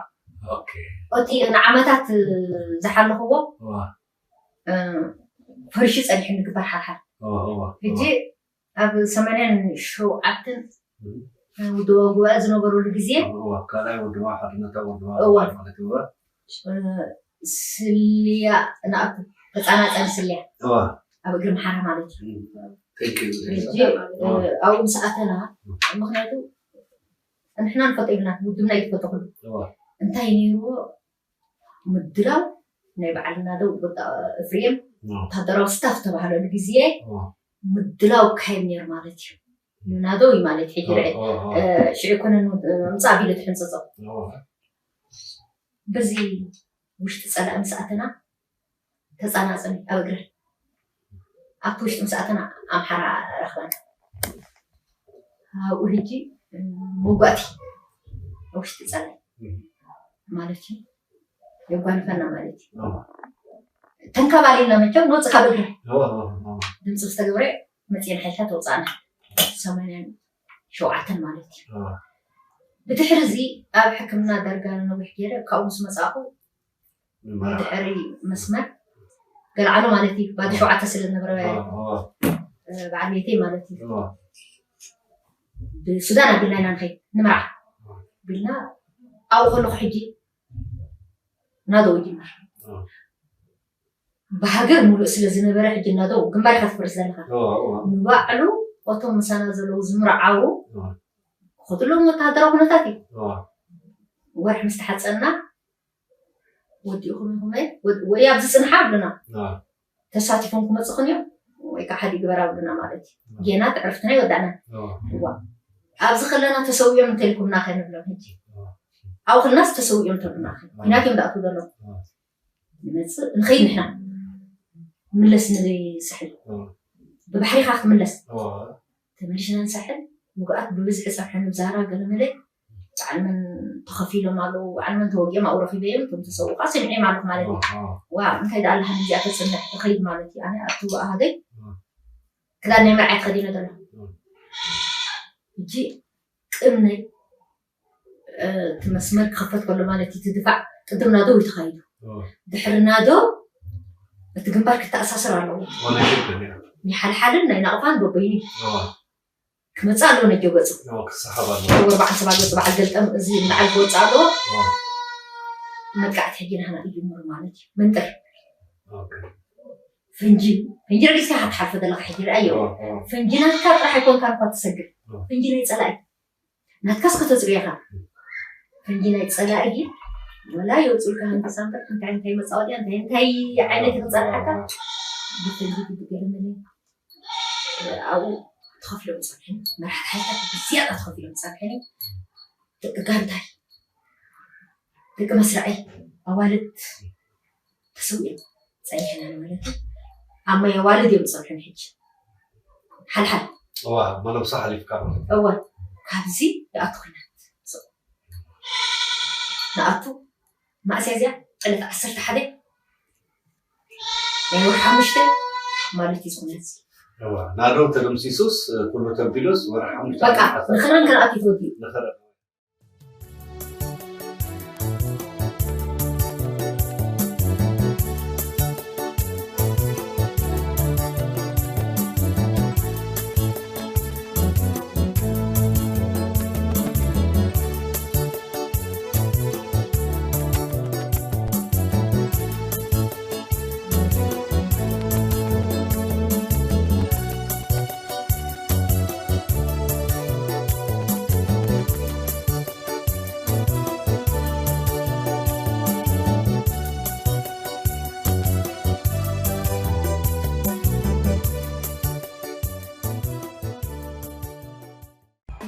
እቲ ንዓመታት ዝሓለኽዎ ፈሪሹ ፀኒሑ ምግባር ሓሓ ሕጂ ኣብ ሰማንያን ሸውዓተን ውድባዊ ጉባኤ ዝነበረሉ ግዜ ካልኣይ ውድባ ሓድነታዊ ውድባ ማለት እዋ ስልያ ንኣቱ ተፃናፀን ስልያ እዋ ኣብ እግሪ ምሓራ ማለት እዩ ሕጂ ኣብኡ ምስ ኣተና ምክንያቱ ንሕና ንፈልጦ ኢልና ውድብና ይትፈልጦ ኩሉ እንታይ ነይርዎ ምድላው ናይ በዓል ናደው ወጣ እፍሬም ወታደራዊ ስታፍ ተባህለሉ ግዜ ምድላው ካየድ ነይሩ ማለት እዩ። ናደው እዩ ማለት ሕጂ ርአ ሽዑ ኮነ ምፃእ ቢለ ትሕንፀፆ በዚ ውሽጢ ፀላእ ምስ ኣተና ተፃናፅኒ ኣብ እግረን ኣብቲ ውሽጢ ምስ ኣተና ኣምሓራ ረኽበና። ኣብኡ ሕጂ መጓእቲ ኣብ ውሽጢ ፀላኢ ማለት እዩ። የጓንፈና ማለት እዩ። ተንከባሊልና መቸም ንወፅእ ካብ እግሪ ድምፂ ዝተገብረ መፅኤን ሓይልታት ወፃእና ሰማንያን ሸውዓተን ማለት እዩ። ብድሕሪ እዚ ኣብ ሕክምና ዳርጋ ነዊሕ ገይረ ካብኡ ምስ መፃእኩ ድሕሪ መስመር ገልዓሎ ማለት እዩ። ባዶ ሸውዓተ ስለ ዝነበረ በዓል ቤተይ ማለት እዩ። ብሱዳን ኣቢልና ኢና ንኸይድ ንምርዓ ቢልና ኣብኡ ከለኹ ሕጂ ናደው ይጅመር ብሃገር ሙሉእ ስለ ዝነበረ ሕጂ ናደው ግንባር ኢኻ ትፈርስ ዘለኻ ንባዕሉ እቶም ምሳና ዘለዉ ዝምርዓዉ ክኸድሎም ወታሃደራዊ ኩነታት እዩ። ወርሒ ምስ ተሓፀና ወዲእኹም ኢኹም ወይ ኣብዚ ፅንሓ ኣብሉና ተሳቲፎም ክመፅኹን እዮም ወይ ከዓ ሓዲ ግበር ኣብሉና ማለት እዩ። ጌና ትዕርፍትና ይወዳእና ኣብዚ ከለና ተሰዊኦም እንተልኩምና ከንብሎም ሕጂ ኣብኡ ከለናስ ተሰዊኦም ተብሉና ኩናት እዮም ዳእቱ ዘለዉ ንመፅእ ንኸይድ ንሕና ምለስ ንሳሕል ብባሕሪኻ ክትምለስ ተመሊስና ንሳሕል ውግኣት ብብዝሒ ፀብሐን ብዛራ ገለመለ በዓል መን ተኸፊሎም ኣለዉ በዓል መን ተወጊኦም ኣብኡ ረኺበዮም እቶም ተሰውኡ ከዓ ሰሚዐዮም ኣለኹ ማለት እዩ። ዋ እንታይ ደኣ ኣለሃኒ እዚኣ ተፅንሕ እኸይድ ማለት እዩ ኣነ ኣብቲ ሃገይ ክዳን ናይ መርዓይ ተኸዲነ ዘሎ ሕጂ ቅድመይ እቲ መስመር ክኸፈት ከሎ ማለት እቲ ድፋዕ ቅድም ናዶ እዩ ተኻይዱ ድሕሪ ናዶ እቲ ግንባር ክተኣሳሰር ኣለዎ ናይ ሓልሓልን ናይ ናቕፋን በበይኑ ክመፅእ ኣለዎ ነጆ ገፁ ክሰሓብ ኣለዎ ወርባዕን ሰባ ገፁ በዓል ገልጠም እዚ በዓል ክወፅእ ኣለዎ መጥቃዕቲ ሕጂ ናህና ይጅምሩ ማለት እዩ መንጥር ፈንጂ ፈንጂ ረጊስካ ክትሓልፎ ዘለካ ሕጂ ርኣዮ ፈንጂ ናትካ ጥራሕ ኣይኮንካ እኳ ትሰግር ፈንጂ ናይ ፀላኢ ናትካስ ከተፅርዮ ኢኻ ፈንጂ ናይ ፀላኢ ግን ወላ የውፅልካ ሃንበሳ እምበር እንታይ እንታይ መፃወትያ እንታይ እንታይ ዓይነት ክፀርሓካ ብፈንጂ ብገለመለ ኣብኡ ተኸፊሎም ፀንሐኒ መራሕቲ ሓይልታት ብዝያዳ ተኸፊሎም ፀንሐኒ ደቂ ጋንታይ ደቂ መስርዐይ ኣዋልድ ተሰዊኦም ፀኒሕና ማለት እዩ ኣብ ማይ ኣዋልድ እዮም ዝፀንሑን ሕጂ ሓልሓል እዋ መነብሳ ሓሊፍካ ማለት እዩ እዋ ካብዚ ይኣቱ ኩናት ንኣቱ ማእስያ እዚኣ ዕለት ዓሰርተ ሓደ ናይ ወርሒ ሓሙሽተ ማለት እዩ ዝኹነት እዋ ናዶ ተደምሲሱስ ኩሉ ተቢሉስ ወርሒ ሓሙሽተ በቃ ንኸረን ክንኣቱ ተወዲኡ ንኸረን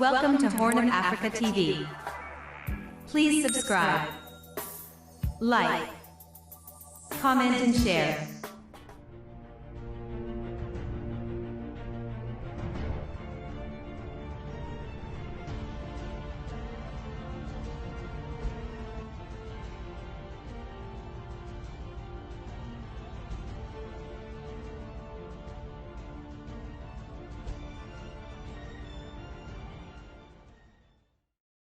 Welcome to Horn of Africa T V. Please subscribe, like, comment, and share.